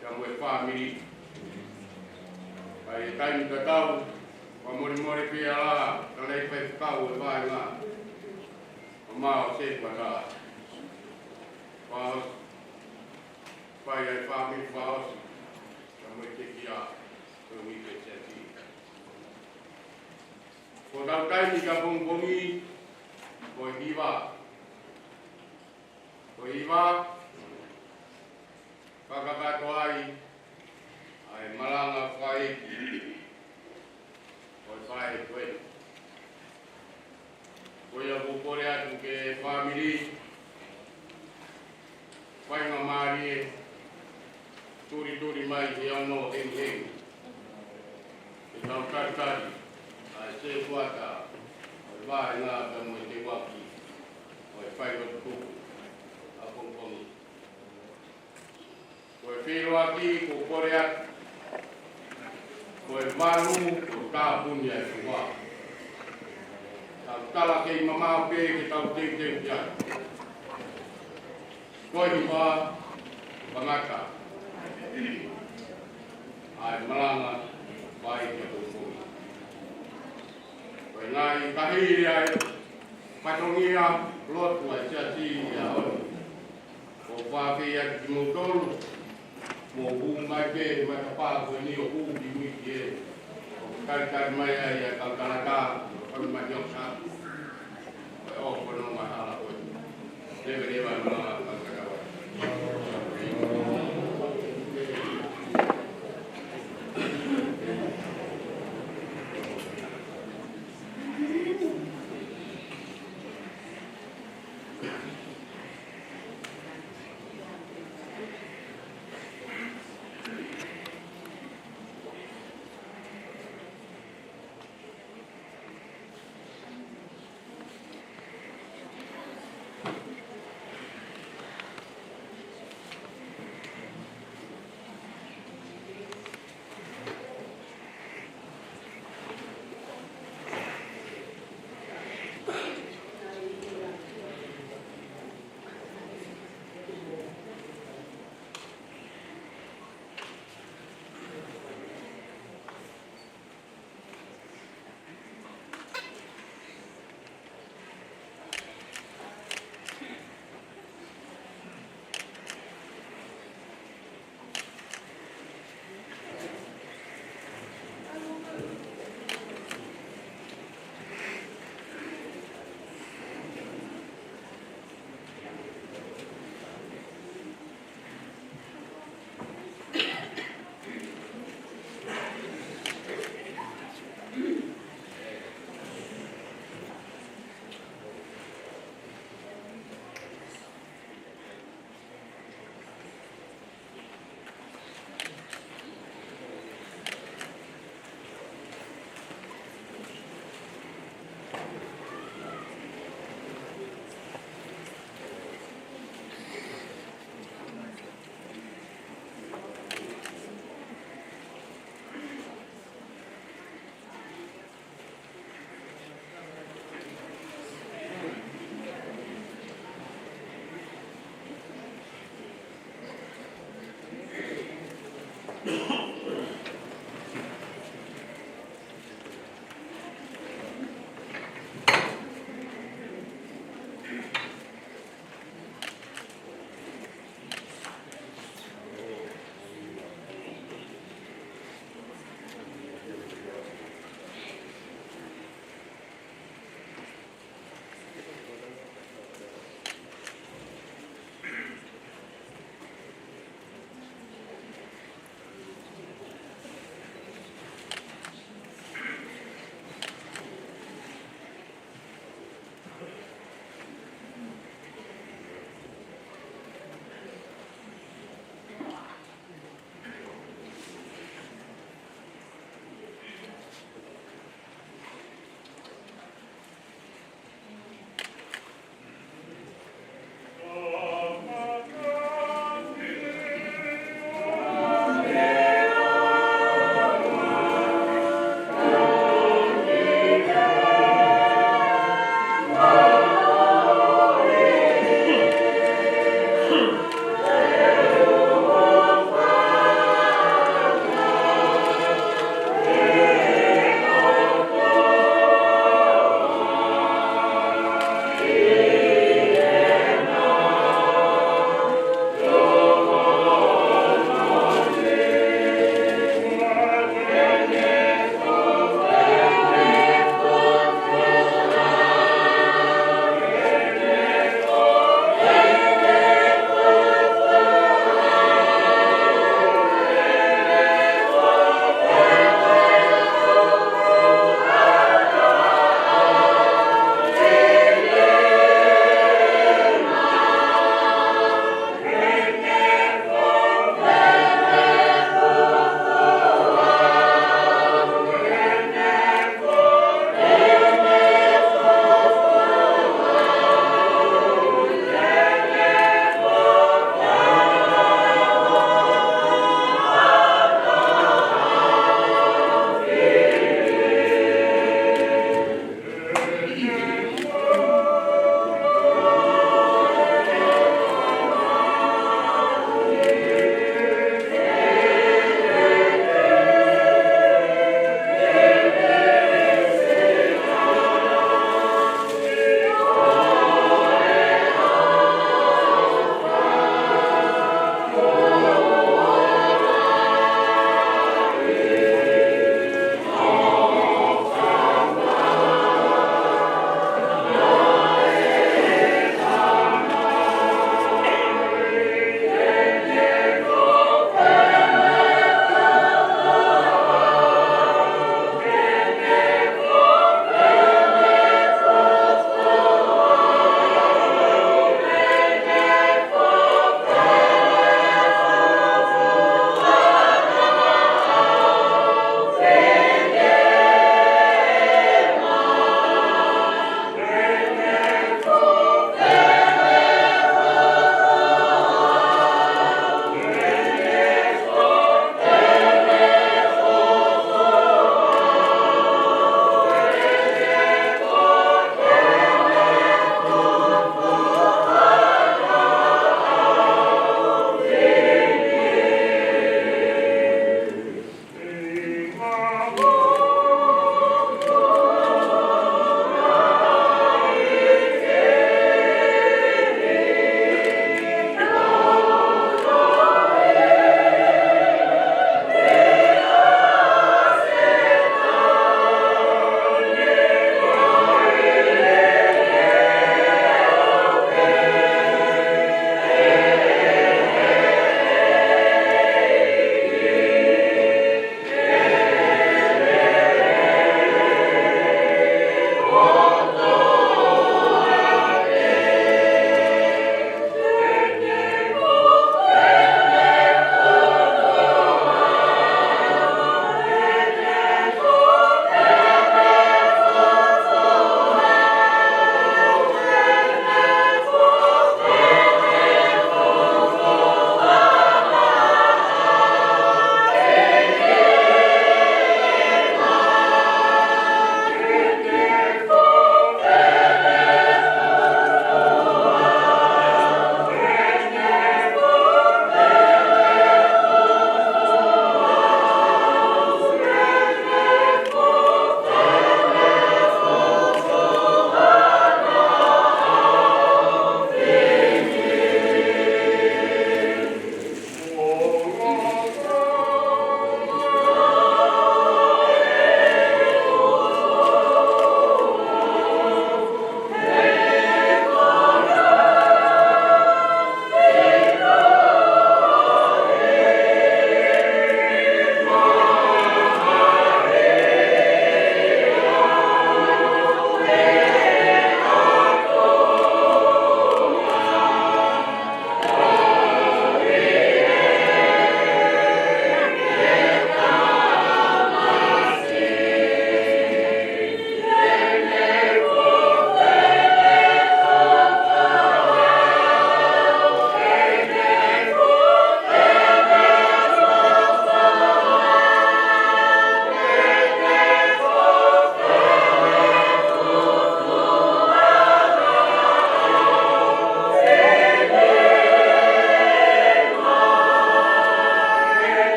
Pea mo e fāmili. Ka ʻi he taimi tatau, fakamolemole pē ʻa e tangataʻeiki faifekau ʻo e vaʻinga, ʻo mau sētuata. Fakaʻosi. Fai ʻa e fāmili fakaʻosi, ka mo e tekia, ko e uike siasi. Ko ʻetau taimi ki ʻapongipongi, ko e hiva. Ko e hiva, fakakakato ai ʻa e malanga fakaʻeiki ʻo e faʻē ko ē. Ko ia ʻoku ou kole atu ki he fāmili, faingamālie, tulituli mai he ono hengihengi. Ke tau talitali ʻa e sētuata ʻo e vaʻinga pea mo e teuaki ʻo e failotu tupu ʻapongipongi. Ko e feʻiloaki ʻoku ou kole atu, ko e valu ʻoku tāpuni ʻa e fua. Tau tala kei mamaʻo pē ke tau teuteu ki ai. Ko e hiva, fangata ʻa e malanga, Ai, ke pupui. Ko e ngaahi kahi ia e fatongia lotu ʻa e siasi ia ʻo e. ʻOku fakaafeʻi atu kimoutolu, mou hū mai pē, mai ka pā ko eni ʻo hū ki uiki ē. ʻOku talitali mai ai ʻa e kau tangata, ʻo kau mai ʻo sa. Ko e ʻoku no mahala ko e. Leveleva no mahala ko e.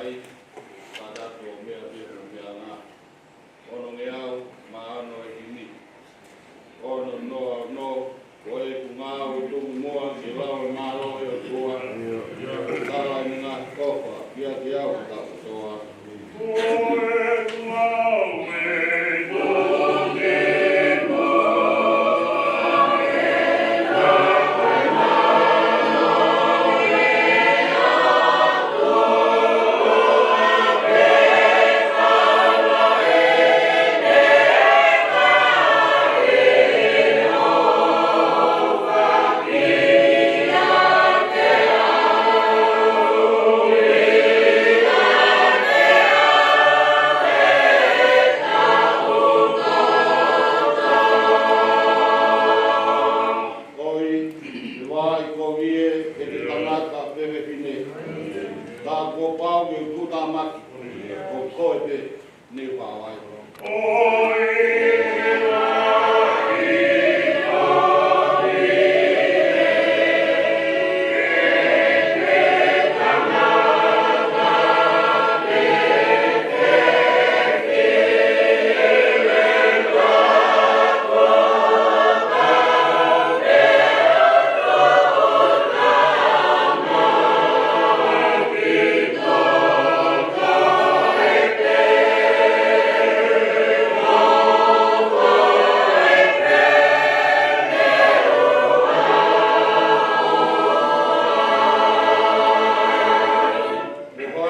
ai, kātaki ʻo meʻa pē mo meʻa ngā. Onongeau mā ono e himi. Ono noa ono, ko e ku ngāue tuku moa ke lau e mālohi ʻo e ʻOtua. Tala ʻene ngaahi kofa, kiate au ha taʻu kotoa. Ko e, ʻe vaʻi kovi ē, ʻe te tangata pe fefine. Ka kuo pau ke u tuʻutāmaki, ko koe pē ne u pāvai. Mo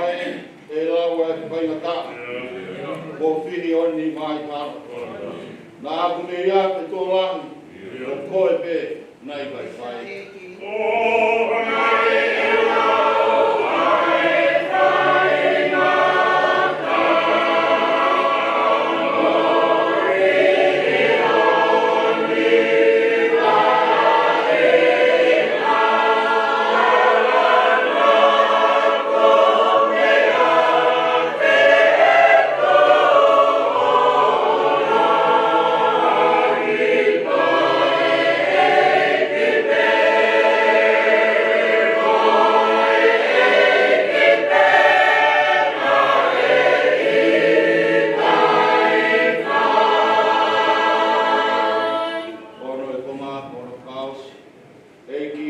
hai ʻe lau e faingataʻa, ko fili ʻo ni mai palo. Naʻa ku meʻa ke tō lahi, ko koe pē naʻe faifai. Ono e konga, ono kaos. ʻEiki,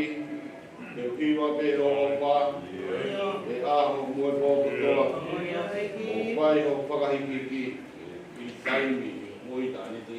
te u hiva pē hoʻo ʻofa, he ʻaho mo e pō kotoa, ʻo fai hoʻo fakahīkihiki, ʻi taimi mo ʻitāniti.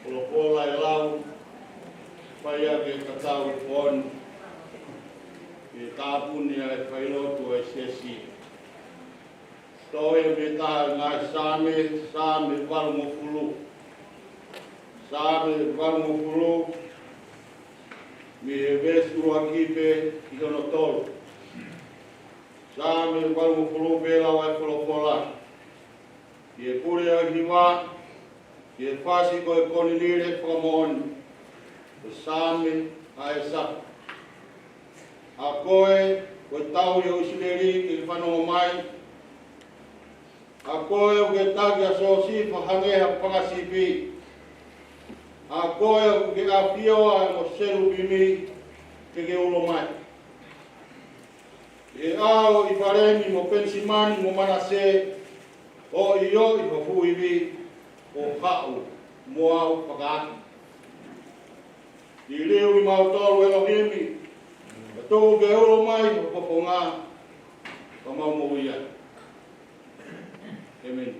Folofola ʻe lau, fai ʻaki e tatau ʻi he pō ni, ke tāpuni ʻa e failotu ʻa e siasi. Toe mei he ngaahi Saame, Saame valungofulu. Saame valungofulu, mei he veesi ʻuluaki pē ki hono tolu. Saame valungofulu, pehē ʻa e folofola. Ki he pule ʻo e hiva, ki he fasi ko e Kolinili fakamoʻoni, ko e Saame ʻa ʻĒsafa. ʻA koe, ko e tauhi ʻo ʻIsileli ke ke fanongo mai. ʻA koe ʻoku ke taki ʻa Siosifa hangē ha panga sipi. ʻA koe ʻoku ke ʻafioʻi ʻa e ongo selupimi ke ke ulo mai. ʻI he ʻao ʻo ʻIfalemi mo Penisimani mo Manase, ʻo ʻiloʻi ho fuʻu ivi, ʻo haʻu mo au fakaaki. Liliu ʻi mautolu ʻElohimi, ka tuku ke ulo mai ho fofonga, ka mau moʻui ai. ʻĒmeni.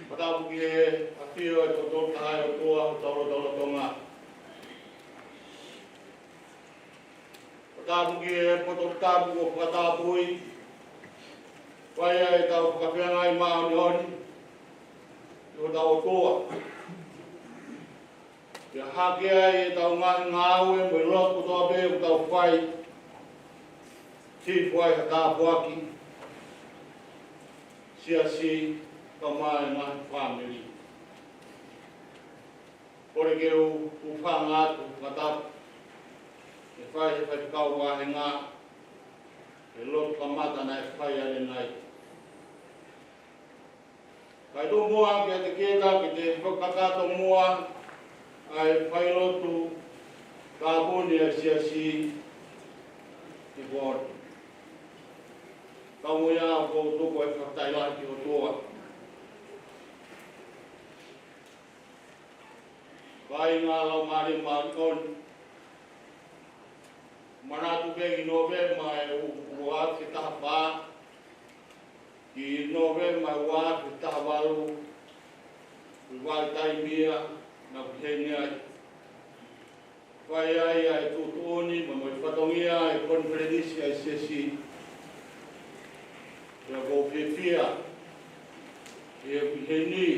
Fakatapu ki he ʻafio ʻo e poto taha ʻo e ʻOtua ʻi hotau lotolotonga. Fakatapu ki he poto tapu ʻoku fakatapui, fai ai ʻetau fakafeangai māʻoniʻoni ʻi hotau ʻOtua. Pea hake ai ʻetau ngaahi ngāue mo e lotu kotoa pē ʻoku tau fai, hifo ai ha tāpuaki, siasi, kae ʻumaʻā e ngaahi fāmili. Kole ke u hūfanga atu, fakatapu, ke fai he faifekau vāhenga, he lotu kamata naʻe fai ʻanenai. Kae tomuʻa kiate kita ke te fakakakato muʻa ʻa e failotu tāpuni ʻa e siasi ʻi Pooni. Ka mo ia ʻoku ou tuku ʻa e fakatapu lahi ki he ʻOtua. Kāinga, Laumālie Māʻoniʻoni, manatu pē ki Nōvema ʻe ua afe taha fā, ki Nōvema ʻe ua afe taha valu, ʻi he vahaʻa taimi ia naʻa ku ʻi heni ai. Fai ai ʻa e tuʻutuʻuni mo e fatongia ʻa e konifelenisi ʻa e siasi. Pea ʻoku ou fiefia ʻi heʻeku ʻi heni.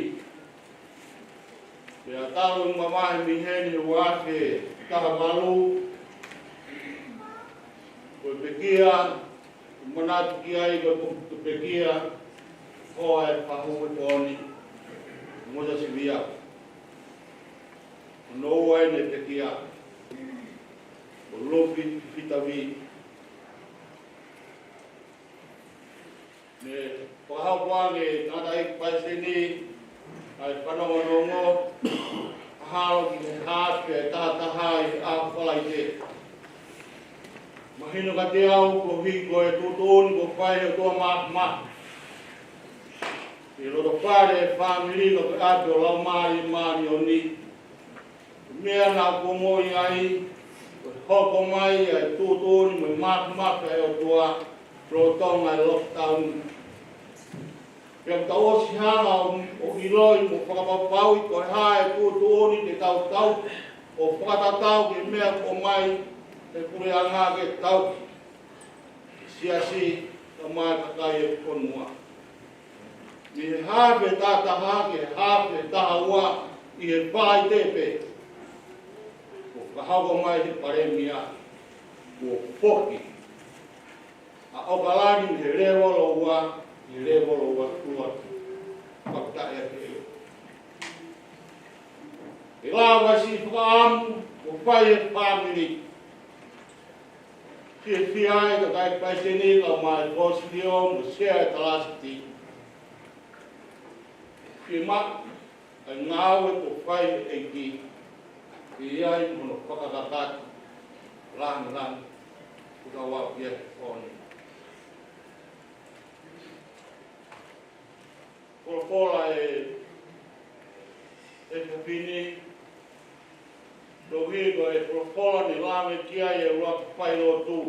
Pea talu ʻeku mavahe mei heni he ua afe taha valu, ko e pekia, manatu ki ai ko e pekia, ko e Fakahū ʻo Pooni, Mōsese Via. Ko hono ua ʻene pekia, ko Lupi Fifita Vī. Ne fakahoko ange ʻe he tangataʻeiki palesiteni ʻa e fanongonongo, mahalo ki he haafe ʻe taha taha ʻi he ʻaho Falaite. Mahino kiate au koeʻuhi ko e tuʻutuʻuni kuo fai ʻe he ʻOtua Māfimafi ʻi he loto fale ʻo e fāmili, ko e ʻapi ʻo e Laumālie Māʻoniʻoni. Meʻa naʻa ku ongoʻi ai, ko e hoko mai ʻa e tuʻutuʻuni mo e māfimafi ʻa e ʻOtua lolotonga e lockdown. Pea ʻoku tau ʻosi hanga ʻo, ʻo ʻiloʻi mo fakapapauʻi ko e hā e tuʻutuʻuni te tau tauhi ʻo fakatatau ki he meʻa kuo ʻomai ʻe he puleʻanga ke tauhi e siasi kae ʻumaʻā e kakai e fonua. Mei he haafe taha taha ki he haafe taha ua ʻi he Falaite pē, kuo fakahoko mai ʻe he palēmia, kuo foki ʻa ʻOkalani mei he lēvolo ua ki he lēvolo ua ua. Fakafetaʻi ʻEiki. ʻE lava siʻi fakaʻamu kuo fai ʻe he fāmili. Fiefia ai e tangataʻeiki palesiteni kae ʻumaʻā e kōsilio mo e sea e talāsiti. Fiemaʻu ʻa e ngāue kuo fai ʻe he ʻEiki, ʻi ai mo hono fakakakato lāngilangi ʻoku tau aʻu ki ai he ʻaho ni. Folofola ʻe, ʻe fafine, tohi ko e folofola ne lave ki ai e ʻuluaki failotu.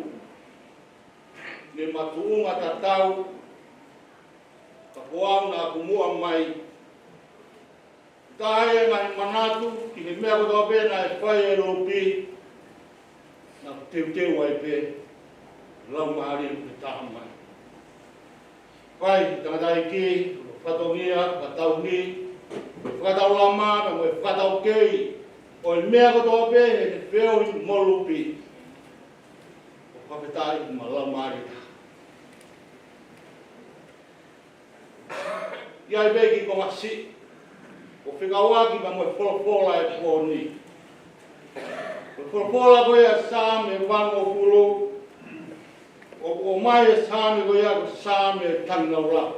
Ne ma tuʻunga tatau, ka ko au naʻa ku muʻa mai. Taʻe ngaahi manatu ki he meʻa kotoa pē naʻe fai ʻe Lupi, naʻa ku teuteu ai pē, Laumālie ʻoku ne taha mai. Fai, tangataʻeiki, fatongia, fakatauhi, fakataulama, mo e fakataukei ʻo e meʻa kotoa pē he feohi mo Lupi. ʻOku fakafetaʻi mo e Laumālie. ʻI ai pē kiʻi konga siʻi ʻoku fekauʻaki mo e folofola e pō ni. Ko e folofola ko ia Saame vangofulu, ʻoku ʻomai e Saame ko ia ko e Saame tangilaulau.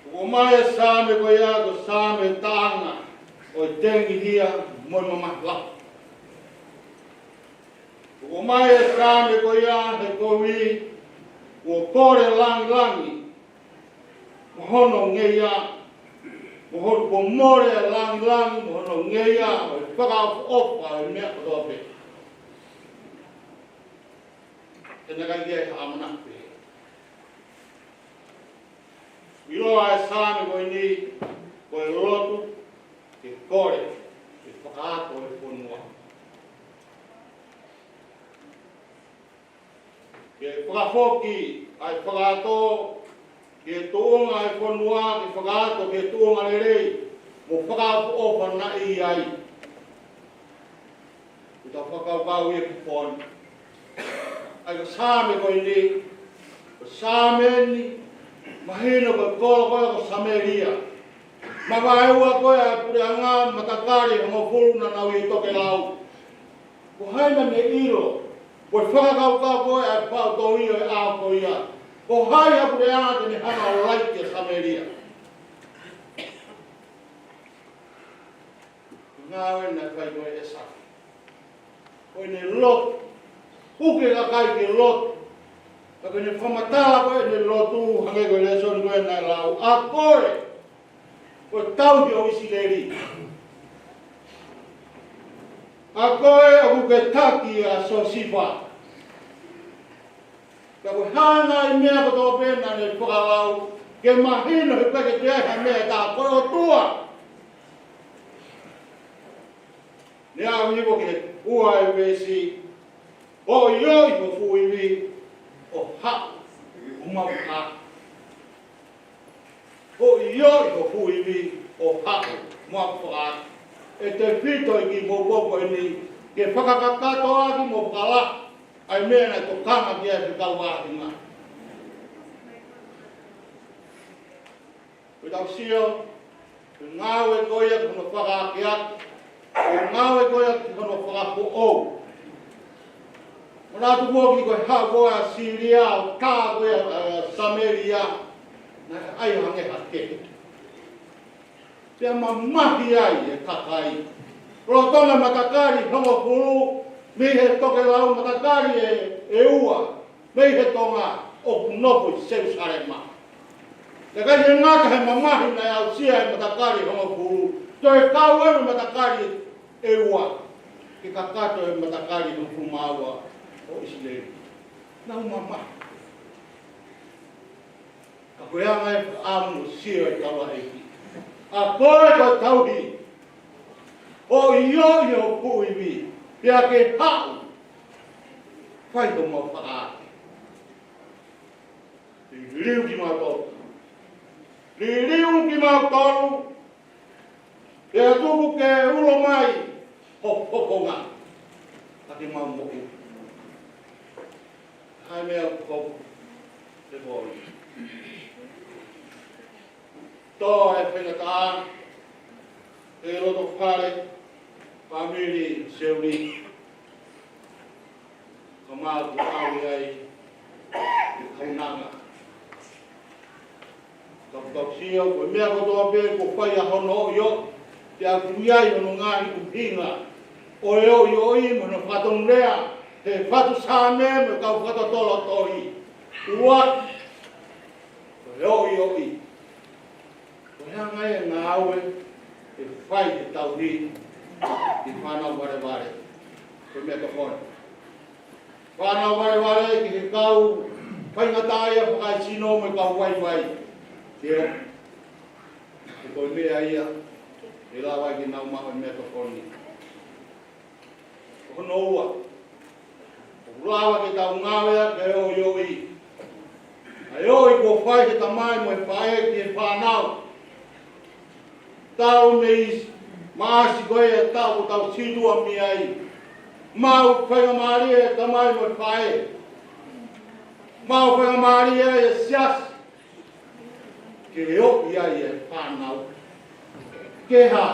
ʻOku ʻomai e Saame ko ia ko e Saame taʻanga ʻo e tengihia mo e mamahi lahi. ʻOku ʻomai e Saame ko ia he kovi, kuo kole lāngilangi mo hono ngeia, mo hono kuo mole lāngilangi mo hono ngeia, ʻo e fakaʻofoʻofa ʻo e meʻa kotoa pē. He naʻe ʻikai ke ʻi ai ha ʻamanaki pehē. ʻIloa e Saame ko eni, Ko e lotu ke kole ke fakaato e fonua. Ke fakafoki ʻa e fakaato ki he tuʻunga ʻo e fonua, ke fakaato ki he tuʻunga lelei mo fakaʻofoʻofa naʻe ʻi ai. Ko ʻetau fakakaukau ia ki he pō ni. ʻA ia ko e Saame ko eni, ko e Saame ni, mahino ko e kolo ko ē ko Samēlia. Mavaeua ko ē ʻa e puleʻanga matakali hongofulu naʻa nau ʻi he tokelau. Ko hai naʻa ne ʻilo, ko e fakakaukau ko ē ʻa e faʻu tohi ʻo e ʻaho ko ia. Ko hai ʻa e puleʻanga te ne hanga ʻo laiki ʻa Samēlia. Ngāue naʻe fai ko ē ʻe ʻEsau. Ko ʻene lotu. Puke kakai ke lotu. Ka ko ʻene fakamatala ko ē ʻene lotu, hangē ko e lēsoni ko ē naʻe lau. ʻA koe, ko e tauhi ʻo ʻIsileli. ʻA koe ʻoku ke taki ʻa Siosifa. Ka ko e hā nai meʻa kotoa pē naʻa ne fakalau, ke mahino he peke te ai ha meʻa tā ko e ʻOtua. Ne aʻu hifo ki he ua ʻo e veesi, hoʻi hoʻi ho fuʻu ivi ʻo haʻu ʻo maʻu fakaake. Hoʻi hoʻi ho fuʻu ivi ʻo haʻu ʻo maʻu fakaake. ʻE tefito e kiʻi poupou ko eni ke fakakakato ʻaki mo fakalahi ʻa e meʻa naʻe tokanga ki ai e kau vahevahe. Ko ʻetau sio, ko e ngāue ko ia ki hono fakaakeake, ko e ngāue ko ia ki hono fakafoʻou. Manatu foki ko e haʻu ko ē ʻa Sīlia ʻo tā ko ē ʻa Samēlia, naʻe ʻai hangē ha kehe. Pea mamahi ai e kakai. Lolotonga matakali hongofulu, mei he tokelau matakali ʻe, ʻe ua mei he Tonga ʻoku nofo ʻi Selusalema. Ka ʻikai ke ngata he mamahi naʻe aʻusia e matakali hongofulu, toe kau ai mo e matakali ʻe ua ke kakato e matakali hongofulu mā ua ʻo ʻIsileli. Nau mamahi. Ka ko e anga e fakaʻamu ʻo e sio ʻa e taulaʻeiki. ʻA koe ko e tauhi. Hoʻi hoʻi ho fuʻu ivi. Pea ke haʻu. Fai ho maʻu fakaake. Liliu kimautolu. Liliu kimautolu. Pea tuku ke ulo mai ho fofonga. Ka ke mau moʻui. Hai meʻa ʻoku hoko he pō ni. Tō e faingataʻa he loto fale, fāmili Seuli. Ka mau ko au ai e kaunanga. Ka ʻoku tau sio, ko e meʻa kotoa pē kuo fai ʻa hono ʻoiʻoi, pea ʻoku ʻi ai hono ngaahi ʻuhinga ʻo e ʻoiʻoi mo hono fatongia, he fatu Saame mo e kau fakatotolo tohi. ʻUluaki, ko e ʻoiʻoi. Ko e hā nai e ngāue ʻe fai he tauhi ʻi he fānau valevale? Ko e meʻatokoni. Fānau valevale ki he kau faingataʻaʻia fakaesino mo e kau vaivai. Ke, ke ko e meʻa ia ʻe lava ai ke nau maʻu e meʻatokoni. Ko hono ua, ʻoku lava ke tau ngāue ʻaki e ʻoiʻoi. ʻA e ʻoiʻoi kuo fai he tamai mo e faʻē ki he fānau. Talu mei Maʻasi ko ia ʻo e taʻu kuo tau situʻa mei ai. Maʻu faingamālie e tamai mo e faʻē. Maʻu faingamālie e siasi ke ʻoʻi ai e fānau. Ke hā,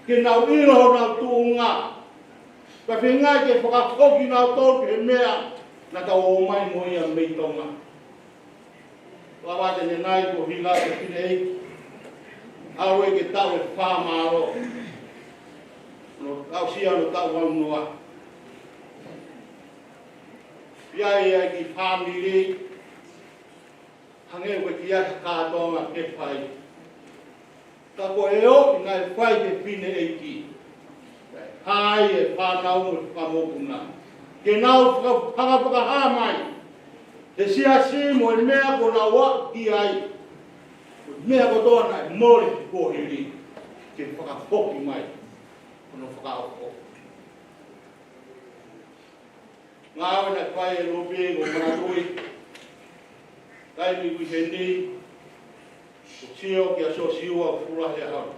ke nau ʻilo honau tuʻunga. Pea feinga ke fakafoki kinautolu ki he meʻa naʻa tau ō mai mo ia mei Tonga. Lava ʻanenai ko e hila e fineʻeiki. Aʻu ki he taʻu ʻe fā mālō. Naʻe aʻusia hono taʻu valu noa. ʻI ai e kiʻi fāmili. Hangē ʻoku ʻikai ha kātoanga ke fai. Ka ko e ʻoʻi naʻe fai he fineʻeiki. Hai e fānau mo e fanga mokopuna. Ke nau faka-, fakafakahā mai he siasi mo e meʻa kuo nau aʻu ki ai. Meʻa kotoa naʻe mole he kuohili ke fakafoki mai hono fakaʻofoʻofa. Ngāue naʻe fai ʻe Lupi, ʻoku ou manatuʻi, taimi ʻoku ʻi heni, ʻoku sio kia Siosiua ʻoku fuʻu lahi ʻaho ni.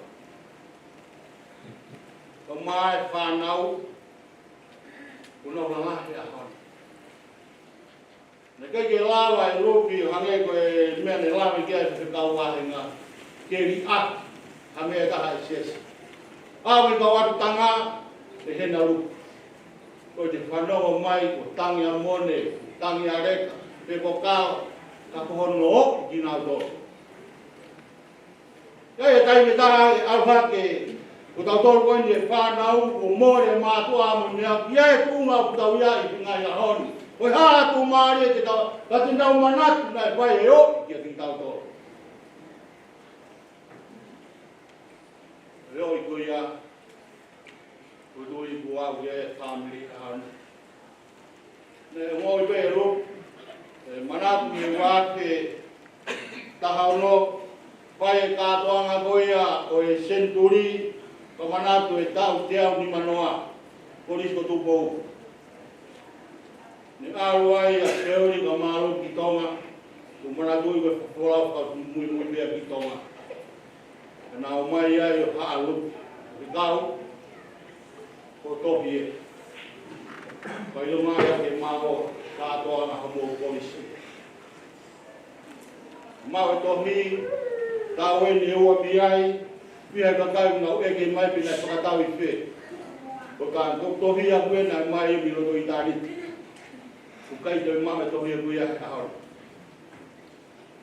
Kae ʻumaʻā e fānau, ʻoku nau lalahi ʻaho ni. Naʻe ʻikai ke lava ʻe Lupi ʻo hangē ko e meʻa naʻe lave ki ai e faifekau vāhenga, ke liʻaki ha meʻa ʻe taha ʻi Siasi. ʻAlu ki he kau ʻatutanga, ʻe hena Lupi. Ko e te fanongo mai ko Tangi ʻa Mone, Tangi ʻa Leka, pe ko Kala, ka ko hono ʻoʻi kinautolu. ʻI ai e taimi ʻe taha ʻe ʻalu hake, ko tautolu ko eni e fānau, ʻoku mole e mātuʻa mo e meʻa, ʻi ai e tuʻunga ʻoku tau ʻi ai he ngaahi ʻaho ni. Ko e hā ha tuʻumālie te tau, ka te tau manatu naʻe fai e ʻoʻi kiate kitautolu. E ʻoʻi ko ia, ko e tui kuo aʻu ki he fāmili ʻaho ni. Naʻe ongoʻi pē ʻe Lupi, ʻe manatu ki he ua afe taha ono, fai e kātoanga ko ia ʻo e senituli, ka manatu e taʻu teau nimanoa, Kolisi ko Tupou. Naʻe ʻalu ai ʻa Seuli kae mālō ki Tonga, ʻoku ou manatuʻi ko e folau fakamuimui pē ia ki Tonga. Ka naʻe ʻomai ai ʻo haʻu ʻa Lupi, ʻo ke kau, ko e tohi ē. Ka ʻilo mai ʻa ke maʻu kātoanga homou kolisi. Maʻu e tohi, tau eni ʻe ua mei ai, pea ʻi ai e kakai ʻoku nau ʻeke mai pe naʻe fakatau ʻi fē. Ko e tohi ʻaku ē naʻe ʻomai mei loto ʻItāniti. ʻOku ʻikai toe maʻu e tohi ʻaku ia he ʻaho ni.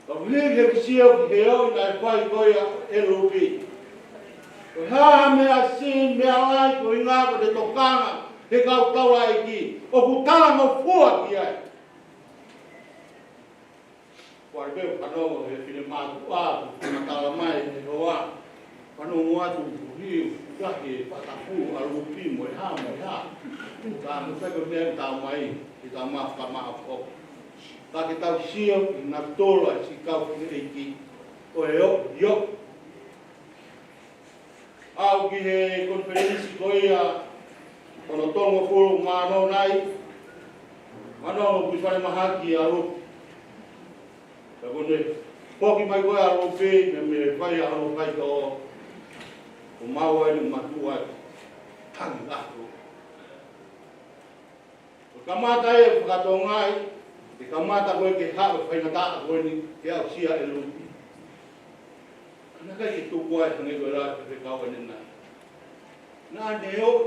Ka ʻoku hiki he sio ki he ʻoʻi naʻe fai ko ia ʻe Lupi. Ko e hā ha meʻa sini, meʻa lahi, ko e ʻuhinga ko e tokanga he kau taulaʻeiki ʻoku talangofua ki ai. Kuo ʻi ai pē ʻoku fanongo he finemātuʻa, ʻoku fakamatala mai he hoa. Fanongo atu ʻoku hiu, ʻoku ʻi ai e fataku ʻa Lupi mo e hā, mo e hā. Ka mo e fai ko e meʻa ʻoku tau mai, ke tau maʻu fakamaʻopoʻopo. Ka ke tau sio ki he natula ʻa e siʻi kau fakaʻeiki ʻo e ʻoʻi. ʻAʻu ki he konifelenisi ko ia, ko hono tolungofulu mā ono nai, mano mo kui fale mahaki ʻa Lupi. Ka ko ʻene foki mai ko ē ʻa Lupi, mei he fai ʻa hono faitoʻo, ʻoku maʻu ai ʻene mātuʻa, tangi atu. Ko e kamata ē ʻo fakatonga ai, ʻe kamata ko ē ke haʻu e faingataʻa ko eni ke aʻusia ʻe Lupi. Ka naʻe ʻikai ke tuku ai hangē ko e lau ʻa e faifekau ʻanenai. Naʻa ne ʻoʻi.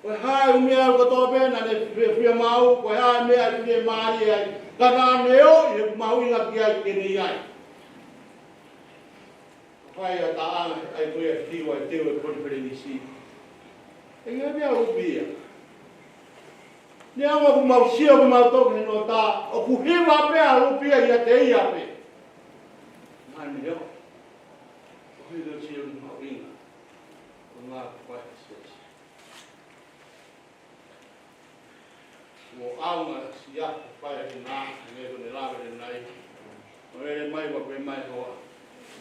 Ko e hā e ʻū meʻa kotoa pē naʻa ne fie, fiemaʻu, ko e hā e meʻa ʻe fiemālie ai. Ka naʻa ne ʻoʻi he mahuʻinga ki ai ke ne ʻi ai. Fai ʻa e taʻanga, ʻai ko ia ki ua e teu e konifelenisi. ʻE ʻi ai pē ʻa Lupi ia. Neongo ʻoku mau sio ke mau toki he nota, ʻoku hiva pē ʻa Lupi ia ʻiate ia pē. Naʻa ne ʻoʻi. ʻOku hiva sio ki he mahuʻinga. Ko e ngaahi fai sesi. Kuo ʻaonga siʻa fai ʻi he ngaahi, hangē ko ʻene lave ʻanenai. ʻO lele mai ua pē mai hoa.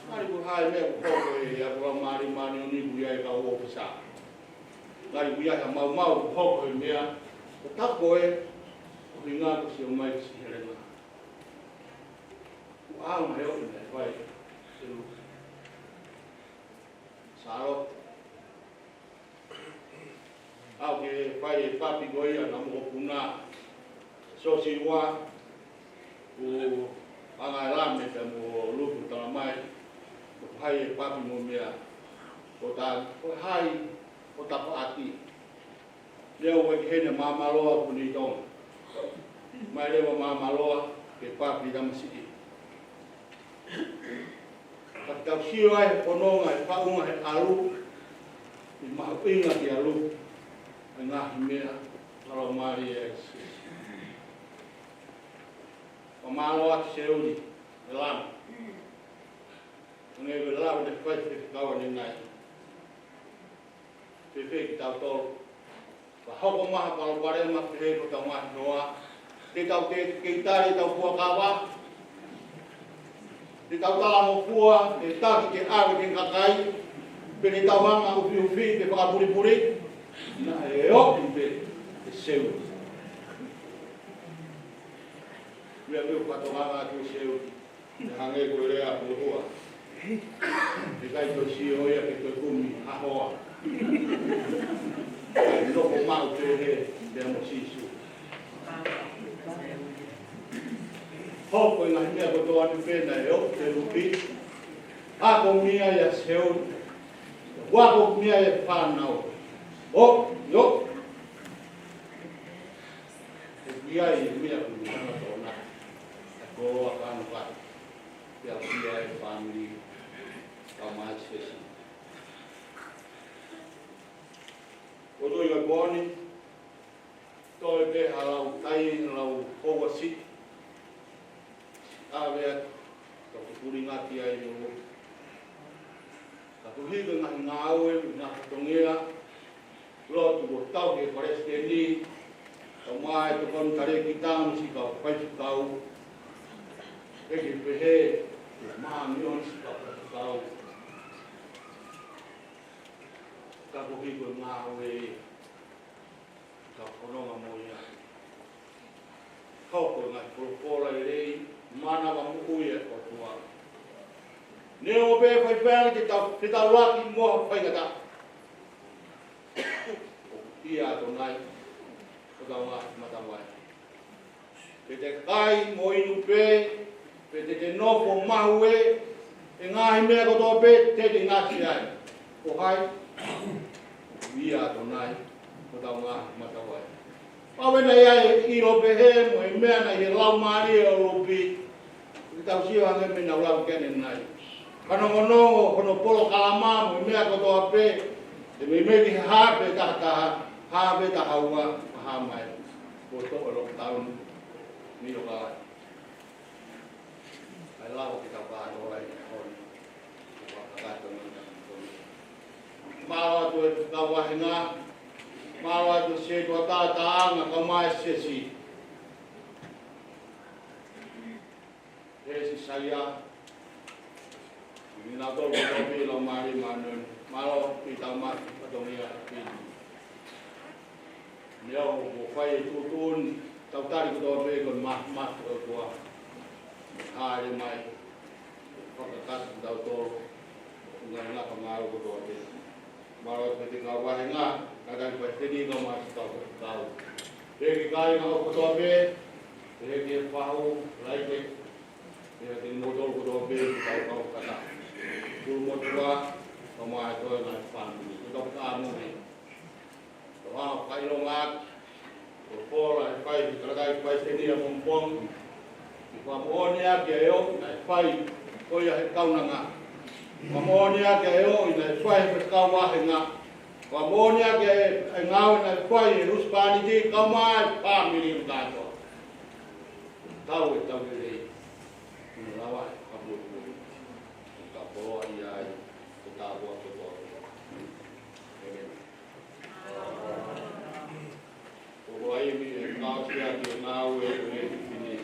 Ngali ko e hā e meʻa ʻoku hoko ʻi he ʻapi laumālie māʻoniʻoni ʻoku ʻi ai e kau ʻōfisa. Ngali ʻoku ʻi ai ha maumau ʻoku hoko he meʻa. Ko e taha ko ē, ko e ʻuhinga ko e sio mai ki he Siʻi Helenga. Kuo ʻaonga e ʻoʻi naʻe fai ʻe Lupi. Sālote. ʻAʻu ki he fai e papi ko ia ʻa e mokopuna Siosiua, ʻoku ʻaonga e lame pea mo Lupi ʻo talamai, ko hai e papi mo e meʻa, ko ta, ko hai ʻo ta paʻati. Lea ʻoku ʻi heni Māmāloa ko eni ʻi Tonga. Mai leva Māmāloa ke papi tamasiʻi. Ka tau sio ai he pononga e faʻunga he ʻalu, ʻi mahuʻinga ki ʻalu, ʻa e ngaahi meʻa, ʻalu mālie e sesi. Fakamālō atu Seuli, e lana. Hangē ko e lau ʻa e faifekau ʻanenai. Fēfē kitautolu. Ka hoko mai ha palopalema pehē ki hotau ngaahi hoa. Te tau te, kei tali ʻetau fuakava. Te tau talangofua, te taki ke ʻave ki he kakai, pe te tau hanga ʻo ufiufi, pe fakapulipuli, naʻe ʻomi pē ʻe Seuli. Meʻa pē ʻoku fakatokanga atu ʻa Seuli, ʻo hangē ko e lea ʻa Puhua. ʻIkai toe sio ia ke toe kumi ha hoa. Nofo maʻu pē he, pea mo Sīsū. Hoko e ngaahi meʻa kotoa ni pē naʻe ʻomi ʻe Lupi. Ako meʻa ia Seuli. Ako meʻa ia fānau. ʻO, ʻio. ʻOku ʻi ai e meʻa ʻoku tangata ona. Ko a kano kai. Pea ʻoku ʻi ai e fāmili. Ka mai sesi. Ko tui ka poni. Toe pē ha lau kai, lau kouasi. ʻAve atu, ka kukulingaki ai ʻo. Ka kuhi ko e ngaahi ngāue, ngaahi fatongia, lotu ko tau ke palesiteni, ka mai to kau tare ki tau si kau faifekau. Peke pehē, ke māmi on si kau faifekau. Ka kuhi ko e ngāue, ka fononga mo ia. Hoko e ngaahi folofola lelei, mānava moʻui ʻa e ʻOtua. Neongo pē faifai ange te tau, te tau laki mo ha faingataʻa. ʻOku ʻi ai ʻa Tonai, ko tau ngaahi matavai. Te te kai mo inu pē, pe te te nofo mahu ē, e ngaahi meʻa kotoa pē te te ngāsi ai. Ko hai? ʻOku ʻi ai ʻa Tonai, ko tau ngaahi matavai. Pau ena ia e ʻilo pehē mo e meʻa naʻe ʻi he laumālie ʻo Lupi. Te tau sio ange mei he lau ke ne nai. Ka nongonongo hono polokalama mo e meʻa kotoa pē, te meimei ki he hā pē taha taha, hā pē taha ua, ka hā mai. Ko toʻo lockdown, ni lo ka. Ai lau ki ta pa no ai ni honi. Ko pa ka ta no ni honi. Mālō atu e kau vahenga. Mālō atu e sētuata, taʻanga, kau mai sesi. He si saia. Ni na tolu ko topi lau mali manun. Mālō ʻi tau mati, ka tongia ʻi. Meʻa ʻoku fai e tuʻutuʻuni, tau tali kotoa pē ko e ma-, ma-, ko e kua. Haere mai, fakakasi tautolu, ngaahi ngaahi ngāue kotoa pē. Mālō atu e kau vahenga, kakai palesiteni ka mai si kau kau. Pea ki he kāinga kotoa pē, pea ki he fahu, laike, pea ki he moutolu kotoa pē, kau kau kata. Kulu motuʻa, ka mai toe ngaahi fāmili. Ko tau ka mo he. Ko e fakaʻilonga ʻaki, ko e pola ʻe fai, ʻi he kakai palesiteni ʻapongipongi. Ke fakamoʻoni ʻaki ʻa e ʻoku naʻe fai, ko ia he kaunanga. Fakamoʻoni ʻaki ʻa e ʻoku naʻe fai, he kau vahenga. Fakamoʻoni ʻaki ʻa e, ʻa e ngāue naʻe fai, he husepāniti, kau mai, fāmili kātoa. Tau e tau lelei. Ni lava e kapuipui. Ka poloa ia ai, ko tāpua kotoa. ʻEmeni. Ko e ʻaimi e kau sia ki he ngāue ʻo e fefine.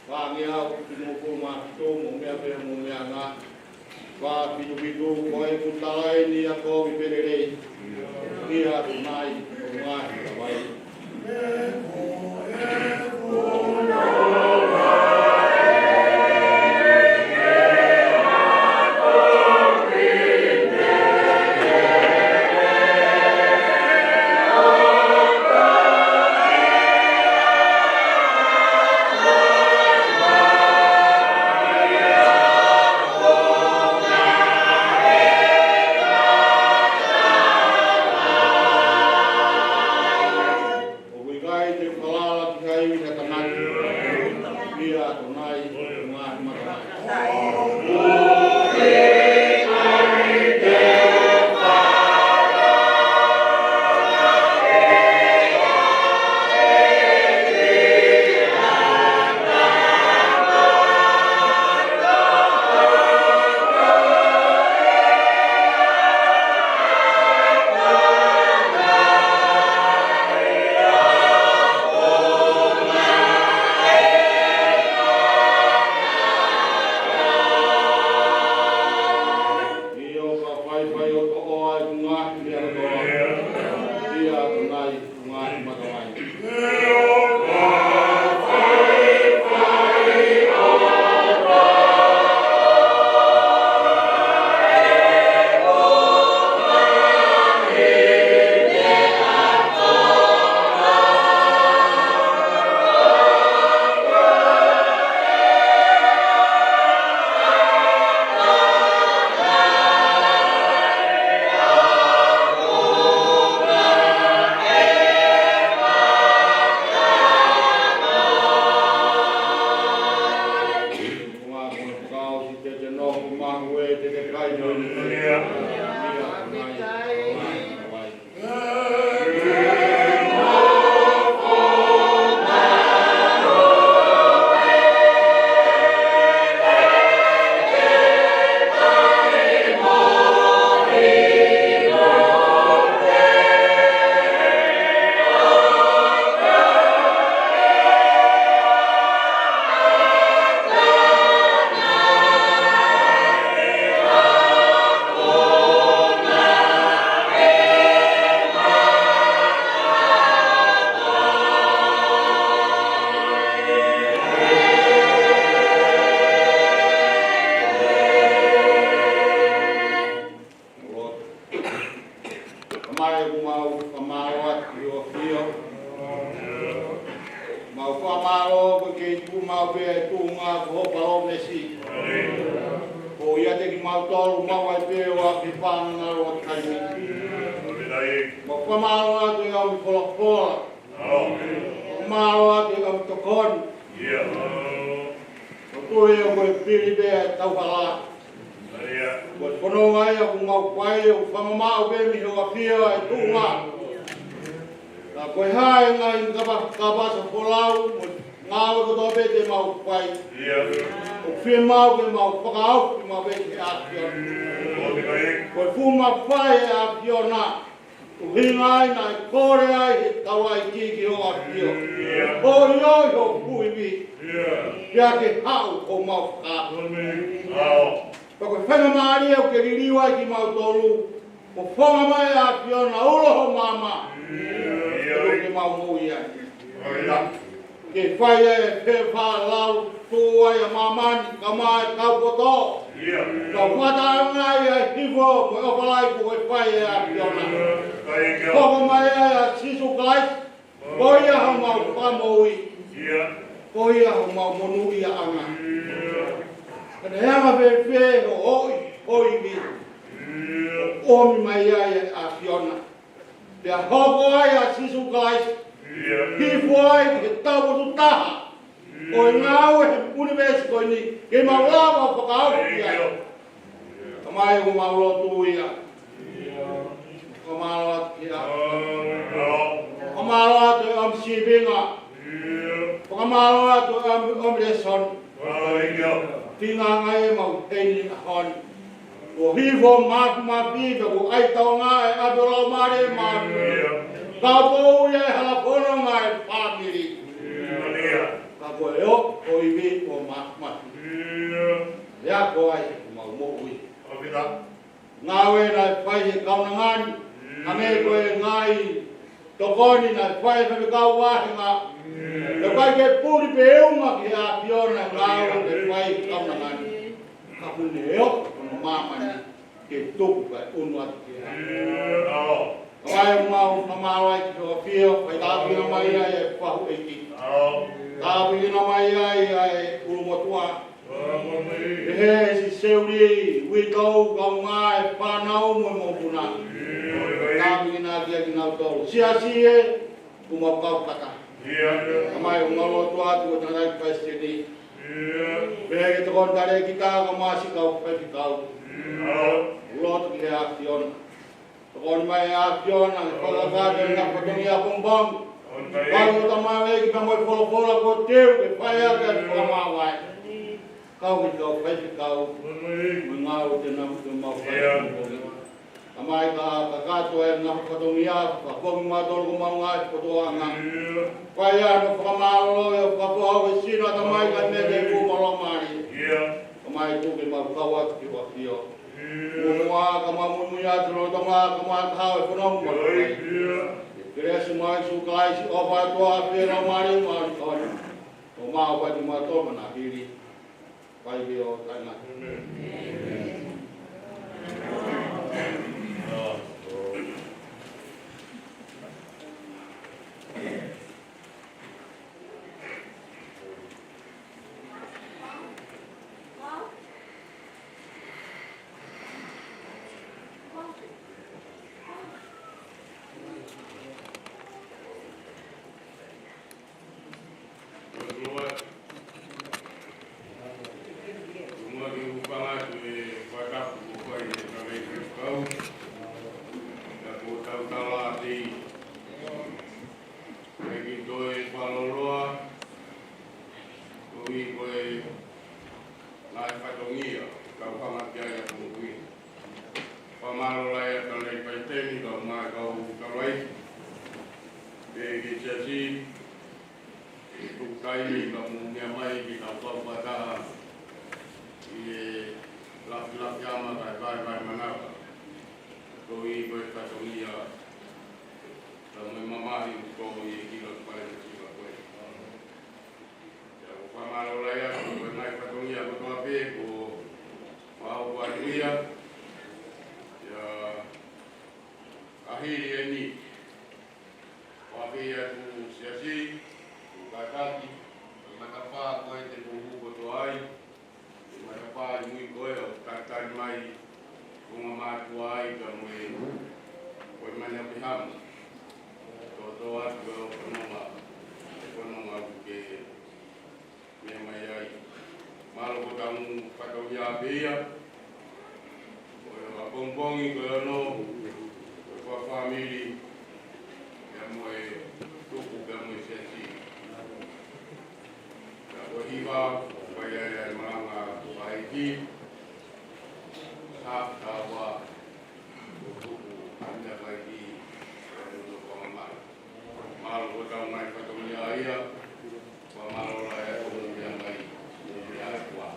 Fāngeau ki mo ko ma to mo meʻa pea mo meʻa ngā. Fā pitu pitu ko e kutalaini a ko mi pelelei. Ia atu mai, ko ngā hita mai. ʻOku ʻikai te u falala ki ha ivi naʻe tangata. ʻIa ʻa Tonai, ʻo ngaahi matavai. Mau pē ʻa e tuʻunga ko hoʻo palōmesi. Ko ia te kimautolu mau ai pē ʻo aʻu ki he fānau ʻo e taimi. Mau fakamālō atu ʻi he ʻaho ni folofola. Fakamālō atu ʻi he ʻaho ni tokoni. Ko e tuʻu ia ko e pili pē ʻa e tauhala. Ko e fononga ia ʻoku mau fai, ʻoku fakamamaʻu pē mei hoʻo ʻafio ʻa e tuʻunga. Ka ko e hā e ngaahi kapa, kapasa folau, mo e ngāue kotoa pē te mau fai. ʻOku fiemaʻu ke mau fakaʻosi maʻu pē ki he ʻAfiona. Ko e fuʻu mafai ʻa e ʻAfiona. ʻUhinga ai naʻe kole ai ʻe he taulaʻeiki ki hoʻo ʻafio. Ko ia ʻi hoʻo fuʻu ivi. Pea ke haʻu homau fakaʻaho. Pea ko e faingamālie ʻoku ke liliu ai kimautolu. Mo fononga mai ʻa e ʻAfiona ʻo ulo ho maama. Ke mau moʻui ai. Ke fai e fefalalau tuʻu ai ʻa māmani, kae ʻumaʻā e kau poto. Ka fakatātā ai ʻa e hifo mo e ʻofa lahi kuo fai ʻe he ʻAfiona. Hoko mai ai ʻa Sīsū Kalaisi. Ko ia homau fakamoʻui. Ko ia homau monūʻiaʻanga. Ka naʻe anga fēfē hoʻo ʻi ho ivi. ʻOmi mai ai ʻa e ʻAfiona. Pea hoko ai ʻa Sīsū Kalaisi. Hifo ai ki he taupotu taha ʻo e ngāue he ʻunivēsi ko eni, ke mau lava fakaʻosi ai. Tamai, ʻoku mau lotu ia. Fakamālō atu ki he ʻAfiona. Fakamālō atu ʻi he ʻomi sīpinga. Fakamālō atu ʻi he ʻomi, ʻomi lēsoni. Feinga ange ʻemau heni ʻaho ni. Kuo hifo mafimafi pea kuo ʻai taonga e ʻapi ʻo e Laumālie Māʻoniʻoni. Ka ko ia e hala fononga e fāmili. Ka ko e ʻoku ʻi ai pē ʻo mafimafi. Ia ko ai ʻemau moʻui. Ngāue naʻe fai ʻe he kaunanga ni. Hangē ko e ngaahi tokoni naʻe fai ʻe he faifekau vāhenga. Naʻe ʻikai ke puli pe ʻunga ki he ʻAfiona e ngāue naʻe fai ʻe he kaunanga ni. Ka kuo ne ʻomi ʻa māmani ke tuku kae ʻunu atu ki he ʻAfiona. Tamai, ʻoku mau fakamālō ai ki hoʻo ʻafio, fai tāpuekina mai ai e fahu ʻeiki. Tāpuekina mai ai ʻa e ʻulumotuʻa. Pehē ʻe Siseuli, uitou, kaungā e fānau mo e mokopuna. Tāpuekina kia kinautolu. Siasi ē, ʻoku mau kau fakataha. Tamai, ʻoku mau lotu atu ko e tangataʻeiki palesiteni. Pehē ki he tokoni talēkita kae ʻumaʻā siʻi kau faifekau. Lotu ki he ʻAfiona. Tokoni mai ʻAfiona, ke fakakakato e ngaahi fatongia pongipongi. Fai ʻo tamaioʻeiki pea mo e folofola kuo teu ke fai ʻaki e fakamāvae. Kau ki he kau faifekau. Mo e ngāue te nau, te mau fai pongipongi. Tamai, ka kakato e ngaahi fatongia, fakapoongi mautolu ko homau ngaahi kotoanga. Fai ʻa hono fakamālōlō ʻi hoʻo fakafoʻou e sino, Tamai, kae ʻumaʻā e fuʻu mālō mālie. Tamai, tuku ke mau kau atu ki hoʻo ʻafio. Muʻomuʻa ka mau muimui atu lolotonga, ka mau hao e fononga mai. Kelesi ʻa Sīsū Kalaisi, ʻofa ʻa e ʻOtua, feohi ʻa e Laumālie Māʻoniʻoni. ʻO mau pati mau tō mana hili. Fai pē ʻo taʻengata. Ko e ngaahi fatongia, kau hanga ki ai ʻa Tumutuʻi. Fakamālō lahi atu ki he palesiteni, kae ʻumaʻā e kau taulaʻeiki. Pehē ki he siasi, ʻi he tuku taimi ka mou meʻa mai ke tau kau fakataha ʻi he lafilafi ʻama kae vaevae manava. Koeʻuhi ko e fatongia, ka mo e mamahi ʻoku tō ʻi he kilo palesiteni ko ē. Pea ʻoku fakamālō lahi atu ko e ngaahi fatongia kotoa pē kuo fakahoko atu ia. Pea ka hili eni, ʻoku ʻafeʻi atu siasi, kātaki, matapā ko ē Mālō ko e taimi fatongia pē ia. Ko e ʻapongipongi ko e ono, ko e fāmili, pea mo e tupu pea mo e siasi. Pea ko e hiva, ko e ʻai ʻa e malanga ko e ʻai ki. Sa tawa, ko e tupu, ʻa e ʻai ki, ko e ono ko e mai. Mālō ko e taimi fatongia ia, ko e mālō lahi ʻa e ʻomi mai, ʻomi ʻa e kua.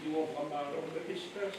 Tuʻu ʻo fakamālō mo e visitors.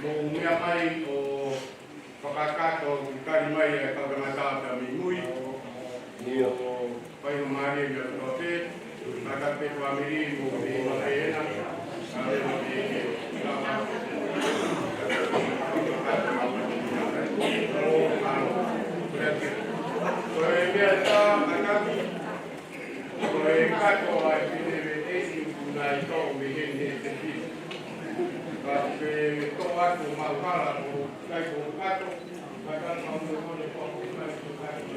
Mou meʻa mai ʻo fakakakato, tali mai e kau tangata mei mui. ʻIo. Fai ho mālie ʻi he loto pē, kata pē fāmili mo e mei ma pē ena. Kale ma pē ke, ko e meʻa tā, kata pē. Ko e kato ʻa e fefine ʻe ʻi ʻuna ʻi tō mei heni he tepi. Ka ke tō atu mau hala ko kai ko kato, ka ka mau mo mo ne ko ko kai ko kato.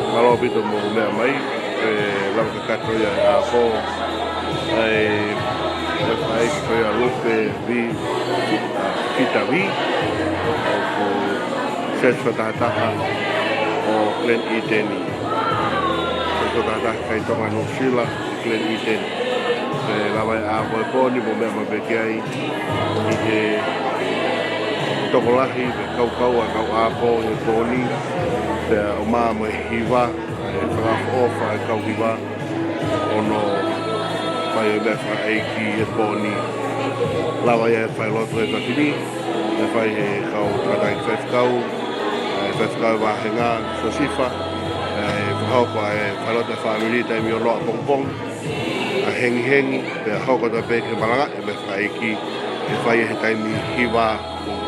Mālō ʻaupito hoʻomou meʻa mai, ʻe lava kakato ia ʻa e ʻaho, ʻa e, ʻa e faifekau ko ia Lupe Vī, ʻa, Pita Vī, ʻoku siasi fakatahataha ʻo Glen Eden. Siasi fakatahataha kakai Tonga Nuʻu Sila, Glen Eden. ʻE lava ia ʻa e ʻaho ʻo e pō ni, mou meʻa mai pē ki ai, ʻi he tokolahi, ʻi he kaukau ʻa e kau ʻaho ʻi he pō ni, pea ʻomai mo e hiva, ʻe fakaʻofoʻofa e kau hiva, ʻo nau fai ʻo e meʻa fakaʻeiki ʻi he pō ni. Lava ia ʻe fai lotu ʻi he efiafi ni, ʻe fai ʻe he kau tangataʻeiki faifekau, ʻe faifekau vāhenga, Siosifa, ʻe fakahoko ʻa e fai lotu ʻa e fāmili taimi ono ʻapongipongi, ʻa e hengihengi, pea hoko atu pē ki he malanga ʻo e meʻa fakaʻeiki, ʻe fai ʻi he taimi hiva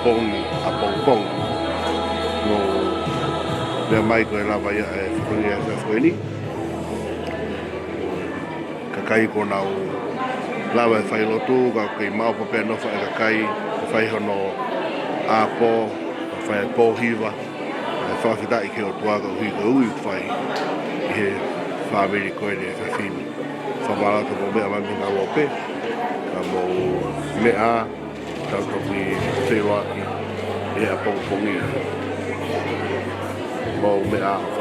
pongipongi ʻapongipongi. Mou meʻa mai ko e lava ia ʻa e fatongia ʻo e efiafi ni. Kakai kuo nau lava e fai lotu, ka ʻoku kei maʻu pē ʻa e nofo ʻa e kakai, ʻe fai hono ʻapo, ʻe fai e pō hiva, ʻe fakafetaʻi ki he ʻOtua koeʻuhi ko e ui ʻoku fai ʻi he fāmili ko eni ʻi he efiafi ni. Fakamālō atu hoʻomou meʻa mai mei he ngāue pē, ka mou meʻa ā, tau toki feʻiloaki ʻi he ʻapongipongi. Mou meʻa ā.